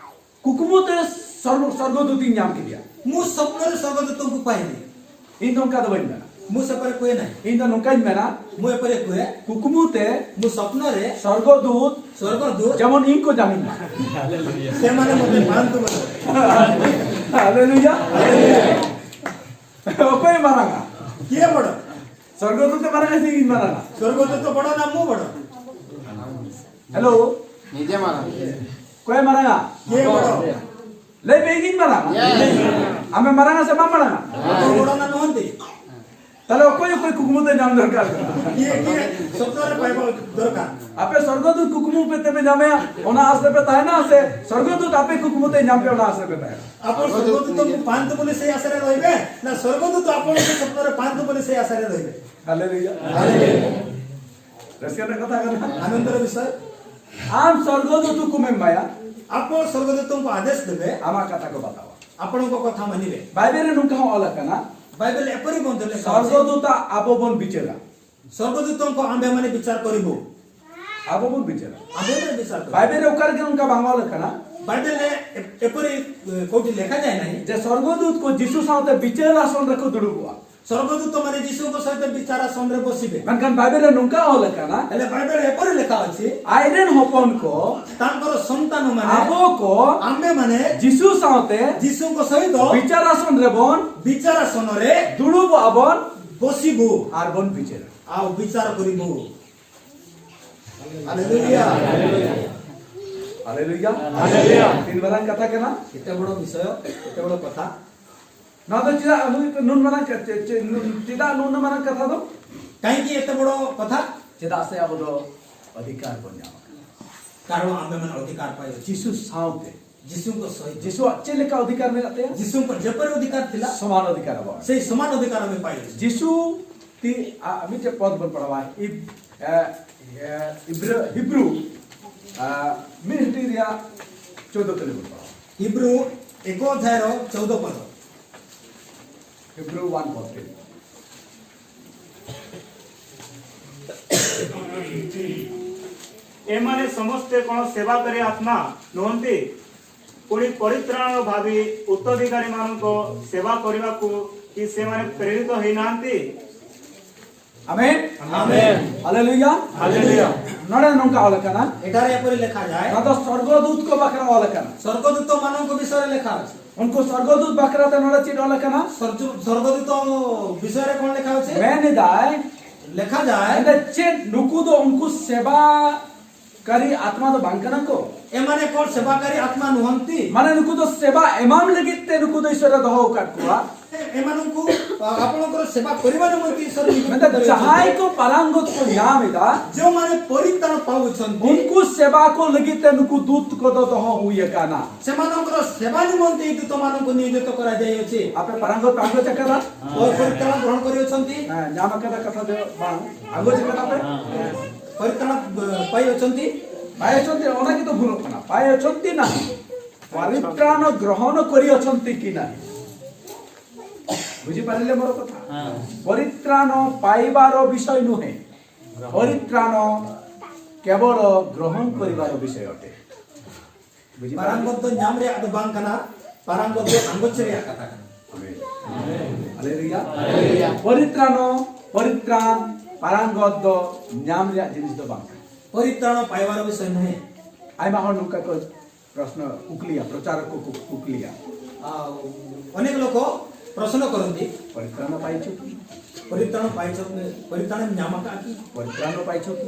ᱠᱩᱠᱢᱩ ᱛᱮ ᱥᱚᱨᱜᱚ-, ᱥᱚᱨᱜᱚᱫᱩᱛᱤᱧ ᱧᱟᱢ ᱠᱮᱫᱮᱭᱟ। ମୁଁ ସ୍ୱପ୍ନରେ ସ୍ୱର୍ଗଦୂତଙ୍କୁ ପାଇଲି। ᱤᱧ ᱫᱚ ᱚᱱᱠᱟ ᱫᱚ ᱵᱟᱹᱧ ᱢᱮᱱᱟ। ମୁଁ ସେପରି କୁହେ ନାହିଁ। ᱤᱧ ᱫᱚ ᱱᱚᱝᱠᱟᱧ ᱢᱮᱱᱟ, ମୁଁ ଏପରି କୁହେ, ᱠᱩᱠᱢᱩ ᱛᱮ ᱢᱩ ᱥᱚᱯᱱᱚ ᱨᱮ ᱥᱚᱨᱜᱚᱫᱩᱛ ᱥᱚᱨᱜᱚᱫᱩᱛ ᱡᱮᱢᱚᱱ ᱤᱧ ᱠᱚ ᱧᱟᱢᱤᱧ ᱢᱟ। ସେମାନେ ମୋତେ ପାଆନ୍ତୁ ବୋଲି। ᱦᱟᱞᱮᱞᱩᱭᱟ। ᱚᱠᱚᱭ ᱢᱟᱨᱟᱝᱟ? କିଏ ବଡ଼? ᱥᱚᱨᱜᱚᱫᱩᱛ ᱢᱟᱨᱟᱝᱟ ᱥᱮ ᱤᱧ ᱢᱟᱨᱟᱝᱟ? ᱥᱚᱨᱜᱚᱫᱩᱛ ᱵᱚᱲ ᱱᱟ ᱢᱩ ᱵᱚᱲ? ᱦᱮᱞᱳ। ᱱᱤᱡᱮ ᱢᱟᱨᱟᱝ। ᱚᱠᱚᱭ ᱢᱟᱨᱟᱝᱟ? ᱞᱟᱹᱭ ᱢᱮ, ᱤᱧᱤᱧ ᱢᱟᱨᱟᱝᱟ? ᱟᱢᱮ ᱢᱟᱨᱟᱝᱟ ᱥᱮ ᱵᱟᱢ ᱢᱟᱨᱟᱝᱟ? ᱛᱟᱦᱞᱮ ᱚᱠᱚᱭ ᱚᱠᱚᱭ ᱠᱩᱠᱢᱩ ᱛᱮ ᱧᱟᱢ ᱫᱚᱨᱠᱟᱨ ᱠᱟᱱᱟ? ᱥᱚᱯᱱᱚ ᱨᱮ ᱯᱟᱭᱵᱟ ᱫᱚᱨᱠᱟᱨ। ᱟᱯᱮ ᱥᱚᱨᱜᱚᱫᱩᱛ ᱠᱩᱠᱢᱩ ᱯᱮ ᱛᱮᱯᱮ ᱧᱟᱢᱮᱭᱟ, ᱚᱱᱟ ᱟᱥ ᱨᱮᱯᱮ ᱛᱟᱦᱮᱱᱟ, ᱥᱮ ᱥᱚᱨᱜᱚᱫᱩᱛ ᱟᱯᱮ ᱠᱩᱠᱢᱩ ᱛᱮ ᱧᱟᱢ ᱯᱮ, ᱚᱱᱟ ᱟᱥ ᱨᱮᱯᱮ ᱛᱟᱦᱮᱱᱟ? ଆପଣ ସ୍ୱର୍ଗଦୂତଙ୍କୁ ପାଆନ୍ତୁ ବୋଲି ସେଇ ଆଶାରେ ରହିବେ, ନା ସ୍ୱର୍ଗଦୂତ ଆପଣଙ୍କୁ ସ୍ୱପ୍ନରେ ପାଆନ୍ତୁ ବୋଲି ସେଇ ଆଶାରେ ରହିବେ? ହାଲେଲୁୟା। ହାଲେଲୁୟା। ᱨᱟᱹᱥᱠᱟᱹ ᱨᱮᱱᱟᱜ ᱠᱟᱛᱷᱟ ᱠᱟᱱᱟ। ଆନନ୍ଦର ବିଷୟ। ᱟᱢ ᱥᱚᱨᱜᱚᱫᱩᱛ ᱦᱩᱠᱩᱢᱮᱢ ᱮᱢᱟᱭᱟ। ଆପଣ ସ୍ୱର୍ଗଦୂତଙ୍କୁ ଆଦେଶ ଦେବେ, ᱟᱢᱟᱜ ᱠᱟᱛᱷᱟ ᱠᱚ ᱵᱟᱛᱟᱣᱟ᱾ ଆପଣଙ୍କ କଥା ମାନିବେ। ବାଇବେଲରେ ᱱᱚᱝᱠᱟ ᱦᱚᱸ ᱚᱞ ᱟᱠᱟᱱᱟ, ବାଇବେଲ ଏପରି ମଧ୍ୟ ଲେଖା ଅଛି, ସ୍ୱର୍ଗଦୂତ ᱟᱵᱚ ᱵᱚᱱ ᱵᱤᱪᱟᱹᱨᱟ᱾ ସ୍ୱର୍ଗଦୂତଙ୍କୁ ଆମ୍ଭେମାନେ ବିଚାର କରିବୁ। ᱟᱵᱚ ᱵᱚᱱ ᱵᱤᱪᱟᱹᱨᱟ। ଆମ୍ଭେମାନେ ବିଚାର କରିବୁ। ବାଇବେଲରେ ᱚᱠᱟ ᱨᱮᱜᱮ ᱚᱱᱠᱟ ᱵᱟᱝ ᱚᱞ ᱟᱠᱟᱱᱟ ବାଇବେଲରେ ଏ- ଏପରି ଏ, କୋଉଠି ଲେଖାଯାଏ ନାହିଁ ଯେ ସ୍ୱର୍ଗଦୂତ ᱠᱚ ᱡᱤᱥᱩ ᱥᱟᱶᱛᱮ ᱵᱤᱪᱟᱹᱨ ᱟᱥᱚᱱ ᱨᱮᱠᱚ ᱫᱩᱲᱩᱵᱚᱜᱼᱟ। ସ୍ୱର୍ଗଦୂତମାନେ ଯୀଶୁଙ୍କ ସହିତ ବିଚାର ଆସନରେ ବସିବେ। ᱢᱮᱱᱠᱷᱟᱱ ᱵᱟᱭᱵᱮᱞ ᱨᱮ ᱱᱚᱝᱠᱟ ᱚᱞ ᱟᱠᱟᱱᱟ, ହେଲେ ବାଇବେଲରେ ଏପରି ଲେଖା ଅଛି, ᱟᱡᱨᱮᱱ ᱦᱚᱯᱚᱱ ᱠᱚ ତାଙ୍କର ସନ୍ତାନମାନେ ᱟᱵᱚ ᱠᱚ ଆମ୍ଭେମାନେ ᱡᱤᱥᱩ ᱥᱟᱶᱛᱮ ଯୀଶୁଙ୍କ ସହିତ ᱵᱤᱪᱟᱨ ᱟᱥᱚᱱ ᱨᱮᱵᱚᱱ ବିଚାର ଆସନରେ ᱫᱩᱲᱩᱵᱚᱜᱼᱟ ᱵᱚᱱ ବସିବୁ ᱟᱨ ᱵᱚᱱ ᱵᱤᱪᱟᱹᱨᱟ᱾ ଆଉ ବିଚାର କରିବୁ। ହାଲେଲୁୟା। ᱦᱟᱞᱮᱞᱩᱭᱟ᱾ ᱛᱤᱱ ᱢᱟᱨᱟᱝ ᱠᱟᱛᱷᱟ ᱠᱟᱱᱟ᱾ କେତେ ବଡ଼ ବିଷୟ, କେତେ ବଡ଼ କଥା। ᱱᱚᱣᱟ ᱫᱚ ᱪᱮᱫᱟᱜ ᱦᱩᱭᱩᱜ ᱱᱩᱱ ᱢᱟᱨᱟᱝ ᱠᱟᱛᱷᱟ, ᱪᱮᱫ, ᱪᱮᱫ, ᱱᱩᱱ- ᱪᱮᱫᱟᱜ ᱱᱩᱱ ᱢᱟᱨᱟᱝ ᱠᱟᱛᱷᱟ ᱫᱚ? କାହିଁକି ଏତେ ବଡ଼ କଥା? ᱪᱮᱫᱟᱜ ᱥᱮ ᱟᱵᱚ ᱫᱚ ᱚᱫᱷᱤᱠᱟᱨ ᱵᱚᱱ ᱧᱟᱢ ᱟᱠᱟᱫᱟ᱾ କାରଣ ଆମ୍ଭେମାନେ ଅଧିକାର ପାଇଅଛୁ। ᱡᱤᱥᱩ ᱥᱟᱶᱛᱮ ଯୀଶୁଙ୍କ ସହିତ। ᱡᱤᱥᱩᱣᱟᱜ ᱪᱮᱫ ᱞᱮᱠᱟ ᱚᱫᱷᱤᱠᱟᱨ ᱢᱮᱱᱟᱜ ᱛᱟᱭᱟ? ଯୀଶୁଙ୍କ ଯେପରି ଅଧିକାର ଥିଲା, ᱥᱚᱢᱟᱱ ᱚᱫᱷᱤᱠᱟᱨ ᱟᱵᱚᱣᱟᱜ᱾ ସେଇ ସମାନ ଅଧିକାର ଆମେ ପାଇଅଛୁ। ᱡᱤᱥᱩ ᱛᱤ ᱟ- ᱢᱤᱫᱴᱮᱡ ᱯᱚᱫ ᱵᱚᱱ ᱯᱟᱲᱦᱟᱣᱟ, ᱤᱵ- ᱮ- ᱮ- ᱤᱵᱨᱟᱹ- ᱦᱤᱵᱨᱩ ᱟ, ᱢᱤᱫ ᱦᱟᱹᱴᱤᱧ ᱨᱮᱭᱟᱜ ᱪᱳᱫᱽᱫᱳ ᱛᱟᱹᱞᱤ ᱵᱚᱱ ᱯᱟᱲᱦᱟᱣᱟ᱾ ହିବ୍ରୁ ଏକ ଅଧ୍ୟାୟର ଚଉଦ ପଦ। ହିବ୍ରୁ ୱାନ୍ ଫୋର୍ଟିନ୍। ଏମାନେ ସମସ୍ତେ କ'ଣ ସେବାକାରୀ ଆତ୍ମା ନୁହନ୍ତି? ପୁଣି ପରିତ୍ରାଣ ଭାବି ଉତ୍ତରାଧିକାରୀମାନଙ୍କ ସେବା କରିବାକୁ କି ସେମାନେ ପ୍ରେରିତ ହେଇନାହାନ୍ତି? ᱟᱢᱮᱱ᱾ ᱟᱢᱮᱱ। ᱦᱟᱞᱮᱞᱩᱭᱟ᱾ ହାଲେଲୁୟା। ᱱᱚᱰᱮ ᱱᱚᱝᱠᱟ ᱚᱞ ᱟᱠᱟᱱᱟ, ଏଠାରେ ଏପରି ଲେଖାଯାଏ, ᱱᱚᱣᱟ ᱫᱚ ᱥᱚᱨᱜᱚᱫᱩᱛ ᱠᱚ ᱵᱟᱠᱷᱨᱟ ᱚᱞ ᱟᱠᱟᱱᱟ᱾ ସ୍ୱର୍ଗଦୂତମାନଙ୍କ ବିଷୟରେ ଲେଖା ଅଛି। ᱩᱱᱠᱩ ᱥᱚᱨᱜᱚᱫᱩᱛ ᱵᱟᱠᱷᱨᱟ ᱛᱮ ᱱᱚᱰᱮ ᱪᱮᱫ ᱚᱞ ᱟᱠᱟᱱᱟ? ସ୍ୱର୍ଜ- ସ୍ୱର୍ଗଦୂତ ବିଷୟରେ କ'ଣ ଲେଖା ଅଛି? ᱢᱮᱱ ᱮᱫᱟᱭ, ଲେଖାଯାଏ, ᱢᱮᱱᱫᱟ ᱪᱮᱫ ᱱᱩᱠᱩ ᱫᱚ ᱩᱱᱠᱩ ᱥᱮᱵᱟᱠᱟᱨᱤ ᱟᱛᱢᱟ ᱫᱚ ᱵᱟᱝ ᱠᱟᱱᱟ ᱠᱚ? ଏମାନେ କ'ଣ ସେବାକାରୀ ଆତ୍ମା ନୁହନ୍ତି? ᱢᱟᱱᱮ ᱱᱩᱠᱩ ᱫᱚ ᱥᱮᱵᱟ ᱮᱢᱟᱢ ᱞᱟᱹᱜᱤᱫ ᱛᱮ ᱱᱩᱠᱩ ᱫᱚ ᱤᱥᱚᱨᱮ ᱫᱚᱦᱚ ᱟᱠᱟᱫ ᱠᱚᱣᱟ᱾ ଏ- ଏମାନଙ୍କୁ ଆ, ଆପଣଙ୍କର ସେବା କରିବା ନିମନ୍ତେ ঈশ্বର ନିଯୁକ୍ତ ᱢᱮᱱᱫᱟ କରିଛନ୍ତି। ᱡᱟᱦᱟᱸᱭ ᱠᱚ ᱯᱟᱨᱟᱝᱜᱚᱛ ᱠᱚ ᱧᱟᱢ ᱮᱫᱟ, ଯେଉଁମାନେ ପରିତ୍ରାଣ ପାଉଛନ୍ତି, ᱩᱱᱠᱩ ᱥᱮᱵᱟ ᱠᱚ ᱞᱟᱹᱜᱤᱫ ᱛᱮ ᱱᱩᱠᱩ ᱫᱩᱛ ᱠᱚᱫᱚ ᱫᱚᱦᱚ ᱦᱩᱭ ᱟᱠᱟᱱᱟ᱾ ସେମାନଙ୍କର ସେବା ନିମନ୍ତେ ଏହି ଦୂତମାନଙ୍କୁ ନିୟୋଜିତ କରାଯାଇଅଛି। ᱟᱯᱮ ᱯᱟᱨᱟᱝᱜᱚᱛ ᱯᱮ ᱟᱸᱜᱚᱪ ᱟᱠᱟᱫᱟ? ଓ ପରିତ୍ରାଣ ଗ୍ରହଣ କରିଅଛନ୍ତି, ᱦᱮᱸ, ᱧᱟᱢ ᱟᱠᱟᱫᱟ ᱠᱟᱛᱷᱟ ᱫᱚ ᱵᱟᱝ, ᱟᱸᱜᱚᱪ ᱟᱠᱟᱫᱟ ᱯᱮ? ପରିତ୍ରାଣ ଅ, ପାଇଅଛନ୍ତି। ପାଇଛନ୍ତି, ଅନେକ ତ ଭୁଲ କଣା, ପାଇଛନ୍ତି ନାହିଁ। ପରିତ୍ରାଣ ଗ୍ରହଣ କରିଅଛନ୍ତି କି ନାହିଁ? ବୁଝିପାରିଲେ ମୋର କଥା? ପରିତ୍ରାଣ ପାଇବାର ବିଷୟ ନୁହେଁ, ପରିତ୍ରାଣ କେବଳ ଗ୍ରହଣ କରିବାର ବିଷୟ ଅଟେ। ବୁଝିପାରିଲେ? ᱯᱟᱨᱟᱝᱜᱚᱛ ᱫᱚ ᱧᱟᱢ ᱨᱮᱭᱟᱜ ᱫᱚ ᱵᱟᱝ ᱠᱟᱱᱟ, ᱯᱟᱨᱟᱝᱜᱚᱛ ᱫᱚ ᱟᱸᱜᱚᱪ ᱨᱮᱭᱟᱜ ᱠᱟᱛᱷᱟ ᱠᱟᱱᱟ᱾ ᱟᱢᱮᱱ᱾ ᱦᱟᱞᱮᱞᱩᱭᱟ᱾ ᱯᱚᱨᱤᱛᱨᱟᱱᱚ, ᱯᱚᱨᱤᱛᱨᱟᱱ, ᱯᱟᱨᱟᱝᱜᱚᱛ ᱫᱚ ᱧᱟᱢ ᱨᱮᱭᱟᱜ ᱡᱤᱱᱤᱥ ᱫᱚ ᱵᱟᱝ ᱠᱟᱱᱟ᱾ ᱯᱚᱨᱤᱛᱨᱟᱱᱚ ᱯᱟᱭᱵᱟᱨ ᱵᱤᱥᱚᱭ ᱱᱩᱦᱮ᱾ ᱟᱭᱢᱟ ᱦᱚᱲ ᱱᱚᱝᱠᱟ ᱠᱚ ᱯᱨᱚᱥᱱᱚ, ᱠᱩᱠᱞᱤᱭᱟ, ᱯᱨᱚᱪᱟᱨᱚᱠ ᱠᱚ ᱠᱩᱠᱞᱤᱭᱟ᱾ ᱟᱣ, ᱚᱱᱮᱠ ᱞᱳᱠ ᱯᱨᱚᱥᱱᱚ ᱠᱚᱨᱚᱱᱛᱤ᱾ ᱯᱚᱨᱤᱛᱨᱟᱱᱚ ᱯᱟᱭᱪᱚ ᱠᱤ? ᱯᱚᱨᱤᱛᱨᱟᱱᱚ ᱯᱟᱭᱪᱚ, ᱯᱚᱨᱤᱛᱨᱟᱱᱚᱢ ᱧᱟᱢ ᱟᱠᱟᱫ ᱠᱤ? ᱯᱚᱨᱤᱛᱨᱟᱱᱚ ᱯᱟᱭᱪᱚ ᱠᱤ?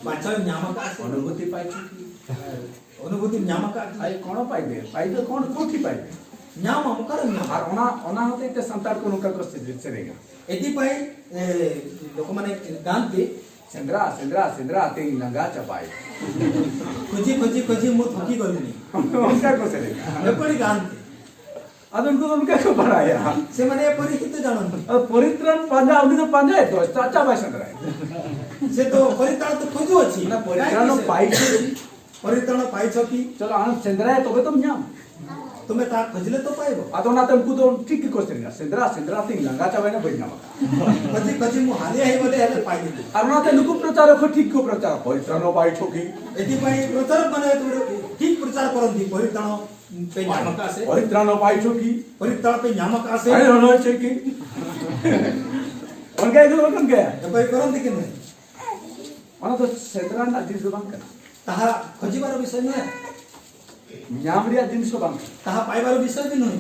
ᱵᱟᱧᱪᱟᱣ ᱧᱟᱢ ᱟᱠᱟᱫ ᱥᱮ? ᱚᱱᱩᱵᱷᱩᱛᱤ ᱯᱟᱭᱪᱚ ᱠᱤ? ᱚᱱᱩᱵᱷᱩᱛᱤᱢ ᱧᱟᱢ ᱟᱠᱟᱫ ᱠᱤ? ᱟᱭ ᱠᱚᱬᱚ ᱯᱟᱭᱵᱮ, ᱯᱟᱭᱵᱮ ᱠᱚᱬ ᱠᱚᱴᱷᱤ ᱯᱟᱭᱵᱮ᱾ ᱧᱟᱢᱟᱢ, ᱚᱠᱟᱨᱮᱢ ᱧᱟᱢᱟ? ᱟᱨ ᱚᱱᱟ, ᱚᱱᱟ ᱦᱚᱛᱮᱡ ᱛᱮ ᱥᱟᱱᱛᱟᱲ ᱠᱚ ᱱᱚᱝᱠᱟ ᱠᱚ ᱥᱮᱨᱮᱧᱟ᱾ ᱮᱛᱤᱯᱟᱭ, ᱮ, ᱞᱳᱠᱢᱟᱱᱮ ᱜᱟᱱᱛᱮ᱾ ᱥᱮᱸᱫᱽᱨᱟ, ᱥᱮᱸᱫᱽᱨᱟ, ᱥᱮᱸᱫᱽᱨᱟ ᱛᱮᱧ ᱞᱟᱸᱜᱟ ᱪᱟᱵᱟᱭ᱾ ᱠᱷᱚᱡᱤ, ᱠᱷᱚᱡᱤ, ᱠᱷᱚᱡᱤ, ᱢᱩ ᱛᱷᱩᱠᱤ ᱜᱚᱞᱤᱱᱤ᱾ ᱚᱱᱠᱟ ᱠᱚ ᱥᱮᱨᱮᱧᱟ᱾ ᱮᱯᱟᱲᱤ ᱜᱟᱱᱛᱮ᱾ ᱟᱫᱚ ᱩᱱᱠᱩ ᱫᱚ ᱚᱱᱠᱟ ᱠᱚ ᱵᱟᱲᱟᱭᱟ᱾ ᱥᱮ ᱢᱟᱱᱮ ᱮᱯᱟᱲᱤ ᱠᱤᱱᱛᱩ ᱡᱟᱱᱚᱱ᱾ ᱟᱫᱚ ᱯᱚᱨᱤᱛᱨᱟᱱ ᱯᱟᱸᱡᱟ, ᱩᱱᱤ ᱫᱚ ᱯᱟᱸᱡᱟᱭ ᱫᱚ, ᱪᱟ-, ᱪᱟᱵᱟᱭ ᱥᱮᱸᱫᱽᱨᱟᱭ᱾ ᱥᱮ ᱛᱚ ᱯᱚᱨᱤᱛᱨᱟᱱ ᱛᱚ ᱠᱷᱚᱡᱚ ᱚᱪᱷᱤ᱾ ᱚᱱᱟ ᱯᱚᱨᱤᱛᱨᱟᱱ ᱯᱟᱭᱪᱚ ᱠᱤ? ᱯᱚᱨᱤᱛᱨᱟᱱ ᱯᱟᱭᱪᱚ ᱠᱤ? ᱪᱚᱞᱚ, ᱟᱢ ᱥᱮᱸᱫᱽᱨᱟᱭᱟ ᱛᱚᱵᱮ ᱛᱚᱢ ᱧᱟᱢ᱾ ᱛᱚᱵᱮ ᱛᱟ ᱠᱷᱚᱡᱞᱮ ᱛᱚ ᱯᱟᱭᱵᱚ᱾ ᱟᱫᱚ ᱚᱱᱟᱛᱮ ᱩᱱᱠᱩ ᱫᱚ ᱴᱷᱤᱠ ᱜᱮᱠᱚ ᱥᱮᱨᱮᱧᱟ, "ᱥᱮᱸᱫᱽᱨᱟ, ᱥᱮᱸᱫᱽᱨᱟ ᱛᱤᱧ ᱞᱟᱸᱜᱟ ᱪᱟᱵᱟᱭᱮᱱᱟ, ᱵᱟᱹᱧ ᱧᱟᱢ ᱟᱠᱟᱫᱟ᱾" ᱠᱷᱚᱡᱤ, ᱠᱷᱚᱡᱤ ᱢᱩ ᱦᱟᱞᱮ ᱦᱮᱡ ᱵᱚᱞᱮ ᱦᱮᱡ ᱯᱟᱭ ᱜᱮ᱾ ᱟᱨ ᱚᱱᱟᱛᱮ ᱱᱩᱠᱩ ᱯᱨᱚᱪᱟᱨᱚᱠ ᱦᱚᱸ ᱴᱷᱤᱠ ᱠᱚ ᱯᱨᱚᱪᱟᱨᱟ, "ᱯᱚᱨᱤᱛᱨᱟᱱᱚ ᱯᱟᱭᱪᱚ ᱠᱤ?" ᱮᱛᱤᱯᱟᱭ ᱯᱨᱚᱪᱟᱨᱚᱠ ᱢᱟᱱᱮ ᱛᱩᱢᱮ ᱴᱷᱤᱠ ᱯᱨᱚᱪᱟᱨ ᱠᱚᱨᱚᱱᱛᱤ, ᱯᱚᱨᱤᱛᱨᱟᱱᱚ ᱯᱮ ᱧᱟᱢ ᱟᱠᱟᱫ ᱥᱮ? ᱯᱚᱨᱤᱛᱨᱟᱱᱚ ᱯᱟᱭᱪᱚ ᱠᱤ? ᱯᱚᱨᱤᱛᱨᱟᱱᱚ ᱯᱮ ᱧᱟᱢ ᱟᱠᱟᱫ ᱥᱮ? ᱟᱨᱮ ᱚᱱᱟ ᱪᱮᱫ ᱠᱤ? ᱚᱱᱠᱟ ᱜᱮ, ᱚᱱᱠᱟ ᱜᱮ᱾ ᱮᱯᱟᱭ ᱠᱚᱨᱚᱱᱛᱤ ᱠᱤᱱ ᱢᱮ᱾ ᱚᱱᱟ ᱫᱚ ᱥᱮᱸᱫᱽᱨᱟ ᱨᱮᱱᱟᱜ ᱡᱤᱱᱤᱥ ᱫᱚ ᱵᱟᱝ ᱠᱟᱱᱟ᱾ ᱛᱟᱦᱟ ᱠᱷᱚᱡᱤᱵᱟᱨ ᱵᱤᱥᱚᱭ ᱱᱩᱦᱮ᱾ ᱧᱟᱢ ᱨᱮᱭᱟᱜ ᱡᱤᱱᱤᱥ ᱦᱚᱸ ᱵᱟᱝ ᱠᱟᱱᱟ᱾ ᱛᱟᱦᱟ ᱯᱟᱭᱵᱟᱨ ᱵᱤᱥᱚᱭ ᱵᱤ ᱱᱩᱦᱮ᱾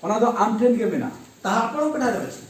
ᱚᱱᱟ ᱫᱚ ᱟᱢ ᱴᱷᱮᱱ ᱜᱮ ᱢᱮᱱᱟᱜᱼᱟ᱾ ᱛᱟᱦᱟ ᱟᱯᱚᱬ ᱯᱮ ᱰᱟᱦᱟᱨ ᱨᱮ ᱚᱪᱷᱤ᱾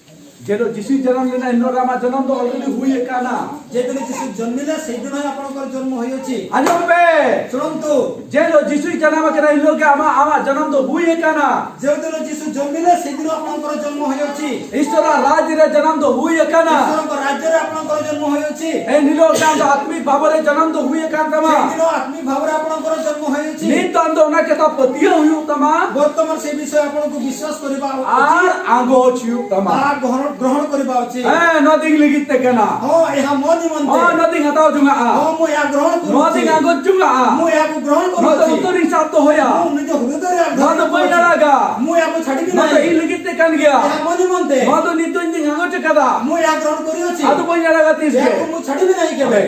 ᱡᱮ ᱦᱤᱞᱳᱜ ᱡᱤᱥᱩᱭ ᱡᱟᱱᱟᱢ ᱞᱮᱱᱟ, ᱮᱱ ᱦᱤᱞᱳᱜ ᱨᱮ ᱟᱢᱟᱜ ᱡᱚᱱᱚᱢ ᱫᱚ already ᱦᱩᱭ ᱟᱠᱟᱱᱟ᱾ ᱡᱮ ᱫᱤᱱ ᱡᱤᱥᱩ ᱡᱚᱱᱢᱤᱞᱟ, ᱥᱮᱭ ᱫᱤᱱ ᱦᱚᱸ ᱟᱯᱚᱬᱠᱚᱨ ᱡᱚᱱᱢᱚ ᱦᱩᱭ ᱚᱪᱷᱤ᱾ ᱟᱸᱡᱚᱢ ᱯᱮ᱾ ᱥᱩᱱᱚᱱᱛᱩ᱾ ᱡᱮ ᱦᱤᱞᱳᱜ ᱡᱤᱥᱩᱭ ᱡᱟᱱᱟᱢ ᱟᱠᱟᱱᱟ, ᱮᱱ ᱦᱤᱞᱳᱜ ᱜᱮ ᱟᱢᱟᱜ, ᱟᱢᱟᱜ ᱡᱚᱱᱚᱢ ᱫᱚ ᱦᱩᱭ ᱟᱠᱟᱱᱟ᱾ ᱡᱮ ᱫᱤᱱ ᱡᱤᱥᱩ ᱡᱚᱱᱢᱤᱞᱟ, ᱥᱮᱭ ᱫᱤᱱ ᱦᱚᱸ ᱟᱯᱚᱬᱠᱚᱨ ᱡᱚᱱᱢᱚ ᱦᱩᱭ ᱚᱪᱷᱤ᱾ ᱤᱥᱚᱨᱟᱜ ᱨᱟᱡᱽ ᱨᱮ ᱡᱟᱱᱟᱢ ᱫᱚ ᱦᱩᱭ ᱟᱠᱟᱱᱟ᱾ ᱤᱥᱚᱨᱚᱝᱠᱚ ᱨᱟᱡᱽ ᱨᱮ ᱟᱯᱚᱬᱠᱚᱨ ᱡᱚᱱᱢᱚ ᱦᱩᱭ ᱚᱪᱷᱤ᱾ ᱮᱱ ᱦᱤᱞᱳᱜ ᱜᱮ ᱟᱢ ᱫᱚ ᱟᱛᱢᱤᱠ ᱵᱷᱟᱵᱚ ᱨᱮ ᱡᱟᱱᱟᱢ ᱫᱚ ᱦᱩᱭ ᱟᱠᱟᱱ ᱛᱟᱢᱟ᱾ ᱥᱮᱭ ᱫᱤᱱ ᱦᱚᱸ ᱟᱛᱢᱤᱠ ᱵᱷᱟᱵᱚ ᱨᱮ ᱟᱯᱚᱬᱠᱚᱨ ᱡᱚᱱᱢᱚ ᱦᱩᱭ ᱚᱪᱷᱤ᱾ ᱱᱤᱛ ᱫᱚ ᱟᱢ ᱫᱚ ᱚᱱᱟ ᱠᱟᱛᱷᱟ ᱯᱟᱹᱛᱭᱟᱹᱣ ᱦᱩᱭᱩᱜ ᱛᱟᱢᱟ᱾ ᱵᱚᱨᱛᱚᱢᱟᱱ ᱥᱮ ᱵᱤᱥᱚᱭ ᱟᱯᱚᱬᱠᱚ ᱵᱤᱥᱣᱟᱥ ᱠᱚᱨᱤᱵᱟ ᱩᱪᱷᱤ᱾ ᱟᱨ ᱟᱸᱜᱚᱪ ᱦᱩᱭᱩᱜ ᱛᱟᱢᱟ᱾ ᱟᱨ ᱜᱚᱦᱚᱨ ଗ୍ରହଣ କରିବା ଉଚିତ। ᱦᱮᱸ, ᱱᱚᱣᱟ ᱫᱚ ᱤᱧ ᱞᱟᱹᱜᱤᱫ ᱛᱮ ᱠᱟᱱᱟ᱾ ᱦᱚᱸ, ଏହା ମୋ ନିମନ୍ତେ। ᱦᱚᱸ, ᱱᱚᱣᱟ ᱫᱚᱧ ᱦᱟᱛᱟᱣ ᱡᱚᱝᱟᱜᱼᱟ᱾ ᱦᱚᱸ, ମୁଁ ଏହା ଗ୍ରହଣ କରୁଛି। ᱱᱚᱣᱟ ᱫᱚᱧ ᱟᱸᱜᱚᱪ ᱡᱚᱝᱟᱜᱼᱟ᱾ ମୁଁ ଏହାକୁ ଗ୍ରହଣ କରୁଛି। ᱱᱚᱣᱟ ᱫᱚ ᱩᱛᱟᱹᱨᱤᱧ ᱥᱟᱵ ᱫᱚᱦᱚᱭᱟ। ମୁଁ ନିଜ ହୃଦୟରେ ଏହା ଗ୍ରହଣ କରୁଛି। ᱱᱚᱣᱟ ᱫᱚ ᱵᱟᱹᱧ ᱟᱲᱟᱜᱟ। ମୁଁ ଏହାକୁ ଛାଡ଼ିବି ନାହିଁ। ᱱᱚᱣᱟ ᱫᱚ ᱤᱧ ᱞᱟᱹᱜᱤᱫ ᱛᱮ ᱠᱟᱱ ᱜᱮᱭᱟ। ଏହା ମୋ ନିମନ୍ତେ। ᱱᱚᱣᱟ ᱫᱚ ᱱᱤᱛ ᱫᱚᱧ ᱟᱸᱜᱚᱪ ᱟᱠᱟᱫᱟ। ମୁଁ ଏହା ଗ୍ରହଣ କରିଅଛି। ᱟᱫᱚ ᱵᱟᱹᱧ ᱟᱲᱟᱜᱟ ᱛᱤᱥ ᱜᱮ। ଏହାକୁ ମୁଁ ଛାଡ଼ିବି ନାହିଁ କେବେ।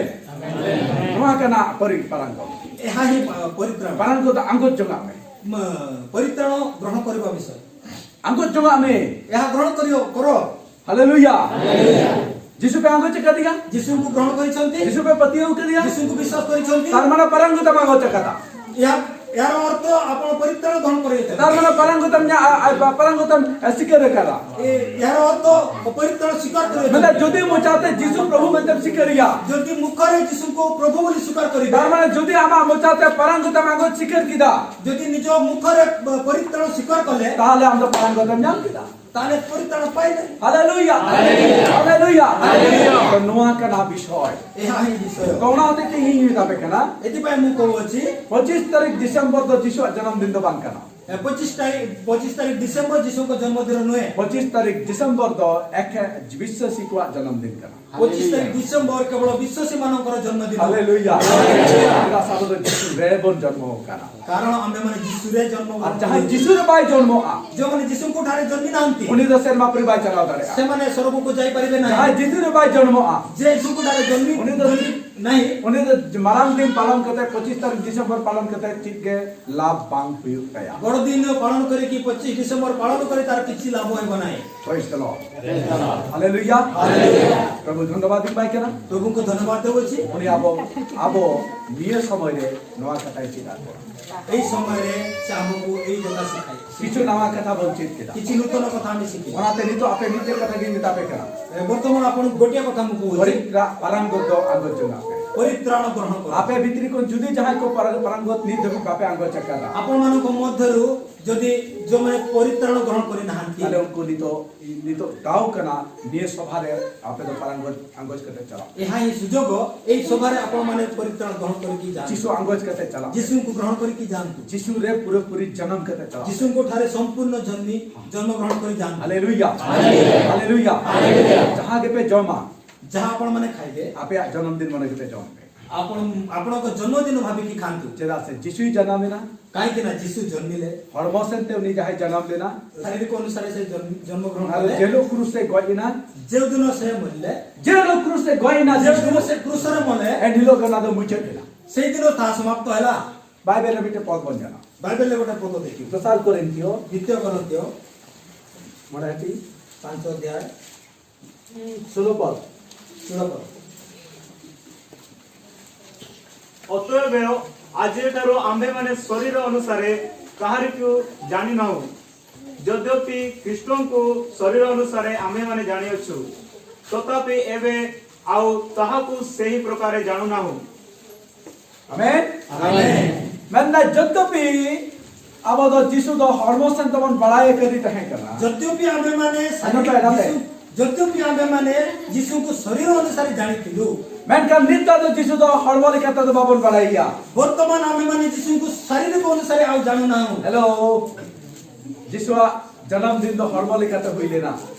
ᱱᱚᱣᱟ ᱠᱟᱱᱟ ᱯᱚᱨᱤ-, ᱯᱟᱨᱟᱝᱜᱚᱛ। ଏହା ହିଁ, ଅ, ପରିତ୍ରାଣ। ᱯᱟᱨᱟᱝᱜᱚᱛ ᱫᱚ ᱟᱸᱜᱚᱪ ᱡᱚᱝᱟᱜ ᱢᱮ। ମ-, ପରିତ୍ରାଣ ଗ୍ରହଣ କରିବା ବିଷୟ। ᱟᱸᱜᱚᱪ ᱡᱚᱝᱟᱜ ᱢᱮ। ଏହା ଗ୍ରହଣ କରିବ, କର। ହାଲେଲୁୟା। ହାଲେଲୁୟା। ଯୀଶୁ ପେ ଆଙ୍ଗୁଠି କରିଦିଆ। ଯୀଶୁଙ୍କୁ ଗ୍ରହଣ କରିଛନ୍ତି। ଯୀଶୁ ପେ ପତିଆଉ କରିଦିଆ। ଯୀଶୁଙ୍କୁ ବିଶ୍ୱାସ କରିଛନ୍ତି। ତାର ମାନେ ପାରଙ୍ଗତମ ଆଙ୍ଗୁଠି କଟା। ଏହା, ଏହାର ଅର୍ଥ ଆପଣ ପରିତ୍ରାଣ ଗ୍ରହଣ କରିଛନ୍ତି। ତାର ମାନେ ପାରଙ୍ଗତମ ଆ, ଆ, ପାରଙ୍ଗତମ ସ୍ୱୀକାର କରା। ଏ, ଏହାର ଅର୍ଥ ପରିତ୍ରାଣ ସ୍ୱୀକାର କରିଛନ୍ତି। ମାନେ ଯଦି ମୁଁ ଚାହତେ ଯୀଶୁ ପ୍ରଭୁ ମତେ ସ୍ୱୀକାରିଆ। ଯଦି ମୁଖରେ ଯୀଶୁଙ୍କୁ ପ୍ରଭୁ ବୋଲି ସ୍ୱୀକାର କରିବେ। ତାର ମାନେ ଯଦି ଆମା ମୁଁ ଚାହତେ ପାରଙ୍ଗତମ ଆଙ୍ଗୁଠି ସ୍ୱୀକାର କିଦା। ଯଦି ନିଜ ମୁଖରେ ପ-, ପରିତ୍ରାଣ ସ୍ୱୀକାର କଲେ। ତାହେଲେ ଆମେ ପାରଙ୍ଗତମ ଜାଣ କିଦା। ତାହେଲେ ପରିତ୍ରାଣ ପାଇବେ। ହାଲେଲୁୟା। ହାଲେଲୁୟା। ହାଲେଲୁୟା। ହାଲେଲୁୟା। ᱛᱚ, ᱱᱚᱣᱟ ᱠᱟᱱᱟ ᱵᱤᱥᱚᱭ᱾ ଏହା ହିଁ ବିଷୟ। ᱛᱚ, ᱚᱱᱟ ᱦᱚᱛᱮᱡ ᱛᱮ ᱤᱧ ᱢᱮᱛᱟ ᱯᱮ ᱠᱟᱱᱟ᱾ ଏଥିପାଇଁ ମୁଁ କହୁଅଛି। ᱯᱚᱸᱪᱤᱥ ᱛᱟᱹᱨᱤᱠᱷ ᱰᱤᱥᱮᱢᱵᱚᱨ ᱫᱚ ᱡᱤᱥᱩᱣᱟᱜ ᱡᱟᱱᱟᱢ ᱫᱤᱱ ᱫᱚ ᱵᱟᱝ ᱠᱟᱱᱟ᱾ ଏ, ᱯᱚᱸᱪᱤᱥ ᱛᱟᱹᱨᱤᱠᱷ, ᱯᱚᱸᱪᱤᱥ ᱛᱟᱹᱨᱤᱠᱷ ᱰᱤᱥᱮᱢᱵᱚᱨ ᱡᱤᱥᱩଙ୍କ ଜନ୍ମଦିନ ନୁହେଁ। ᱯᱚᱸᱪᱤᱥ ᱛᱟᱹᱨᱤᱠᱷ ᱰᱤᱥᱮᱢᱵᱚᱨ ᱫᱚ ᱮᱠᱷᱮᱱ ᱵᱤᱥᱥᱟᱹᱥᱤ ᱠᱚᱣᱟᱜ ᱡᱟᱱᱟᱢ ᱫᱤᱱ ᱠᱟᱱᱟ᱾ ᱯᱚᱸᱪᱤᱥ ᱛᱟᱹᱨᱤᱠᱷ ᱰᱤᱥᱮᱢᱵᱚᱨ ᱠᱮᱵᱚᱞ ᱵᱤᱥᱥᱟᱹᱥᱤ ᱢᱟᱱᱚᱝᱠᱚᱨ ᱡᱚᱱᱢ ᱫᱤᱱ। ᱦᱟଲେᱞᱩᱭᱟ। ᱪᱮᱫᱟᱜ ᱥᱮ ᱟᱵᱚ ᱫᱚ ᱡᱤᱥᱩ ᱨᱮ ᱵᱚᱱ ᱡᱚᱱᱢᱚ ᱟᱠᱟᱱᱟ। କାରଣ ଆମେମାନେ ଯୀଶୁରେ ଜନ୍ମ ᱟᱨ ᱡᱟᱦᱟᱸᱭ ᱡᱤᱥᱩ ᱨᱮ ᱵᱟᱭ ᱡᱚᱱᱢᱚᱜᱼᱟ, ଯେଉଁମାନେ ଯୀଶୁଙ୍କ ଠାରେ ଜନ୍ମି ନାହାନ୍ତି, ᱩᱱᱤ ᱫᱚ ᱥᱮᱨᱢᱟ ᱯᱩᱨᱤ ᱵᱟᱭ ᱪᱟᱞᱟᱣ ᱫᱟᱲᱮᱭᱟᱜᱼᱟ। ସେମାନେ ସ୍ୱର୍ଗକୁ ଯାଇପାରିବେ ନାହିଁ। ᱡᱟᱦᱟᱸᱭ ᱡᱤᱥᱩ ᱨᱮ ᱵᱟᱭ ᱡᱚᱱᱢᱚᱜᱼᱟ, ଯେ ଯୀଶୁଙ୍କ ଠାରେ ଜନ୍ମି ଉନି ତ ଜନ୍ମି ନାହିଁ, ᱩᱱᱤ ᱫᱚ ᱢᱟᱨᱟᱝ ᱫᱤᱱ ᱯᱟᱞᱚᱱ ᱠᱟᱛᱮ, ᱯᱚᱸᱪᱤᱥ ᱛᱟᱹᱨᱤᱠᱷ ᱰᱤᱥᱮᱢᱵᱚᱨ ᱯᱟᱞᱚᱱ ᱠᱟᱛᱮ ᱪᱮᱫ ᱜᱮ ᱞᱟᱵᱷ ᱵᱟᱝ ᱦᱩᱭᱩᱜ ᱛᱟᱭᱟ। ବଡ଼ ଦିନ ପାଳନ କରିକି ପଚିଶ ଡିସେମ୍ବର ପାଳନ କରି ତାର କିଛି ଲାଭ ହେବ ନାହିଁ। Praise the Lord। ହାଲେଲୁୟା। ପ୍ରଭୁ ଧନ୍ୟବାଦ ପାଇ କେନା। ପ୍ରଭୁଙ୍କୁ ଧନ୍ୟବାଦ ଦେଉଅଛି। ପୁଣି ଆବ, ଆବ ନିୟ ସମୟରେ ନୂଆ କଥା ଚିନ୍ତା କର। ଏହି ସମୟରେ ସେ ଆମକୁ ଏହି କଥା ଶିଖାଏ। କିଛି ନୂଆ କଥା ବଞ୍ଚିତ କେନା। କିଛି ନୂତନ କଥା ଆମେ ଶିଖିବା। ᱚᱱᱟᱛᱮ ᱱᱤᱛᱚᱜ ᱟᱯᱮ ᱢᱤᱫᱴᱮᱡ ᱠᱟᱛᱷᱟ ᱜᱤᱧ ᱢᱮᱛᱟ ᱯᱮ ᱠᱟᱱᱟ। ଏ, ବର୍ତ୍ତମାନ ଆପଣଙ୍କୁ ଗୋଟିଏ କଥା ମୁଁ କହୁଛି। ᱯᱚᱨᱤᱛᱨᱟ ᱯᱟᱨᱟᱝ ᱜᱚᱫ ᱫᱚ ᱟᱸᱜᱚᱪ ᱡᱚᱝᱟ᱾ ପରିତ୍ରାଣ ଗ୍ରହଣ କର। ᱟᱯᱮ ᱵᱷᱤᱛᱨᱤ ᱠᱷᱚᱱ ᱡᱩᱫᱤ ᱡᱟᱦᱟᱸᱭ ᱠᱚ ᱯᱟᱨᱟᱝ-, ᱯᱟᱨᱟᱝᱜᱚᱛ ᱱᱤᱛ ᱫᱷᱟᱹᱵᱤᱡ ᱵᱟᱯᱮ ᱟᱸᱜᱚᱪ ᱟᱠᱟᱫᱟ, ଆପଣମାନଙ୍କ ମଧ୍ୟରୁ ଯଦି ଯେଉଁମାନେ ପରିତ୍ରାଣ ଗ୍ରହଣ କରିନାହାନ୍ତି, ᱛᱟᱦᱞᱮ ᱩᱱᱠᱩ ᱱᱤᱛᱚᱜ, ᱱᱤᱛᱚᱜ ᱫᱟᱣ ᱠᱟᱱᱟ, ᱱᱤᱭᱟᱹ ᱥᱚᱵᱷᱟ ᱨᱮ ᱟᱯᱮ ᱫᱚ ᱯᱟᱨᱟᱝᱜᱚᱛ ᱟᱸᱜᱚᱪ ᱠᱟᱛᱮ ᱪᱟᱞᱟᱜ᱾ ଏହା ହିଁ ସୁଯୋଗ, ଏହି ସଭାରେ ଆପଣମାନେ ପରିତ୍ରାଣ ଗ୍ରହଣ କରିକି ଯାଆନ୍ତୁ। ଯୀଶୁ ଆᱸᱜᱚᱪ ᱠᱟᱛᱮ ᱪᱟᱞᱟᱜ᱾ ଯୀଶୁଙ୍କୁ ଗ୍ରହଣ କରିକି ଯାଆନ୍ତୁ। ଯୀଶୁ ରେ ପୁରାପୁରି ଜନ୍ମ ᱠᱟᱛᱮ ᱪᱟᱞᱟᱜ᱾ ଯୀଶୁଙ୍କ ଠାରେ ସମ୍ପୂର୍ଣ୍ଣ ଜନ୍ମି ଜନ୍ମ ଗ୍ରହଣ କରି ଯାଆନ୍ତୁ। ᱦᱟᱞᱮᱞᱩᱭᱟ। ᱦᱟᱞᱮᱞᱩᱭᱟ। ᱦᱟᱞᱮᱞᱩᱭᱟ। ᱡᱟᱦᱟᱸ ᱜᱮᱯᱮ ᱡᱚᱢᱟ, ଯାହା ଆପଣମାନେ ଖାଇବେ, ᱟᱯᱮᱭᱟᱜ ᱡᱚᱱᱢᱫᱤᱱ ᱢᱚᱱᱮ ᱠᱟᱛᱮ ᱡᱚᱢ ᱯᱮ᱾ ଆପଣ ଆପଣଙ୍କ ଜନ୍ମଦିନ ଭାବିକି ଖାଆନ୍ତୁ। ᱪᱮᱫᱟᱜ ᱥᱮ ᱡᱤᱥᱩᱭ ᱡᱟᱱᱟᱢ ᱮᱱᱟ᱾ କାହିଁକି ନା ଯୀଶୁ ଜନ୍ମିଲେ। ᱦᱚᱲᱢᱚ ᱥᱮᱱᱛᱮ ᱩᱱᱤ ᱡᱟᱦᱟᱸᱭ ᱡᱟᱱᱟᱢ ᱞᱮᱱᱟ, ଶାରୀରିକ ଅନୁସାରେ ସେ ଜନ୍ମ ଜନ୍ମ ଗ୍ରହଣ ᱟᱨ ᱠଲେ। ᱡᱮ ᱦᱤᱞᱳᱜ ᱠᱨᱩᱥ ᱨᱮ ᱜᱚᱡ ᱮᱱᱟ, ଯେଉଁଦିନ ସେ ମରିଲେ, ᱡᱮ ᱦᱤᱞᱳᱜ ᱠᱨᱩᱥ ᱨᱮ ᱜᱚᱡ ᱮᱱᱟ ᱡᱮ ᱡᱤᱥᱩ, ᱫᱤᱱᱚ ସେ କୃଷରେ ମଲେ, ᱮᱱ ᱦᱤᱞᱳᱜ ᱜᱮ ᱚᱱᱟ ᱫᱚ ᱢᱩᱪᱟᱹᱫ ᱮᱱᱟ᱾ ସେଇଦିନ ତାହା ସମାପ୍ତ ହେଲା। ବାଇବେଲ ᱨᱮ ᱢᱤᱫᱴᱮᱱ ᱯᱚᱫ ᱵᱚᱱ ᱧᱟᱢᱟ᱾ ବାଇବେଲରେ ଗୋଟେ ପଦ ଦେଖିବୁ। ᱫᱚᱥᱟᱨ ᱠᱚᱨᱤᱱᱛᱷᱤᱭᱚ ᱫୱିତୀୟ କରିନ୍ଥୀୟ ᱢᱚᱬᱮ ᱟᱹᱴᱤ ପାଞ୍ଚ ଅଧ୍ୟାୟ ଷୋହଳ ପଦ। ଷୋହଳ ପଦ। ଅତଏବ ଆଜିଠାରୁ ଆମ୍ଭେମାନେ ଶରୀର ଅନୁସାରେ କାହାରିକୁ ଜାଣିନାହୁଁ। ଯଦ୍ୟପି ଖ୍ରୀଷ୍ଟଙ୍କୁ ଶରୀର ଅନୁସାରେ ଆମ୍ଭେମାନେ ଜାଣିଅଛୁ, ତଥାପି ଏବେ ଆଉ ତାହାକୁ ସେହି ପ୍ରକାରେ ଜାଣୁନାହୁଁ। ᱟᱢᱮᱱ? ᱟᱢᱮᱱ। ᱢᱮᱱᱫᱟ, ᱡᱚᱛᱚᱯᱤ ᱟᱵᱚ ᱫᱚ ᱡᱤᱥᱩ ᱫᱚ ᱦᱚᱲᱢᱚ ᱥᱮᱱ ᱛᱮᱵᱚᱱ ᱵᱟᱲᱟᱭ ᱠᱟᱫᱮ ᱛᱟᱦᱮᱸ ᱠᱟᱱᱟ᱾ ଯଦ୍ୟପି ଆମ୍ଭେମାନେ ଆନନ୍ଦ ଆନନ୍ଦ। ଯୀଶୁ, ଯଦ୍ୟପି ଆମ୍ଭେମାନେ ଯୀଶୁଙ୍କୁ ଶରୀର ଅନୁସାରେ ଜାଣିଥିଲୁ, ᱢᱮᱱᱠᱷᱟᱱ ᱱᱤᱛᱚᱜ ᱫᱚ ᱡᱤᱥᱩ ᱫᱚ ᱦᱚᱲᱢᱚ ᱞᱮᱠᱟᱛᱮ ᱫᱚ ᱵᱟᱵᱚᱱ ᱵᱟᱲᱟᱭᱮᱭᱟ᱾ ବର୍ତ୍ତମାନ ଆମ୍ଭେମାନେ ଯୀଶୁଙ୍କୁ ଶାରୀରିକ ଅନୁସାରେ ଆଉ ଜାଣୁନାହୁଁ। ᱦᱮᱞᱳ, ᱡᱤᱥᱩᱣᱟᱜ ᱡᱟᱱᱟᱢ ᱫᱤᱱ ᱫᱚ ᱦᱚᱲᱢᱚ ᱞᱮᱠᱟᱛᱮ ᱦᱩᱭ ᱞᱮᱱᱟ᱾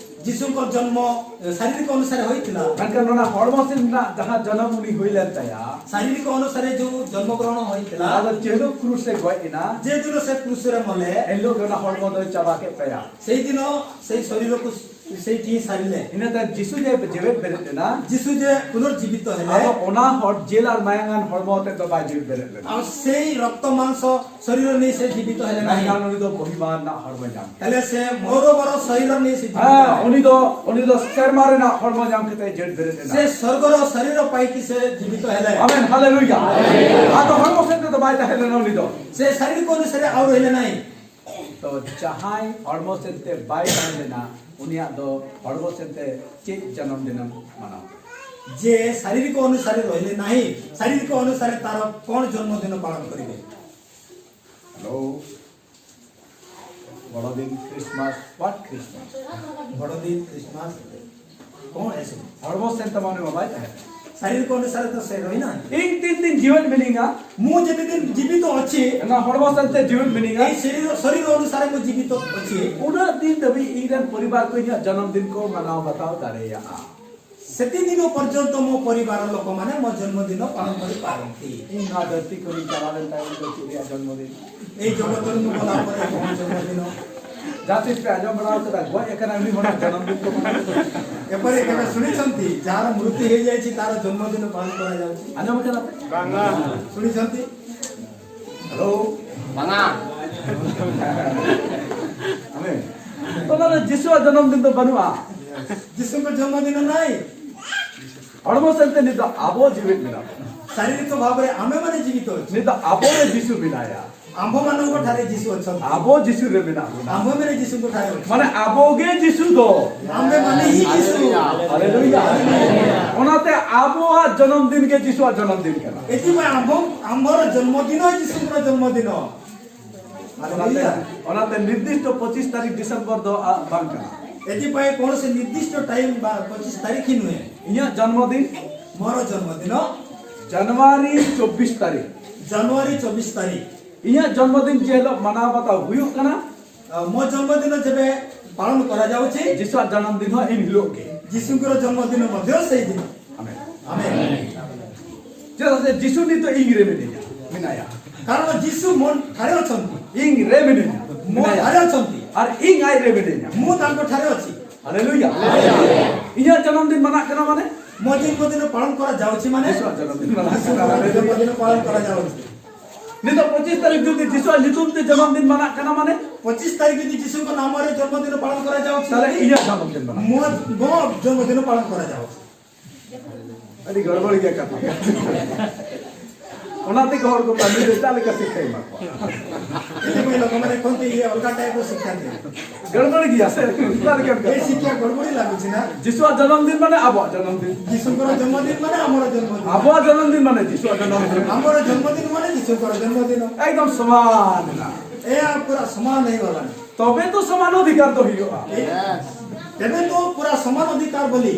ଯୀଶୁଙ୍କ ଜନ୍ମ ଏ, ଶାରୀରିକ ଅନୁସାରେ ହୋଇଥିଲା। ᱢᱮᱱᱠᱷᱟᱱ ᱚᱱᱟ ᱦᱚᱲᱢᱚ ᱥᱮᱱ ᱨᱮᱱᱟᱜ ᱡᱟᱦᱟᱸ ᱡᱟᱱᱟᱢ ᱩᱱᱤ ᱦᱩᱭ ᱞᱮᱱ ᱛᱟᱭᱟ, ଶାରୀରିକ ଅନୁସାରେ ଯୋଉ ଜନ୍ମଗ୍ରହଣ ହୋଇଥିଲା, ᱟᱫᱚ ᱡᱮ ᱦᱤᱞᱳᱜ ᱠᱨᱩᱥ ᱨᱮ ᱜᱚᱡ ᱮᱱᱟ, ᱡᱮ ᱫᱤᱱ ସେ କୃଷରେ ମଲେ, ᱮᱱ ᱦᱤᱞᱳᱜ ᱜᱮ ᱚᱱᱟ ᱦᱚᱲᱢᱚ ᱫᱚᱭ ᱪᱟᱵᱟ ᱠᱮᱫ ᱛᱟᱭᱟ᱾ ସେଇଦିନ ସେଇ ଶରୀରକୁ ସେଇଠି ହିଁ ସାରିଲେ। ᱤᱱᱟᱹ ᱛᱟᱭᱚᱢ ᱡᱤᱥᱩ ᱡᱮ ᱡᱮᱣᱮᱫ ᱵᱮᱨᱮᱫ ᱮᱱᱟ, ଯୀଶୁ ଯେ ପୁନର୍ଜୀବିତ ହେଲେ, ᱟᱫᱚ ᱚᱱᱟ ᱦᱚᱲ ᱡᱤᱞ ᱟᱨ ᱢᱟᱭᱟᱝ ᱟᱱ ᱦᱚᱲᱢᱚ ᱟᱛᱮ ᱫᱚ ᱵᱟᱭ ᱡᱮᱣᱮᱫ ᱵᱮᱨᱮᱫ ᱞᱮᱱᱟ᱾ ଆଉ ସେଇ ରକ୍ତ ମାଂସ ଶରୀର ନେଇ ସେ ଜୀବିତ ହେଲେ ନାହିଁ। ᱢᱮᱱᱠᱷᱟᱱ ᱩᱱᱤ ᱫᱚ ᱢᱚᱦᱤᱢᱟ ᱨᱮᱱᱟᱜ ᱦᱚᱲᱢᱚ ᱧᱟᱢ ᱠᱮᱫᱟ᱾ ହେଲେ ସେ ମୌରବର ଶରୀର ନେଇ ସେ ଜୀବିତ ᱦᱮᱸ, ହେଲେ। ᱩᱱᱤ ᱫᱚ, ᱩᱱᱤ ᱫᱚ ᱥᱮᱨᱢᱟ ᱨᱮᱱᱟᱜ ᱦᱚᱲᱢᱚ ᱧᱟᱢ ᱠᱟᱛᱮ ᱡᱮᱣᱮᱫ ᱵᱮᱨᱮᱫ ᱮᱱᱟ᱾ ସେ ସ୍ୱର୍ଗର ଶରୀର ପାଇକି ସେ ଜୀବିତ ହେଲେ। ᱟᱢᱮᱱ, ᱦᱟᱞᱮᱞᱩᱭᱟ। ᱟᱫᱚ ᱦᱚᱲᱢᱚ ᱥᱮᱫ ᱛᱮᱫᱚ ᱵᱟᱭ ᱛᱟᱦᱮᱸ ᱞᱮᱱᱟ ᱩᱱᱤ ᱫᱚ᱾ ସେ ଶାରୀରିକ ଅନୁସାରେ ଆଉ ରହିଲେ ନାହିଁ। ᱛᱚ ᱡᱟᱦᱟᱸᱭ ᱦᱚᱲᱢᱚ ᱥᱮᱫ ᱛᱮ ᱵᱟᱭ ᱛᱟᱦᱮᱸ ᱞᱮᱱᱟ, ᱩᱱᱤᱭᱟᱜ ᱫᱚ ᱦᱚᱲᱢᱚ ᱥᱮᱫ ᱛᱮ ᱪᱮᱫ ᱡᱟᱱᱟᱢ ᱫᱤᱱᱮᱢ ᱢᱟᱱᱟᱣᱟ? ଯେ ଶାରୀରିକ ଅନୁସାରେ ରହିଲେ ନାହିଁ, ଶାରୀରିକ ଅନୁସାରେ ତାର କ'ଣ ଜନ୍ମଦିନ ପାଳନ କରିବେ? ହ୍ୟାଲୋ, ବଡ଼ଦିନ, ଖ୍ରୀଷ୍ଟମାସ, what ଖ୍ରୀଷ୍ଟମାସ? ବଡ଼ଦିନ, ଖ୍ରୀଷ୍ଟମାସ, କ'ଣ ଏସବୁ? ᱦᱚᱲᱢᱚ ᱥᱮᱱ ᱛᱟᱢᱟᱱᱮ ᱵᱟᱵᱟᱭ ᱛᱟᱦᱮᱸ᱾ ଶାରୀରିକ ଅନୁସାରେ ତ ସେ ରହିନାହାନ୍ତି। ᱤᱧ ᱛᱤᱱ ᱫᱤᱱ ᱡᱤᱣᱮᱫ ᱢᱤᱱᱟᱹᱧᱟ, ମୁଁ ଯେତେ ଦିନ ଜୀବିତ ଅଛି, ᱚᱱᱟ ᱦᱚᱲᱢᱚ ᱥᱮᱱᱛᱮ ᱡᱤᱣᱮᱫ ᱢᱤᱱᱟᱹᱧᱟ, ᱮᱭ ᱥᱚᱨᱤᱨ, ᱥᱚᱨᱤᱨ ᱚᱱᱩᱥᱟᱨᱮ ᱢᱩ ᱡᱤᱵᱤᱛ ᱚᱪᱷᱤ, ᱩᱱᱟᱹᱜ ᱫᱤᱱ ᱫᱷᱟᱹᱵᱤᱡ ᱤᱧ ᱨᱮᱱ ᱯᱚᱨᱤᱵᱟᱨ ᱠᱚ ᱤᱧᱟᱹᱜ ᱡᱚᱱᱚᱢ ᱫᱤᱱ ᱠᱚ ᱢᱟᱱᱟᱣ ᱵᱟᱛᱟᱣ ᱫᱟᱲᱮᱭᱟᱜᱼᱟ᱾ ᱥᱮᱛᱤ ᱫᱤᱱ ᱯᱚᱨᱡᱚᱱᱛᱚ ᱢᱚ ᱯᱚᱨᱤᱵᱟᱨ ᱞᱚᱠᱚ ᱢᱟᱱᱮ ᱢᱚ ᱡᱚᱱᱢᱚ ᱫᱤᱱ ᱯᱟᱞᱚᱱ ᱠᱚᱨᱤ ᱯᱟᱨᱚᱢ ᱛᱤ᱾ ᱤᱧ ᱱᱚᱣᱟ ᱫᱷᱟᱹᱨᱛᱤ ᱠᱷᱚᱱᱤᱧ ᱪᱟᱞᱟᱣ ᱞᱮᱱ ᱛᱟᱭᱚᱢ ᱫᱚ ᱪᱮᱫ ᱨᱮᱭᱟᱜ ᱡᱚᱱᱢᱚ ᱫᱤᱱ? ᱮᱭ ᱡᱚᱜᱚᱛ ᱨᱮ ᱢᱚ ᱵᱚᱞᱟ ᱯᱚᱨᱮ ᱢᱚ ᱡᱚᱱᱢᱚ ᱫᱤᱱ᱾ ᱡᱟᱦᱟᱸ ᱛᱤᱥ ᱯᱮ ᱟᱸᱡᱚᱢ ᱵᱟᱲᱟ ᱟᱠᱟᱫᱟ, ᱜᱚᱡ ᱟᱠᱟᱱᱟ ᱩᱱᱤ ᱦᱚᱲᱟᱜ ᱡᱚᱱᱚᱢ ᱫᱤᱱ ᱠᱚ ᱢᱟᱱᱟᱣ? ᱮᱯᱚᱨᱮ ᱠᱮᱵᱮ ᱥᱩᱱᱤ ᱪᱚᱱᱛᱤ, ᱡᱟᱦᱟᱸ ᱢᱩᱨᱛᱤ ᱦᱮᱡ ᱡᱟᱭᱪᱷᱤ, ᱛᱟᱨ ᱡᱚᱱᱢᱚ ᱫᱤᱱ ᱯᱟᱞᱚᱱ ᱠᱚᱨᱟ ᱡᱟᱣᱪᱷᱤ? ᱟᱸᱡᱚᱢ ᱟᱠᱟᱫᱟ ᱯᱮ? ᱵᱟᱝᱟ᱾ ᱥᱩᱱᱤ ᱪᱚᱱᱛᱤ? ᱦᱮᱞᱳ᱾ ᱵᱟᱝᱟ᱾ ᱟᱢᱮ᱾ ᱚᱱᱟ ᱨᱮ ᱡᱤᱥᱩᱣᱟᱜ ᱡᱚᱱᱚᱢ ᱫᱤᱱ ᱫᱚ ᱵᱟᱹᱱᱩᱜᱼᱟ᱾ ᱡᱤᱥᱩ ᱠᱚ ᱡᱚᱱᱢᱚ ᱫᱤᱱ ᱱᱟᱭ᱾ ᱦᱚᱲᱢᱚ ᱥᱮᱱᱛᱮ ᱱᱤᱛ ᱫᱚ ᱟᱵᱚ ᱡᱤᱣᱮᱫ ᱢᱮᱱᱟᱜ ᱵᱚᱱᱟ᱾ ᱥᱟᱨᱤᱨᱤᱠ ᱵᱷᱟᱵᱽ ᱨᱮ ᱟᱢᱮ ᱢᱟᱱᱮ ᱡᱤᱣᱤᱛ ᱚᱪᱷᱚ᱾ ᱱᱤᱛ ᱫᱚ ᱟᱵᱚ ᱨᱮ ᱡᱤᱥᱩ ᱢᱮᱱᱟᱭᱟ᱾ ᱟᱢᱵᱚ ᱢᱟᱱᱚ ᱠᱚ ᱴᱷᱟᱨᱮ ᱡᱤᱥᱩ ᱚᱪᱷᱚ᱾ ᱟᱵᱚ ᱡᱤᱥᱩ ᱨᱮ ᱢᱮᱱᱟᱜ ᱵᱚᱱᱟ᱾ ᱟᱢᱵᱚ ᱢᱟᱱᱮ ᱡᱤᱥᱩ ᱠᱚ ᱴᱷᱟᱨᱮ᱾ ᱢᱟᱱᱮ ᱟᱵᱚ ᱜᱮ ᱡᱤᱥᱩ ᱫᱚ᱾ ᱟᱢᱵᱮ ᱢᱟᱱᱮ ᱦᱤ ᱡᱤᱥᱩ᱾ ᱦᱟᱞᱮᱞᱩᱭᱟ᱾ ᱚᱱᱟᱛᱮ ᱟᱵᱚᱣᱟᱜ ᱡᱚᱱᱚᱢ ᱫᱤᱱ ᱜᱮ ᱡᱤᱥᱩᱣᱟᱜ ᱡᱚᱱᱚᱢ ᱫᱤᱱ ᱠᱟᱱᱟ᱾ ᱮᱛᱤ ᱢᱟ ᱟᱢᱵᱚ, ᱟᱢᱵᱚᱨ ᱡᱚᱱᱢᱚ ᱫᱤᱱ ᱦᱚᱸ ᱡᱤᱥᱩ ᱠᱚ ᱡᱚᱱᱢᱚ ᱫᱤᱱ ᱦᱚᱸ᱾ ᱚᱱᱟᱛᱮ, ᱦᱟᱞᱮᱞᱩᱭᱟ᱾ ᱚᱱᱟᱛᱮ ᱱᱤᱨᱫᱤᱥᱴᱚ ᱯᱚᱸᱪᱤᱥ ᱛᱟᱹᱨᱤᱠᱷ ᱰᱤᱥᱮᱢᱵᱚᱨ ᱫᱚ ᱟ, ᱵᱟᱝ ᱠᱟᱱᱟ᱾ ᱮᱛᱤ ᱯᱟᱭ ᱠᱚᱱᱚ ᱥᱮ ᱱᱤᱨᱫᱤᱥᱴᱚ ᱴᱟᱭᱤᱢ ᱵᱟ ᱯᱚᱸᱪᱤᱥ ᱛᱟᱹᱨᱤᱠᱷ ᱦᱤ ᱱᱩᱭᱮ᱾ ᱤᱧᱟᱹᱜ ᱡᱚᱱᱢᱚ ᱫᱤᱱ ᱢᱚᱨᱚ ᱡᱚᱱᱢᱚ ᱫᱤᱱ ᱡᱟᱱᱩᱣᱟᱨᱤ ᱪᱚᱵᱵᱤᱥ ᱛᱟᱹᱨᱤᱠᱷ᱾ ᱡᱟᱱᱩᱣᱟᱨᱤ ᱪᱚᱵᱵᱤᱥ ᱛᱟᱹᱨᱤᱠᱷ᱾ ᱤᱧᱟᱹᱜ ᱡᱚᱱᱢᱚ ᱫᱤᱱ ᱡᱮ ᱦᱤᱞᱳᱜ ᱢᱟᱱᱟᱣ ᱵᱟᱛᱟᱣ ᱦᱩᱭᱩᱜ ᱠᱟᱱᱟ, ᱟ, ᱢᱚ ᱡᱚᱱᱢᱚ ᱫᱤᱱ ᱡᱮᱵᱮ ᱯᱟᱞᱚᱱ ᱠᱚᱨᱟ ᱡᱟᱣᱪᱷᱤ᱾ ᱡᱤᱥᱩᱣᱟᱜ ᱡᱚᱱᱢ ᱫᱤᱱ ᱦᱚᱸ ᱤᱱ ᱦᱤᱞᱳᱜ ᱜᱮ᱾ ᱡᱤᱥᱩᱝᱠᱚᱨ ᱡᱚᱱᱢᱚ ᱫᱤᱱ ᱢᱚᱫᱷᱭᱚ ᱥᱮᱭ ᱫᱤᱱ᱾ ᱟᱢᱮᱱ᱾ ᱟᱢᱮᱱ᱾ ᱪᱮᱫᱟᱜ ᱥᱮ ᱡᱤᱥᱩ ᱱᱤᱛ ᱫᱚ ᱤᱧ ᱨᱮ ᱢᱮᱱᱟᱭᱟ, ᱢᱮᱱᱟᱭᱟ᱾ ᱠᱟᱨᱚᱱ ᱡᱤᱥᱩ ᱢᱚᱱ ᱴᱷᱟᱨᱮ ᱚᱪᱷᱚᱱᱛᱤ᱾ ᱤᱧ ᱨᱮ ᱢᱮᱱᱟᱭᱟ, ᱢᱚᱱ ᱢᱮᱱᱟᱭᱟ᱾ ᱴᱷᱟᱨᱮ ᱚᱪᱷᱚᱱᱛᱤ᱾ ᱟᱨ ᱤᱧ ᱟᱡ ᱨᱮ ᱢᱮᱱᱟᱧᱟ᱾ ᱢᱚ ᱛᱟᱝᱠᱚ ᱴᱷᱟᱨᱮ ᱚᱪᱷᱤ᱾ ᱦᱟᱞᱮᱞᱩᱭᱟ᱾ ᱤᱧᱟᱹᱜ ᱡᱚᱱᱚᱢ ᱫᱤᱱ ᱢᱟᱱᱟᱜ ᱠᱟᱱᱟ ᱢᱟᱱᱮ? ᱢᱚ ᱡᱚᱱᱢᱚ ᱫᱤᱱ ᱯᱟᱞᱚᱱ ᱠᱚᱨᱟ ᱡᱟᱣᱪᱷᱤ ᱢᱟᱱᱮ? ᱡᱤᱥᱩᱣᱟᱜ ᱡᱚᱱᱚᱢ ᱫᱤᱱ ᱢᱟᱱᱟᱜ ᱡᱤᱥᱩ ᱠᱟᱱᱟ᱾ ᱡᱚᱱᱢᱚ ᱫᱤᱱ ᱯᱟᱞᱚᱱ ᱠᱚᱨᱟ ᱡᱟᱣᱪᱷᱤ᱾ ᱱᱤᱛᱚᱜ ᱯᱚᱸᱪᱤᱥ ᱛᱟᱹᱨᱤᱠᱷ ᱡᱩᱫᱤ ᱡᱤᱥᱩᱣᱟᱜ ᱧᱩᱛᱩᱢ ᱛᱮ ᱡᱚᱱᱚᱢ ᱫᱤᱱ ᱢᱟᱱᱟᱜ ᱠᱟᱱᱟ ᱢᱟᱱᱮ? ᱯᱚᱸᱪᱤᱥ ᱛᱟᱹᱨᱤᱠᱷ ᱡᱩᱫᱤ ᱡᱤᱥᱩ ᱠᱚ ᱱᱟᱢ ᱨᱮ ᱡᱚᱱᱢᱚ ᱫᱤᱱ ᱯᱟᱞᱚᱱ ᱠᱚᱨᱟ ᱡᱟᱣᱪᱷᱤ᱾ ᱛᱟᱦᱞᱮ ᱤᱧᱟᱹᱜ ᱡᱚᱱᱚᱢ ᱫᱤᱱ ᱢᱟᱱᱟᱜ ᱢᱚ, ᱢᱚ ᱡᱚᱱᱢᱚ ᱫᱤᱱ ᱯᱟᱞᱚᱱ ᱠᱚᱨᱟ ᱡᱟᱣᱪᱷᱤ᱾ ᱟᱹᱰᱤ ᱜᱚᱲᱵᱚᱲ ᱜᱮᱭᱟ ᱠᱟᱛᱷᱟ᱾ ᱚᱱᱟ ᱛᱮᱜᱮ ᱦᱚᱲ ᱠᱚ ᱢᱮᱱᱟ, "ᱱᱩᱭ ᱫᱚ ᱮᱴᱟᱜ ᱞᱮᱠᱟ ᱥᱤᱠᱠᱷᱟᱭ ᱮᱢᱟ ᱠᱚᱣᱟ।" ᱤᱧ ᱢᱮᱱ ᱞᱮᱠᱟ ᱢᱟᱱᱮ ᱠᱷᱚᱱ ᱛᱮ ᱤᱭᱟᱹ ᱚᱞᱜᱟ ᱴᱟᱭᱤᱯ ᱨᱮ ᱥᱤᱠᱠᱷᱟ ᱫᱤᱭᱟ᱾ ᱜᱚᱲᱵᱚᱲ ᱜᱮᱭᱟ ᱥᱮ, ᱚᱱᱠᱟ ᱞᱮᱠᱟ ᱮ ᱥᱤᱠᱠᱷᱟ ᱜᱚᱲᱵᱚᱲ ᱞᱟᱜᱩ ᱪᱮᱱᱟ᱾ ᱡᱤᱥᱩᱣᱟᱜ ᱡᱚᱱᱚᱢ ᱫᱤᱱ ᱢᱟᱱᱮ ᱟᱵᱚᱣᱟᱜ ᱡᱚᱱᱚᱢ ᱫᱤᱱ᱾ ᱡᱤᱥᱩ ᱠᱚᱨᱟ ᱡᱚᱱᱢᱚ ᱫᱤᱱ ᱢᱟᱱᱮ ᱟᱢᱚᱨᱟ ᱡᱚᱱᱢᱚ ᱫᱤᱱ᱾ ᱟᱵᱚᱣᱟᱜ ᱡᱚᱱᱚᱢ ᱫᱤᱱ ᱢᱟᱱᱮ ᱡᱤᱥᱩᱣᱟᱜ ᱡᱚᱱᱚᱢ ᱫᱤᱱ᱾ ᱟᱢᱚᱨᱟ ᱡᱚᱱᱢᱚ ᱫᱤᱱ ᱢᱟᱱᱮ ᱡᱤᱥᱩ ᱠᱚᱨᱟ ᱡᱚᱱᱢᱚ ᱫᱤᱱ᱾ ᱮᱠᱫᱚᱢ ᱥᱚᱢᱟᱱ ᱮᱱᱟ᱾ ᱮᱭᱟ ᱯᱩᱨᱟ ᱥᱚᱢᱟᱱ ᱦᱩᱭᱩᱜᱼᱟ᱾ ᱛᱚᱵᱮ ᱛᱚ ᱥᱚᱢᱟᱱ ᱚᱫᱷᱤᱠᱟᱨ ᱫᱚ ᱦᱩᱭᱩᱜᱼᱟ᱾ ᱛᱚᱵᱮ ᱛᱚ ᱯᱩᱨᱟ ᱥᱚᱢᱟᱱ ᱚᱫᱷᱤᱠᱟᱨ ᱵᱚᱞᱤ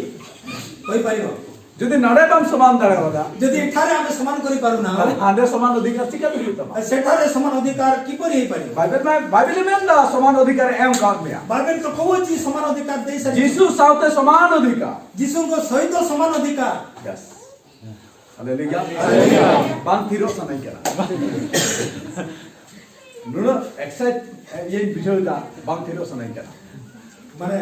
ᱦᱩᱭ ᱯᱟᱨᱤᱵᱚ᱾ ᱡᱩᱫᱤ ᱱᱚᱰᱮ ᱵᱟᱢ ᱥᱚᱢᱟᱱ ᱫᱟᱲᱮᱣᱟᱫᱟ, ᱡᱩᱫᱤ ᱮᱴᱷᱟᱨᱮ ᱟᱢᱮ ᱥᱚᱢᱟᱱ ᱠᱚᱨᱤ ᱯᱟᱨᱩ ᱱᱟ, ᱛᱟᱦᱞᱮ ᱦᱟᱸᱰᱮ ᱥᱚᱢᱟᱱ ᱚᱫᱷᱤᱠᱟᱨ ᱪᱤᱠᱟᱹᱛᱮ ᱦᱩᱭᱩᱜ ᱛᱟᱢᱟ? ᱥᱮᱴᱷᱟᱨᱮ ᱥᱚᱢᱟᱱ ᱚᱫᱷᱤᱠᱟᱨ ᱠᱤᱯᱟᱹᱨᱤ ᱦᱩᱭ ᱯᱟᱨᱤᱵᱚ? ᱵᱟᱭᱵᱮᱞ ᱢᱟ, ᱵᱟᱭᱵᱮᱞᱮ ᱢᱮᱱ ᱫᱟ ᱥᱚᱢᱟᱱ ᱚᱫᱷᱤᱠᱟᱨ ᱮᱢ ᱠᱟᱜ ᱢᱮᱭᱟ᱾ ᱵᱟᱭᱵᱮᱞ ᱛᱚ ᱠᱚᱣᱟ ᱪᱮ ᱥᱚᱢᱟᱱ ᱚᱫᱷᱤᱠᱟᱨ ᱫᱮᱭ ᱥᱟᱨᱤ᱾ ᱡᱤᱥᱩ ᱥᱟᱶᱛᱮ ᱥᱚᱢᱟᱱ ᱚᱫᱷᱤᱠᱟᱨ᱾ ᱡᱤᱥᱩ ᱠᱚ ᱥᱚᱦᱤᱛ ᱥᱚᱢᱟᱱ ᱚᱫᱷᱤᱠᱟᱨ᱾ ᱵᱮᱥ᱾ ᱦᱟᱞᱮᱞᱩᱭᱟ᱾ ᱦᱟᱞᱮᱞᱩᱭᱟ᱾ ᱵᱟᱝ ᱛᱷᱤᱨᱚᱜ ᱥᱟᱱᱟᱧ ᱠᱟᱱᱟ᱾ ᱱᱩᱱᱟᱹᱜ ᱮᱠᱥᱟᱭᱤᱴ ᱤᱭᱟᱹᱧ ᱵᱩᱡᱷᱟᱹᱣ ᱮᱫᱟ, ᱵᱟᱝ ᱛᱷᱤᱨᱚᱜ ᱥᱟᱱᱟᱧ ᱠᱟᱱᱟ᱾ ᱢᱟᱱᱮ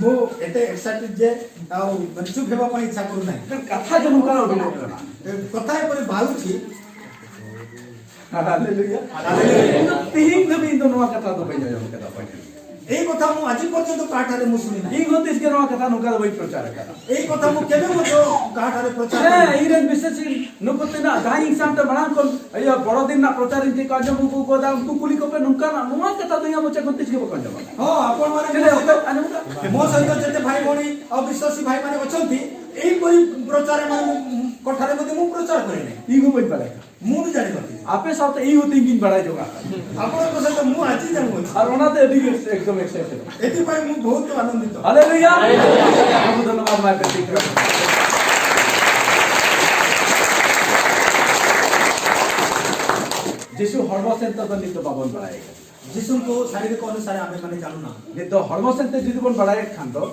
ᱢᱩ ᱮᱴᱮ ᱮᱠᱥᱟᱭᱴᱮᱰ ᱡᱮ ᱟᱣ ᱢᱟᱱᱮ ᱪᱩᱯ ᱦᱮᱵᱟ ᱯᱟᱭ ᱤᱪᱪᱷᱟ ᱠᱚᱨᱩ ᱱᱟᱭ᱾ ᱠᱟᱛᱷᱟ ᱡᱮ ᱱᱚᱝᱠᱟ ᱩᱰᱩᱠᱚᱜ ᱠᱟᱱᱟ᱾ ᱠᱟᱛᱷᱟ ᱯᱚᱨᱮ ᱵᱟᱦᱩ ᱪᱮ᱾ ᱦᱟᱞᱮᱞᱩᱭᱟ᱾ ᱦᱟᱞᱮᱞᱩᱭᱟ᱾ ᱤᱧ ᱫᱚ ᱛᱮᱦᱮᱧ ᱫᱷᱟᱹᱵᱤᱡ ᱤᱧ ᱫᱚ ᱱᱚᱣᱟ ᱠᱟᱛᱷᱟ ᱫᱚ ᱵᱟᱹᱧ ᱟᱸᱡᱚᱢ ᱠᱟᱫᱟ, ᱵᱟᱹᱧ ᱟᱸᱡᱚᱢ ᱠᱟᱫᱟ᱾ ᱮᱭ ᱠᱟᱛᱷᱟ ᱢᱩ ᱟᱡᱤ ᱯᱚᱨᱡᱚᱱᱛᱚ ᱠᱟᱦᱟ ᱴᱷᱟᱨᱮ ᱢᱩ ᱥᱩᱱᱤ ᱱᱟᱭ᱾ ᱤᱧ ᱦᱚᱸ ᱛᱤᱥ ᱜᱮ ᱱᱚᱣᱟ ᱠᱟᱛᱷᱟ ᱱᱚᱝᱠᱟ ᱫᱚ ᱵᱟᱹᱧ ᱯᱨᱚᱪᱟᱨ ᱟᱠᱟᱫᱟ᱾ ᱮᱭ ᱠᱟᱛᱷᱟ ᱢᱩ ᱠᱮᱵᱮ ᱢᱚᱛᱚ ᱠᱟᱦᱟ ᱴᱷᱟᱨᱮ ᱯᱨᱚᱪᱟᱨ ᱦᱮᱸ, ᱟᱠᱟᱫᱟ᱾ ᱤᱧ ᱨᱮᱱ ᱵᱤᱥᱮᱥ ᱱᱩᱠᱩ ᱛᱤᱱᱟᱹᱜ ᱡᱟᱦᱟᱸᱭ ᱤᱧ ᱥᱟᱶᱛᱮ ᱢᱟᱲᱟᱝ ᱠᱷᱚᱱ ᱤᱭᱟᱹ ᱵᱚᱲᱚ ᱫᱤᱱ ᱨᱮᱱᱟᱜ ᱯᱨᱚᱪᱟᱨ ᱤᱧ ᱴᱷᱤᱠ ᱟᱸᱡᱚᱢ ᱟᱹᱜᱩ ᱠᱟᱫᱟ, ᱩᱱᱠᱩ ᱠᱩᱞᱤ ᱠᱚᱯᱮ, ᱱᱚᱝᱠᱟᱱᱟᱜ ᱱᱚᱣᱟ ᱠᱟᱛᱷᱟ ᱫᱚ ᱤᱧᱟᱹᱜ ᱢᱚᱪᱟ ᱠᱷᱚᱱ ᱛᱤᱥ ᱜᱮ ᱵᱟᱠᱚ ᱟᱸᱡᱚᱢ ᱟᱠᱟᱫᱟ᱾ ᱦᱚᱸ, ᱟᱯᱚᱱ ᱢᱟᱱᱮ ᱪᱮᱫ ᱞᱮ ᱚᱠᱚᱭ ᱟᱸᱡᱚᱢ ᱟᱠᱟᱫᱟ? ᱢᱚ ᱥᱚᱦᱤᱛ ᱡᱮᱛᱮ ᱵᱷᱟᱭ ᱵᱷᱚᱱᱤ ᱚᱵᱤᱥᱣᱟᱥᱤ ᱵᱷᱟᱭ ᱢᱟᱱᱮ ᱚᱪᱷᱚᱱᱛᱤ, ᱮᱭ ᱯᱚᱨᱤ ᱯᱨᱚᱪᱟᱨ ᱢᱟᱱᱮ ᱠᱚᱴᱷᱟᱨᱮ ᱢᱚᱫᱷᱮ ᱢᱩ ᱯᱨᱚᱪᱟᱨ ᱠᱚᱨᱮ ᱱᱟᱭ᱾ ᱤᱧ ᱦᱚᱸ ᱵᱟᱹᱧ ᱵᱟᱲᱟᱭᱟ᱾ ᱢᱩ ᱵᱤ ᱡᱟᱱᱤ ᱵᱟᱠᱤ᱾ ᱟᱯᱮ ᱥᱟᱶᱛᱮ ᱤᱧ ᱦᱚᱸ ᱛᱤᱦᱤᱧ ᱜᱤᱧ ᱵᱟᱲᱟᱭ ᱡᱚᱝ ᱟᱠᱟᱫᱟ᱾ ᱟᱯᱚᱱ ᱠᱚ ᱥᱟᱶᱛᱮ ᱢᱩ ᱟᱡᱤ ᱡᱟᱱᱤ ᱵᱟᱠᱤ᱾ ᱟᱨ ᱚᱱᱟᱛᱮ ᱟᱹᱰᱤ ᱜᱮ ᱮᱠᱫᱚᱢ ᱮᱠᱥᱟᱭᱴᱮᱰ᱾ ᱮᱛᱤ ᱯᱟᱭ ᱢᱩ ᱵᱚᱦᱩᱛ ᱟᱱᱚᱱᱫᱤᱛᱚ᱾ ᱦᱟᱞᱮᱞᱩᱭᱟ᱾ ᱟᱵᱚ ᱫᱚ ᱱᱚᱣᱟ ᱢᱟ ᱵᱮᱴᱤ ᱠᱟᱱᱟ᱾ ᱡᱤᱥᱩ ᱦᱚᱲᱢᱚ ᱥᱮᱱ ᱛᱮᱫᱚ ᱱᱤᱛ ᱫᱚ ᱵᱟᱵᱚᱱ ᱵᱟᱲᱟᱭ ᱠᱟᱱᱟ᱾ ᱡᱤᱥᱩ ᱠᱚ ᱥᱟᱨᱤᱨᱤᱠ ᱚᱱᱩᱥᱟᱨᱮ ᱟᱢᱮ ᱢᱟᱱᱮ ᱡᱟᱱᱩ ᱱᱟ᱾ ᱱᱤᱛ ᱫᱚ ᱦᱚᱲᱢᱚ ᱥᱮᱱ ᱛᱮ ᱡᱩᱫᱤ ᱵᱚᱱ ᱵᱟᱲᱟᱭᱮᱫ ᱠᱷᱟᱱ ᱫᱚ,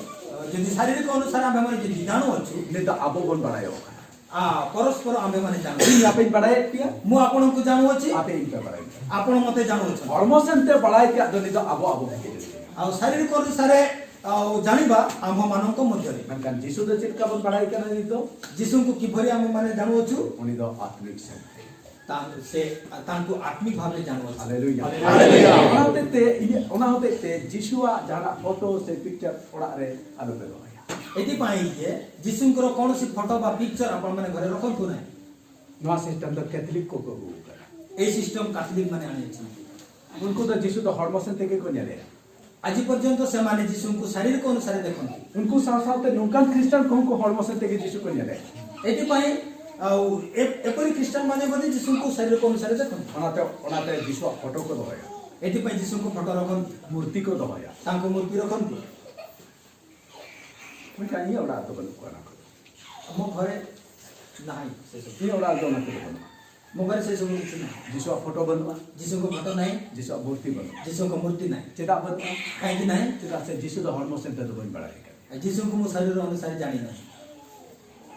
ᱡᱩᱫᱤ ᱥᱟᱨᱤᱨᱤᱠ ᱚᱱᱩᱥᱟᱨᱮ ᱟᱢᱮ ᱢᱟᱱᱮ ᱡᱩᱫᱤ ᱡᱟᱱᱩ ᱚᱪᱷᱩ, ᱱᱤᱛ ᱫᱚ ᱟᱵᱚ ᱵᱚᱱ ᱵᱟᱲᱟᱭᱚᱜ ᱠᱟᱱᱟ᱾ ᱟ, ᱯᱚᱨᱚᱥᱯᱚᱨ ᱟᱢᱮ ᱢᱟᱱᱮ ᱡᱟᱱᱩ᱾ ᱤᱧ ᱟᱯᱮᱧ ᱵᱟᱲᱟᱭᱮᱫ ᱯᱮᱭᱟ, ᱢᱩ ᱟᱯᱚᱱ ᱠᱚ ᱡᱟᱱᱩ ᱚᱪᱷᱤ, ᱟᱯᱮ ᱤᱧ ᱯᱮ ᱵᱟᱲᱟᱭ ᱯᱮᱭᱟ᱾ ᱟᱯᱚᱱ ᱢᱚᱛᱮ ᱡᱟᱱᱩ ᱚᱪᱷᱩ᱾ ᱦᱚᱲᱢᱚ ᱥᱮᱱ ᱛᱮ ᱵᱟᱲᱟᱭ ᱛᱮᱭᱟᱜ ᱫᱚ ᱱᱤᱛ ᱫᱚ ᱟᱵᱚ ᱟᱵᱚ ᱵᱷᱤᱛᱤᱨ ᱨᱮ᱾ ᱟᱨ ᱥᱟᱨᱤᱨᱤᱠ ᱚᱱᱩᱥᱟᱨᱮ, ᱟ, ᱡᱟᱱᱤᱵᱟ ᱟᱢ ᱦᱚᱸ ᱢᱟᱱᱚᱢ ᱠᱚ ᱢᱚᱫᱽᱫᱷᱚ ᱨᱮ᱾ ᱢᱮᱱᱠᱷᱟᱱ ᱡᱤᱥᱩ ᱫᱚ ᱪᱮᱫ ᱞᱮᱠᱟ ᱵᱚᱱ ᱵᱟᱲᱟᱭ ᱠᱟᱱᱟ ᱱᱤᱛ ᱫᱚ? ᱡᱤᱥᱩ ᱠᱚ ᱠᱤᱯᱷᱚᱨᱤ ᱟᱢᱮ ᱢᱟᱱᱮ ᱡᱟᱱᱩ ᱚᱪᱷᱩ? ᱩᱱᱤ ᱫᱚ ᱟᱛᱢᱤᱠ ᱥᱮᱱ ᱛᱮ᱾ ᱛᱟᱝ ᱥᱮ, ᱛᱟᱝᱠᱩ ᱟᱛᱢᱤᱠ ᱵᱷᱟᱵᱮ ᱡᱟᱱᱣᱟᱨ᱾ ᱦᱟᱞᱮᱞᱩᱭᱟ᱾ ᱦᱟᱞᱮᱞᱩᱭᱟ᱾ ᱚᱱᱟ ᱦᱚᱛᱮᱡ ᱛᱮ ᱤᱧᱟᱹᱜ, ᱚᱱᱟ ᱦᱚᱛᱮᱡ ᱛᱮ ᱡᱤᱥᱩᱣᱟᱜ ᱡᱟᱦᱟᱱᱟᱜ ᱯᱷᱳᱴᱳ ᱥᱮ ᱯᱤᱠᱪᱟᱨ ᱚᱲᱟᱜ ᱨᱮ ᱟᱞᱚᱯᱮ ᱫᱚᱦᱚᱭᱟ᱾ ଏଥିପାଇଁ ଯେ ଯୀଶୁଙ୍କର କୌଣସି ଫଟୋ ବା ପିକ୍ଚର ଆପଣମାନେ ଘରେ ରଖନ୍ତୁ ନାହିଁ। ᱱᱚᱣᱟ ᱥᱤᱥᱴᱮᱢ ᱫᱚ ᱠᱮᱛᱷᱚᱞᱤᱠ ᱠᱚᱠᱚ ᱟᱹᱜᱩ ᱟᱠᱟᱫᱟ᱾ ଏଇ ସିଷ୍ଟମ କାଥଲିକ ମାନେ ଆଣିଛନ୍ତି। ᱩᱱᱠᱩ ᱫᱚ ᱡᱤᱥᱩ ᱫᱚ ᱦᱚᱲᱢᱚ ᱥᱮᱫ ᱛᱮᱜᱮ ᱠᱚ ᱧᱮᱞᱮᱭᱟ। ଆଜି ପର୍ଯ୍ୟନ୍ତ ସେମାନେ ଯୀଶୁଙ୍କୁ ଶାରୀରିକ ଅନୁସାରେ ଦେଖନ୍ତି। ᱩᱱᱠᱩ ᱥᱟᱶ ᱥᱟᱶᱛᱮ ᱱᱚᱝᱠᱟᱱ ᱠᱷᱨᱤᱥᱴᱟᱱ ᱠᱚᱦᱚᱸ ᱠᱚ ᱦᱚᱲᱢᱚ ᱥᱮᱫ ᱛᱮᱜᱮ ᱡᱤᱥᱩ ᱠᱚ ᱧᱮᱞᱮᱭᱟ। ଏଥିପାଇଁ ଆଉ ଏ- ଏପରି ଖ୍ରୀଷ୍ଟିଆନ ମାନେ ମଧ୍ୟ ଯୀଶୁଙ୍କୁ ଶାରୀରିକ ଅନୁସାରେ ଦେଖନ୍ତି। ᱚᱱᱟᱛᱮ ᱚᱱᱟᱛᱮ ᱡᱤᱥᱩᱣᱟᱜ ᱯᱷᱳᱴᱳ ᱠᱚ ᱫᱚᱦᱚᱭᱟ। ଏଥିପାଇଁ ଯୀଶୁଙ୍କୁ ଫଟୋ ରଖନ୍ତି। ᱢᱩᱨᱛᱤ ᱠᱚ ᱫᱚᱦᱚᱭᱟ। ତାଙ୍କ ମୂର୍ତ୍ତି ରଖନ୍ତି। ᱢᱮᱱᱠᱷᱟᱱ ᱤᱧᱟᱹᱜ ᱚᱲᱟᱜ ᱨᱮᱫᱚ ᱵᱟᱹᱱᱩᱜ ᱠᱚᱣᱟ ᱚᱱᱟ ᱠᱚᱫᱚ। ଆମ ଘରେ ନାହିଁ ସେସବୁ। ᱤᱧᱟᱹᱜ ᱚᱲᱟᱜ ᱨᱮᱫᱚ ᱚᱱᱟ ᱠᱚᱫᱚ ᱵᱟᱹᱱᱩᱜᱼᱟ। ମୋ ଘରେ ସେସବୁ କିଛି ନାହିଁ। ᱡᱤᱥᱩᱣᱟᱜ ᱯᱷᱳᱴᱳ ᱵᱟᱹᱱᱩᱜᱼᱟ। ଯୀଶୁଙ୍କ ଫଟୋ ନାହିଁ। ᱡᱤᱥᱩᱣᱟᱜ ᱢᱩᱨᱛᱤ ᱵᱟᱹᱱᱩᱜᱼᱟ। ଯୀଶୁଙ୍କ ମୂର୍ତ୍ତି ନାହିଁ। ᱪᱮᱫᱟᱜ ᱵᱟᱹᱱᱩᱜᱼᱟ? କାହିଁକି ନାହିଁ? ᱪᱮᱫᱟᱜ ᱥᱮ ᱡᱤᱥᱩ ᱫᱚ ᱦᱚᱲᱢᱚ ᱥᱮᱫ ᱛᱮᱫᱚ ᱵᱟᱹᱧ ᱵᱟᱲᱟᱭ ᱟᱠᱟᱫᱟ। ଯୀଶୁଙ୍କୁ ମୁଁ ଶରୀର ଅନୁସାରେ ଜାଣି ନାହିଁ।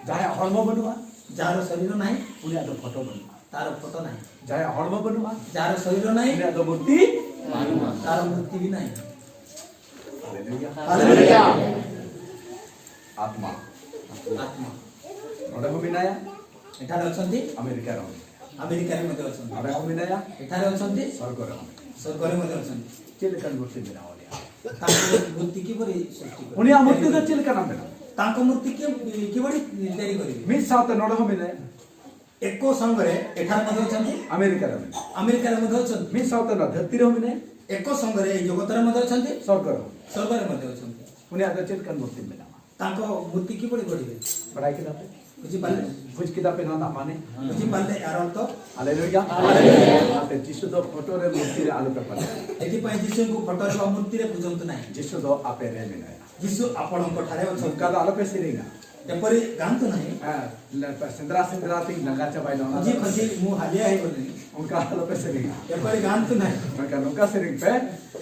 ଯାହା ହଳମ ବନୁଆ, ଯାହାର ଶରୀର ନାହିଁ, ପୁଣି ଆଦ ଫଟୋ ବନୁଆ। ତାର ଫଟୋ ନାହିଁ। ଯାହା ହଳମ ବନୁଆ, ଯାହାର ଶରୀର ନାହିଁ, ପୁଣି ଆଦ ମୂର୍ତ୍ତି ବନୁଆ। ତାର ମୂର୍ତ୍ତି ବି ନାହିଁ। ହାଲେଲୁୟା। ହାଲେଲୁୟା। ଆତ୍ମା। ଆତ୍ମା। ନଡେ ହମିନାୟା। ଏଠାରେ ଅଛନ୍ତି। ଆମେରିକାର ହମି। ଆମେରିକାରେ ମଧ୍ୟ ଅଛନ୍ତି। ନଡେ ହମିନାୟା। ଏଠାରେ ଅଛନ୍ତି। ସ୍ୱର୍ଗରେ ହମି। ସ୍ୱର୍ଗରେ ମଧ୍ୟ ଅଛନ୍ତି। ᱪᱮᱫ ᱞᱮᱠᱟᱱ ᱢᱩᱨᱛᱤ ᱵᱮᱱᱟᱣ ᱟᱞᱮᱭᱟ? ତାଙ୍କ ମୂର୍ତ୍ତି କିପରି ସୃଷ୍ଟି କଲେ? ᱩᱱᱤᱭᱟᱜ ᱢᱩᱨᱛᱤ ᱫᱚ ᱪᱮᱫ ᱞᱮᱠᱟᱱᱟᱜ ᱢᱮᱱᱟᱜᱼᱟ? ତାଙ୍କ ମୂର୍ତ୍ତି କି- କିଭଳି ତିଆରି କରିବେ? ᱢᱤᱫ ᱥᱟᱶᱛᱮ ᱱᱚᱰᱮ ᱦᱚᱸ ᱢᱮᱱᱟᱭᱟ। ଏକ ସଙ୍ଗରେ ଏଠାରେ ମଧ୍ୟ ଅଛନ୍ତି। ଆମେରିକାରେ ହମି। ଆମେରିକାରେ ମଧ୍ୟ ଅଛନ୍ତି। ᱢᱤᱫ ᱥᱟᱶᱛᱮ ᱱᱚᱣᱟ ᱫᱷᱟᱹᱨᱛᱤ ᱨᱮᱦᱚᱸ ᱢᱮᱱᱟᱭᱟ। ଏକ ସଙ୍ଗରେ ଏଇ ଜଗତରେ ମଧ୍ୟ ଅଛନ୍ତି। ସ୍ୱର୍ଗରେ ହମି। ସ୍ୱର୍ଗରେ ମଧ୍ୟ ଅଛନ୍ତି। ᱩᱱᱤᱭᱟᱜ ᱫᱚ ᱪᱮᱫ ᱞᱮᱠᱟᱱ ᱢᱩᱨᱛᱤ ᱢᱮᱱᱟᱜᱼᱟ? ତାଙ୍କ ମୂର୍ତ୍ତି କିଭଳି ଗଢ଼ିବେ? ᱵᱟᱲᱟᱭ ᱠᱮᱫᱟ ᱯᱮ? ବୁଝିପାରିଲେ? ବୁଝ ᱠᱮᱫᱟ ᱯᱮ ᱱᱚᱣᱟ ᱨᱮᱱᱟᱜ ᱢᱟᱱᱮ? ବୁଝିପାରିଲେ ଏହାର ଅର୍ଥ? ହାଲେଲୁୟା। ହାଲେଲୁୟା। ᱚᱱᱟᱛᱮ ᱡᱤᱥᱩ ᱫᱚ ᱯᱷᱳᱴᱳ ᱨᱮ ᱢᱩᱨᱛᱤ ᱨᱮ ᱟᱞᱚ ᱯᱮ ᱯᱟᱞᱮ। ଏଥିପାଇଁ ଯୀଶୁଙ୍କୁ ଫଟୋ ବା ମୂର୍ତ୍ତିରେ ପୂଜନ୍ତୁ ନାହିଁ। ᱡᱤᱥᱩ ᱫᱚ ᱟᱯᱮ ᱨᱮ ᱢᱮᱱᱟᱭᱟ। ଯୀଶୁ ଆପଣଙ୍କ ଠାରେ ଅଛନ୍ତି। ᱚᱱᱠᱟ ᱫᱚ ᱟᱞᱚ ᱯᱮ ᱥᱮᱨᱮᱧᱟ। ଏପରି ଗାଆନ୍ତୁ ନାହିଁ। ᱦᱮᱸ, ᱥᱮᱸᱫᱽᱨᱟ ᱥᱮᱸᱫᱽᱨᱟ ᱛᱤᱧ ᱞᱟᱸᱜᱟ ᱪᱟᱵᱟᱭᱮᱱᱟ, ᱚᱱᱟ ᱠᱷᱚᱡᱤ ᱫᱚ ᱠᱷᱚᱡᱤ ᱢᱩ ᱦᱟᱞᱤᱭᱟ ᱦᱮᱡ ᱜᱚᱫ ᱮᱱᱟ। ᱚᱱᱠᱟ ᱟᱞᱚ ᱯᱮ ᱥᱮᱨᱮᱧᱟ। ᱮᱯᱟᱨᱤ ᱜᱟᱱ ᱛᱩ ᱱᱟᱭ। ᱚᱱᱠᱟ ᱱᱚᱝᱠᱟ ᱥᱮᱨᱮᱧ ᱯᱮ।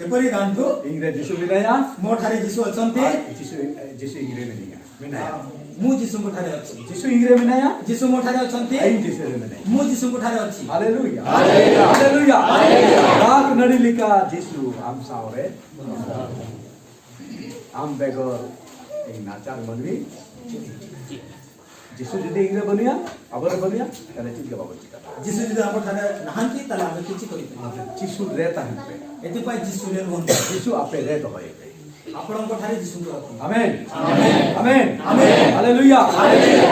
ଏପରି ଗାଆନ୍ତୁ। ᱤᱧ ᱨᱮ ᱡᱤᱥᱩ ᱢᱮᱱᱟᱭᱟ। ମୋ ଠାରେ ଯୀଶୁ ଅଛନ୍ତି। ᱟᱨ ᱡᱤᱥᱩ, ᱡᱤᱥᱩ ᱤᱧ ᱨᱮ ᱢᱮᱱᱟᱭᱟ, ᱢᱮᱱᱟᱭᱟ। ମୁଁ ଯୀଶୁଙ୍କ ଠାରେ ଅଛି। ᱡᱤᱥᱩ ᱤᱧ ᱨᱮ ᱢᱮᱱᱟᱭᱟ। ଯୀଶୁ ମୋ ଠାରେ ଅଛନ୍ତି। ᱤᱧ ᱡᱤᱥᱩ ᱨᱮ ᱢᱮᱱᱟᱭᱟ। ମୁଁ ଯୀଶୁଙ୍କ ଠାରେ ଅଛି। ᱦᱟᱞᱮᱞᱩᱭᱟ। ᱦᱟᱞᱮᱞᱩᱭᱟ। ᱦᱟᱞᱮᱞᱩᱭᱟ। ᱫᱟᱜ ᱱᱟᱹᱲᱤ ᱞᱮᱠᱟ ᱡᱤᱥᱩ ᱟᱢ ᱥᱟᱶ ᱨᱮ। ᱟᱢ ᱵᱮᱜᱚᱨ ᱤᱧ ᱱᱟᱪᱟᱨ ᱢᱟᱹᱱᱢᱤ। ᱡᱤᱥᱩ ᱡᱩᱫᱤ ᱤᱧ ᱨᱮ ᱵᱟᱹᱱᱩᱭᱟ, ᱟᱵᱚ ᱨᱮ ᱵᱟᱹᱱᱩᱭᱟ, ᱛᱟᱦᱞᱮ ᱪᱮᱫ ᱜᱮ ᱵᱟᱵᱚᱱ ᱪᱤᱠᱟ ᱫᱟᱲᱮᱭᱟᱜᱼᱟ। ଯୀଶୁ ଯଦି ଆମ ଠାରେ ନାହାନ୍ତି, ତାହେଲେ ଆମେ କିଛି କରିପାରିବାନି। ᱚᱱᱟᱛᱮ ᱡᱤᱥᱩ ᱨᱮ ᱛᱟᱦᱮᱱ ᱯᱮ। ଏଥିପାଇଁ ଯୀଶୁରେ ରୁହନ୍ତୁ। ᱡᱤᱥᱩ ᱟᱯᱮ ᱨᱮ ᱫᱚᱦᱚᱭᱮ ᱯᱮ। ଆପଣଙ୍କ ଠାରେ ଯୀଶୁଙ୍କୁ ରଖନ୍ତୁ। ᱟᱢᱮᱱ। ᱟᱢᱮᱱ। ᱟᱢᱮᱱ। ᱟᱢᱮᱱ। ᱦᱟᱞᱮᱞᱩᱭᱟ। ᱦᱟᱞᱮᱞᱩᱭᱟ।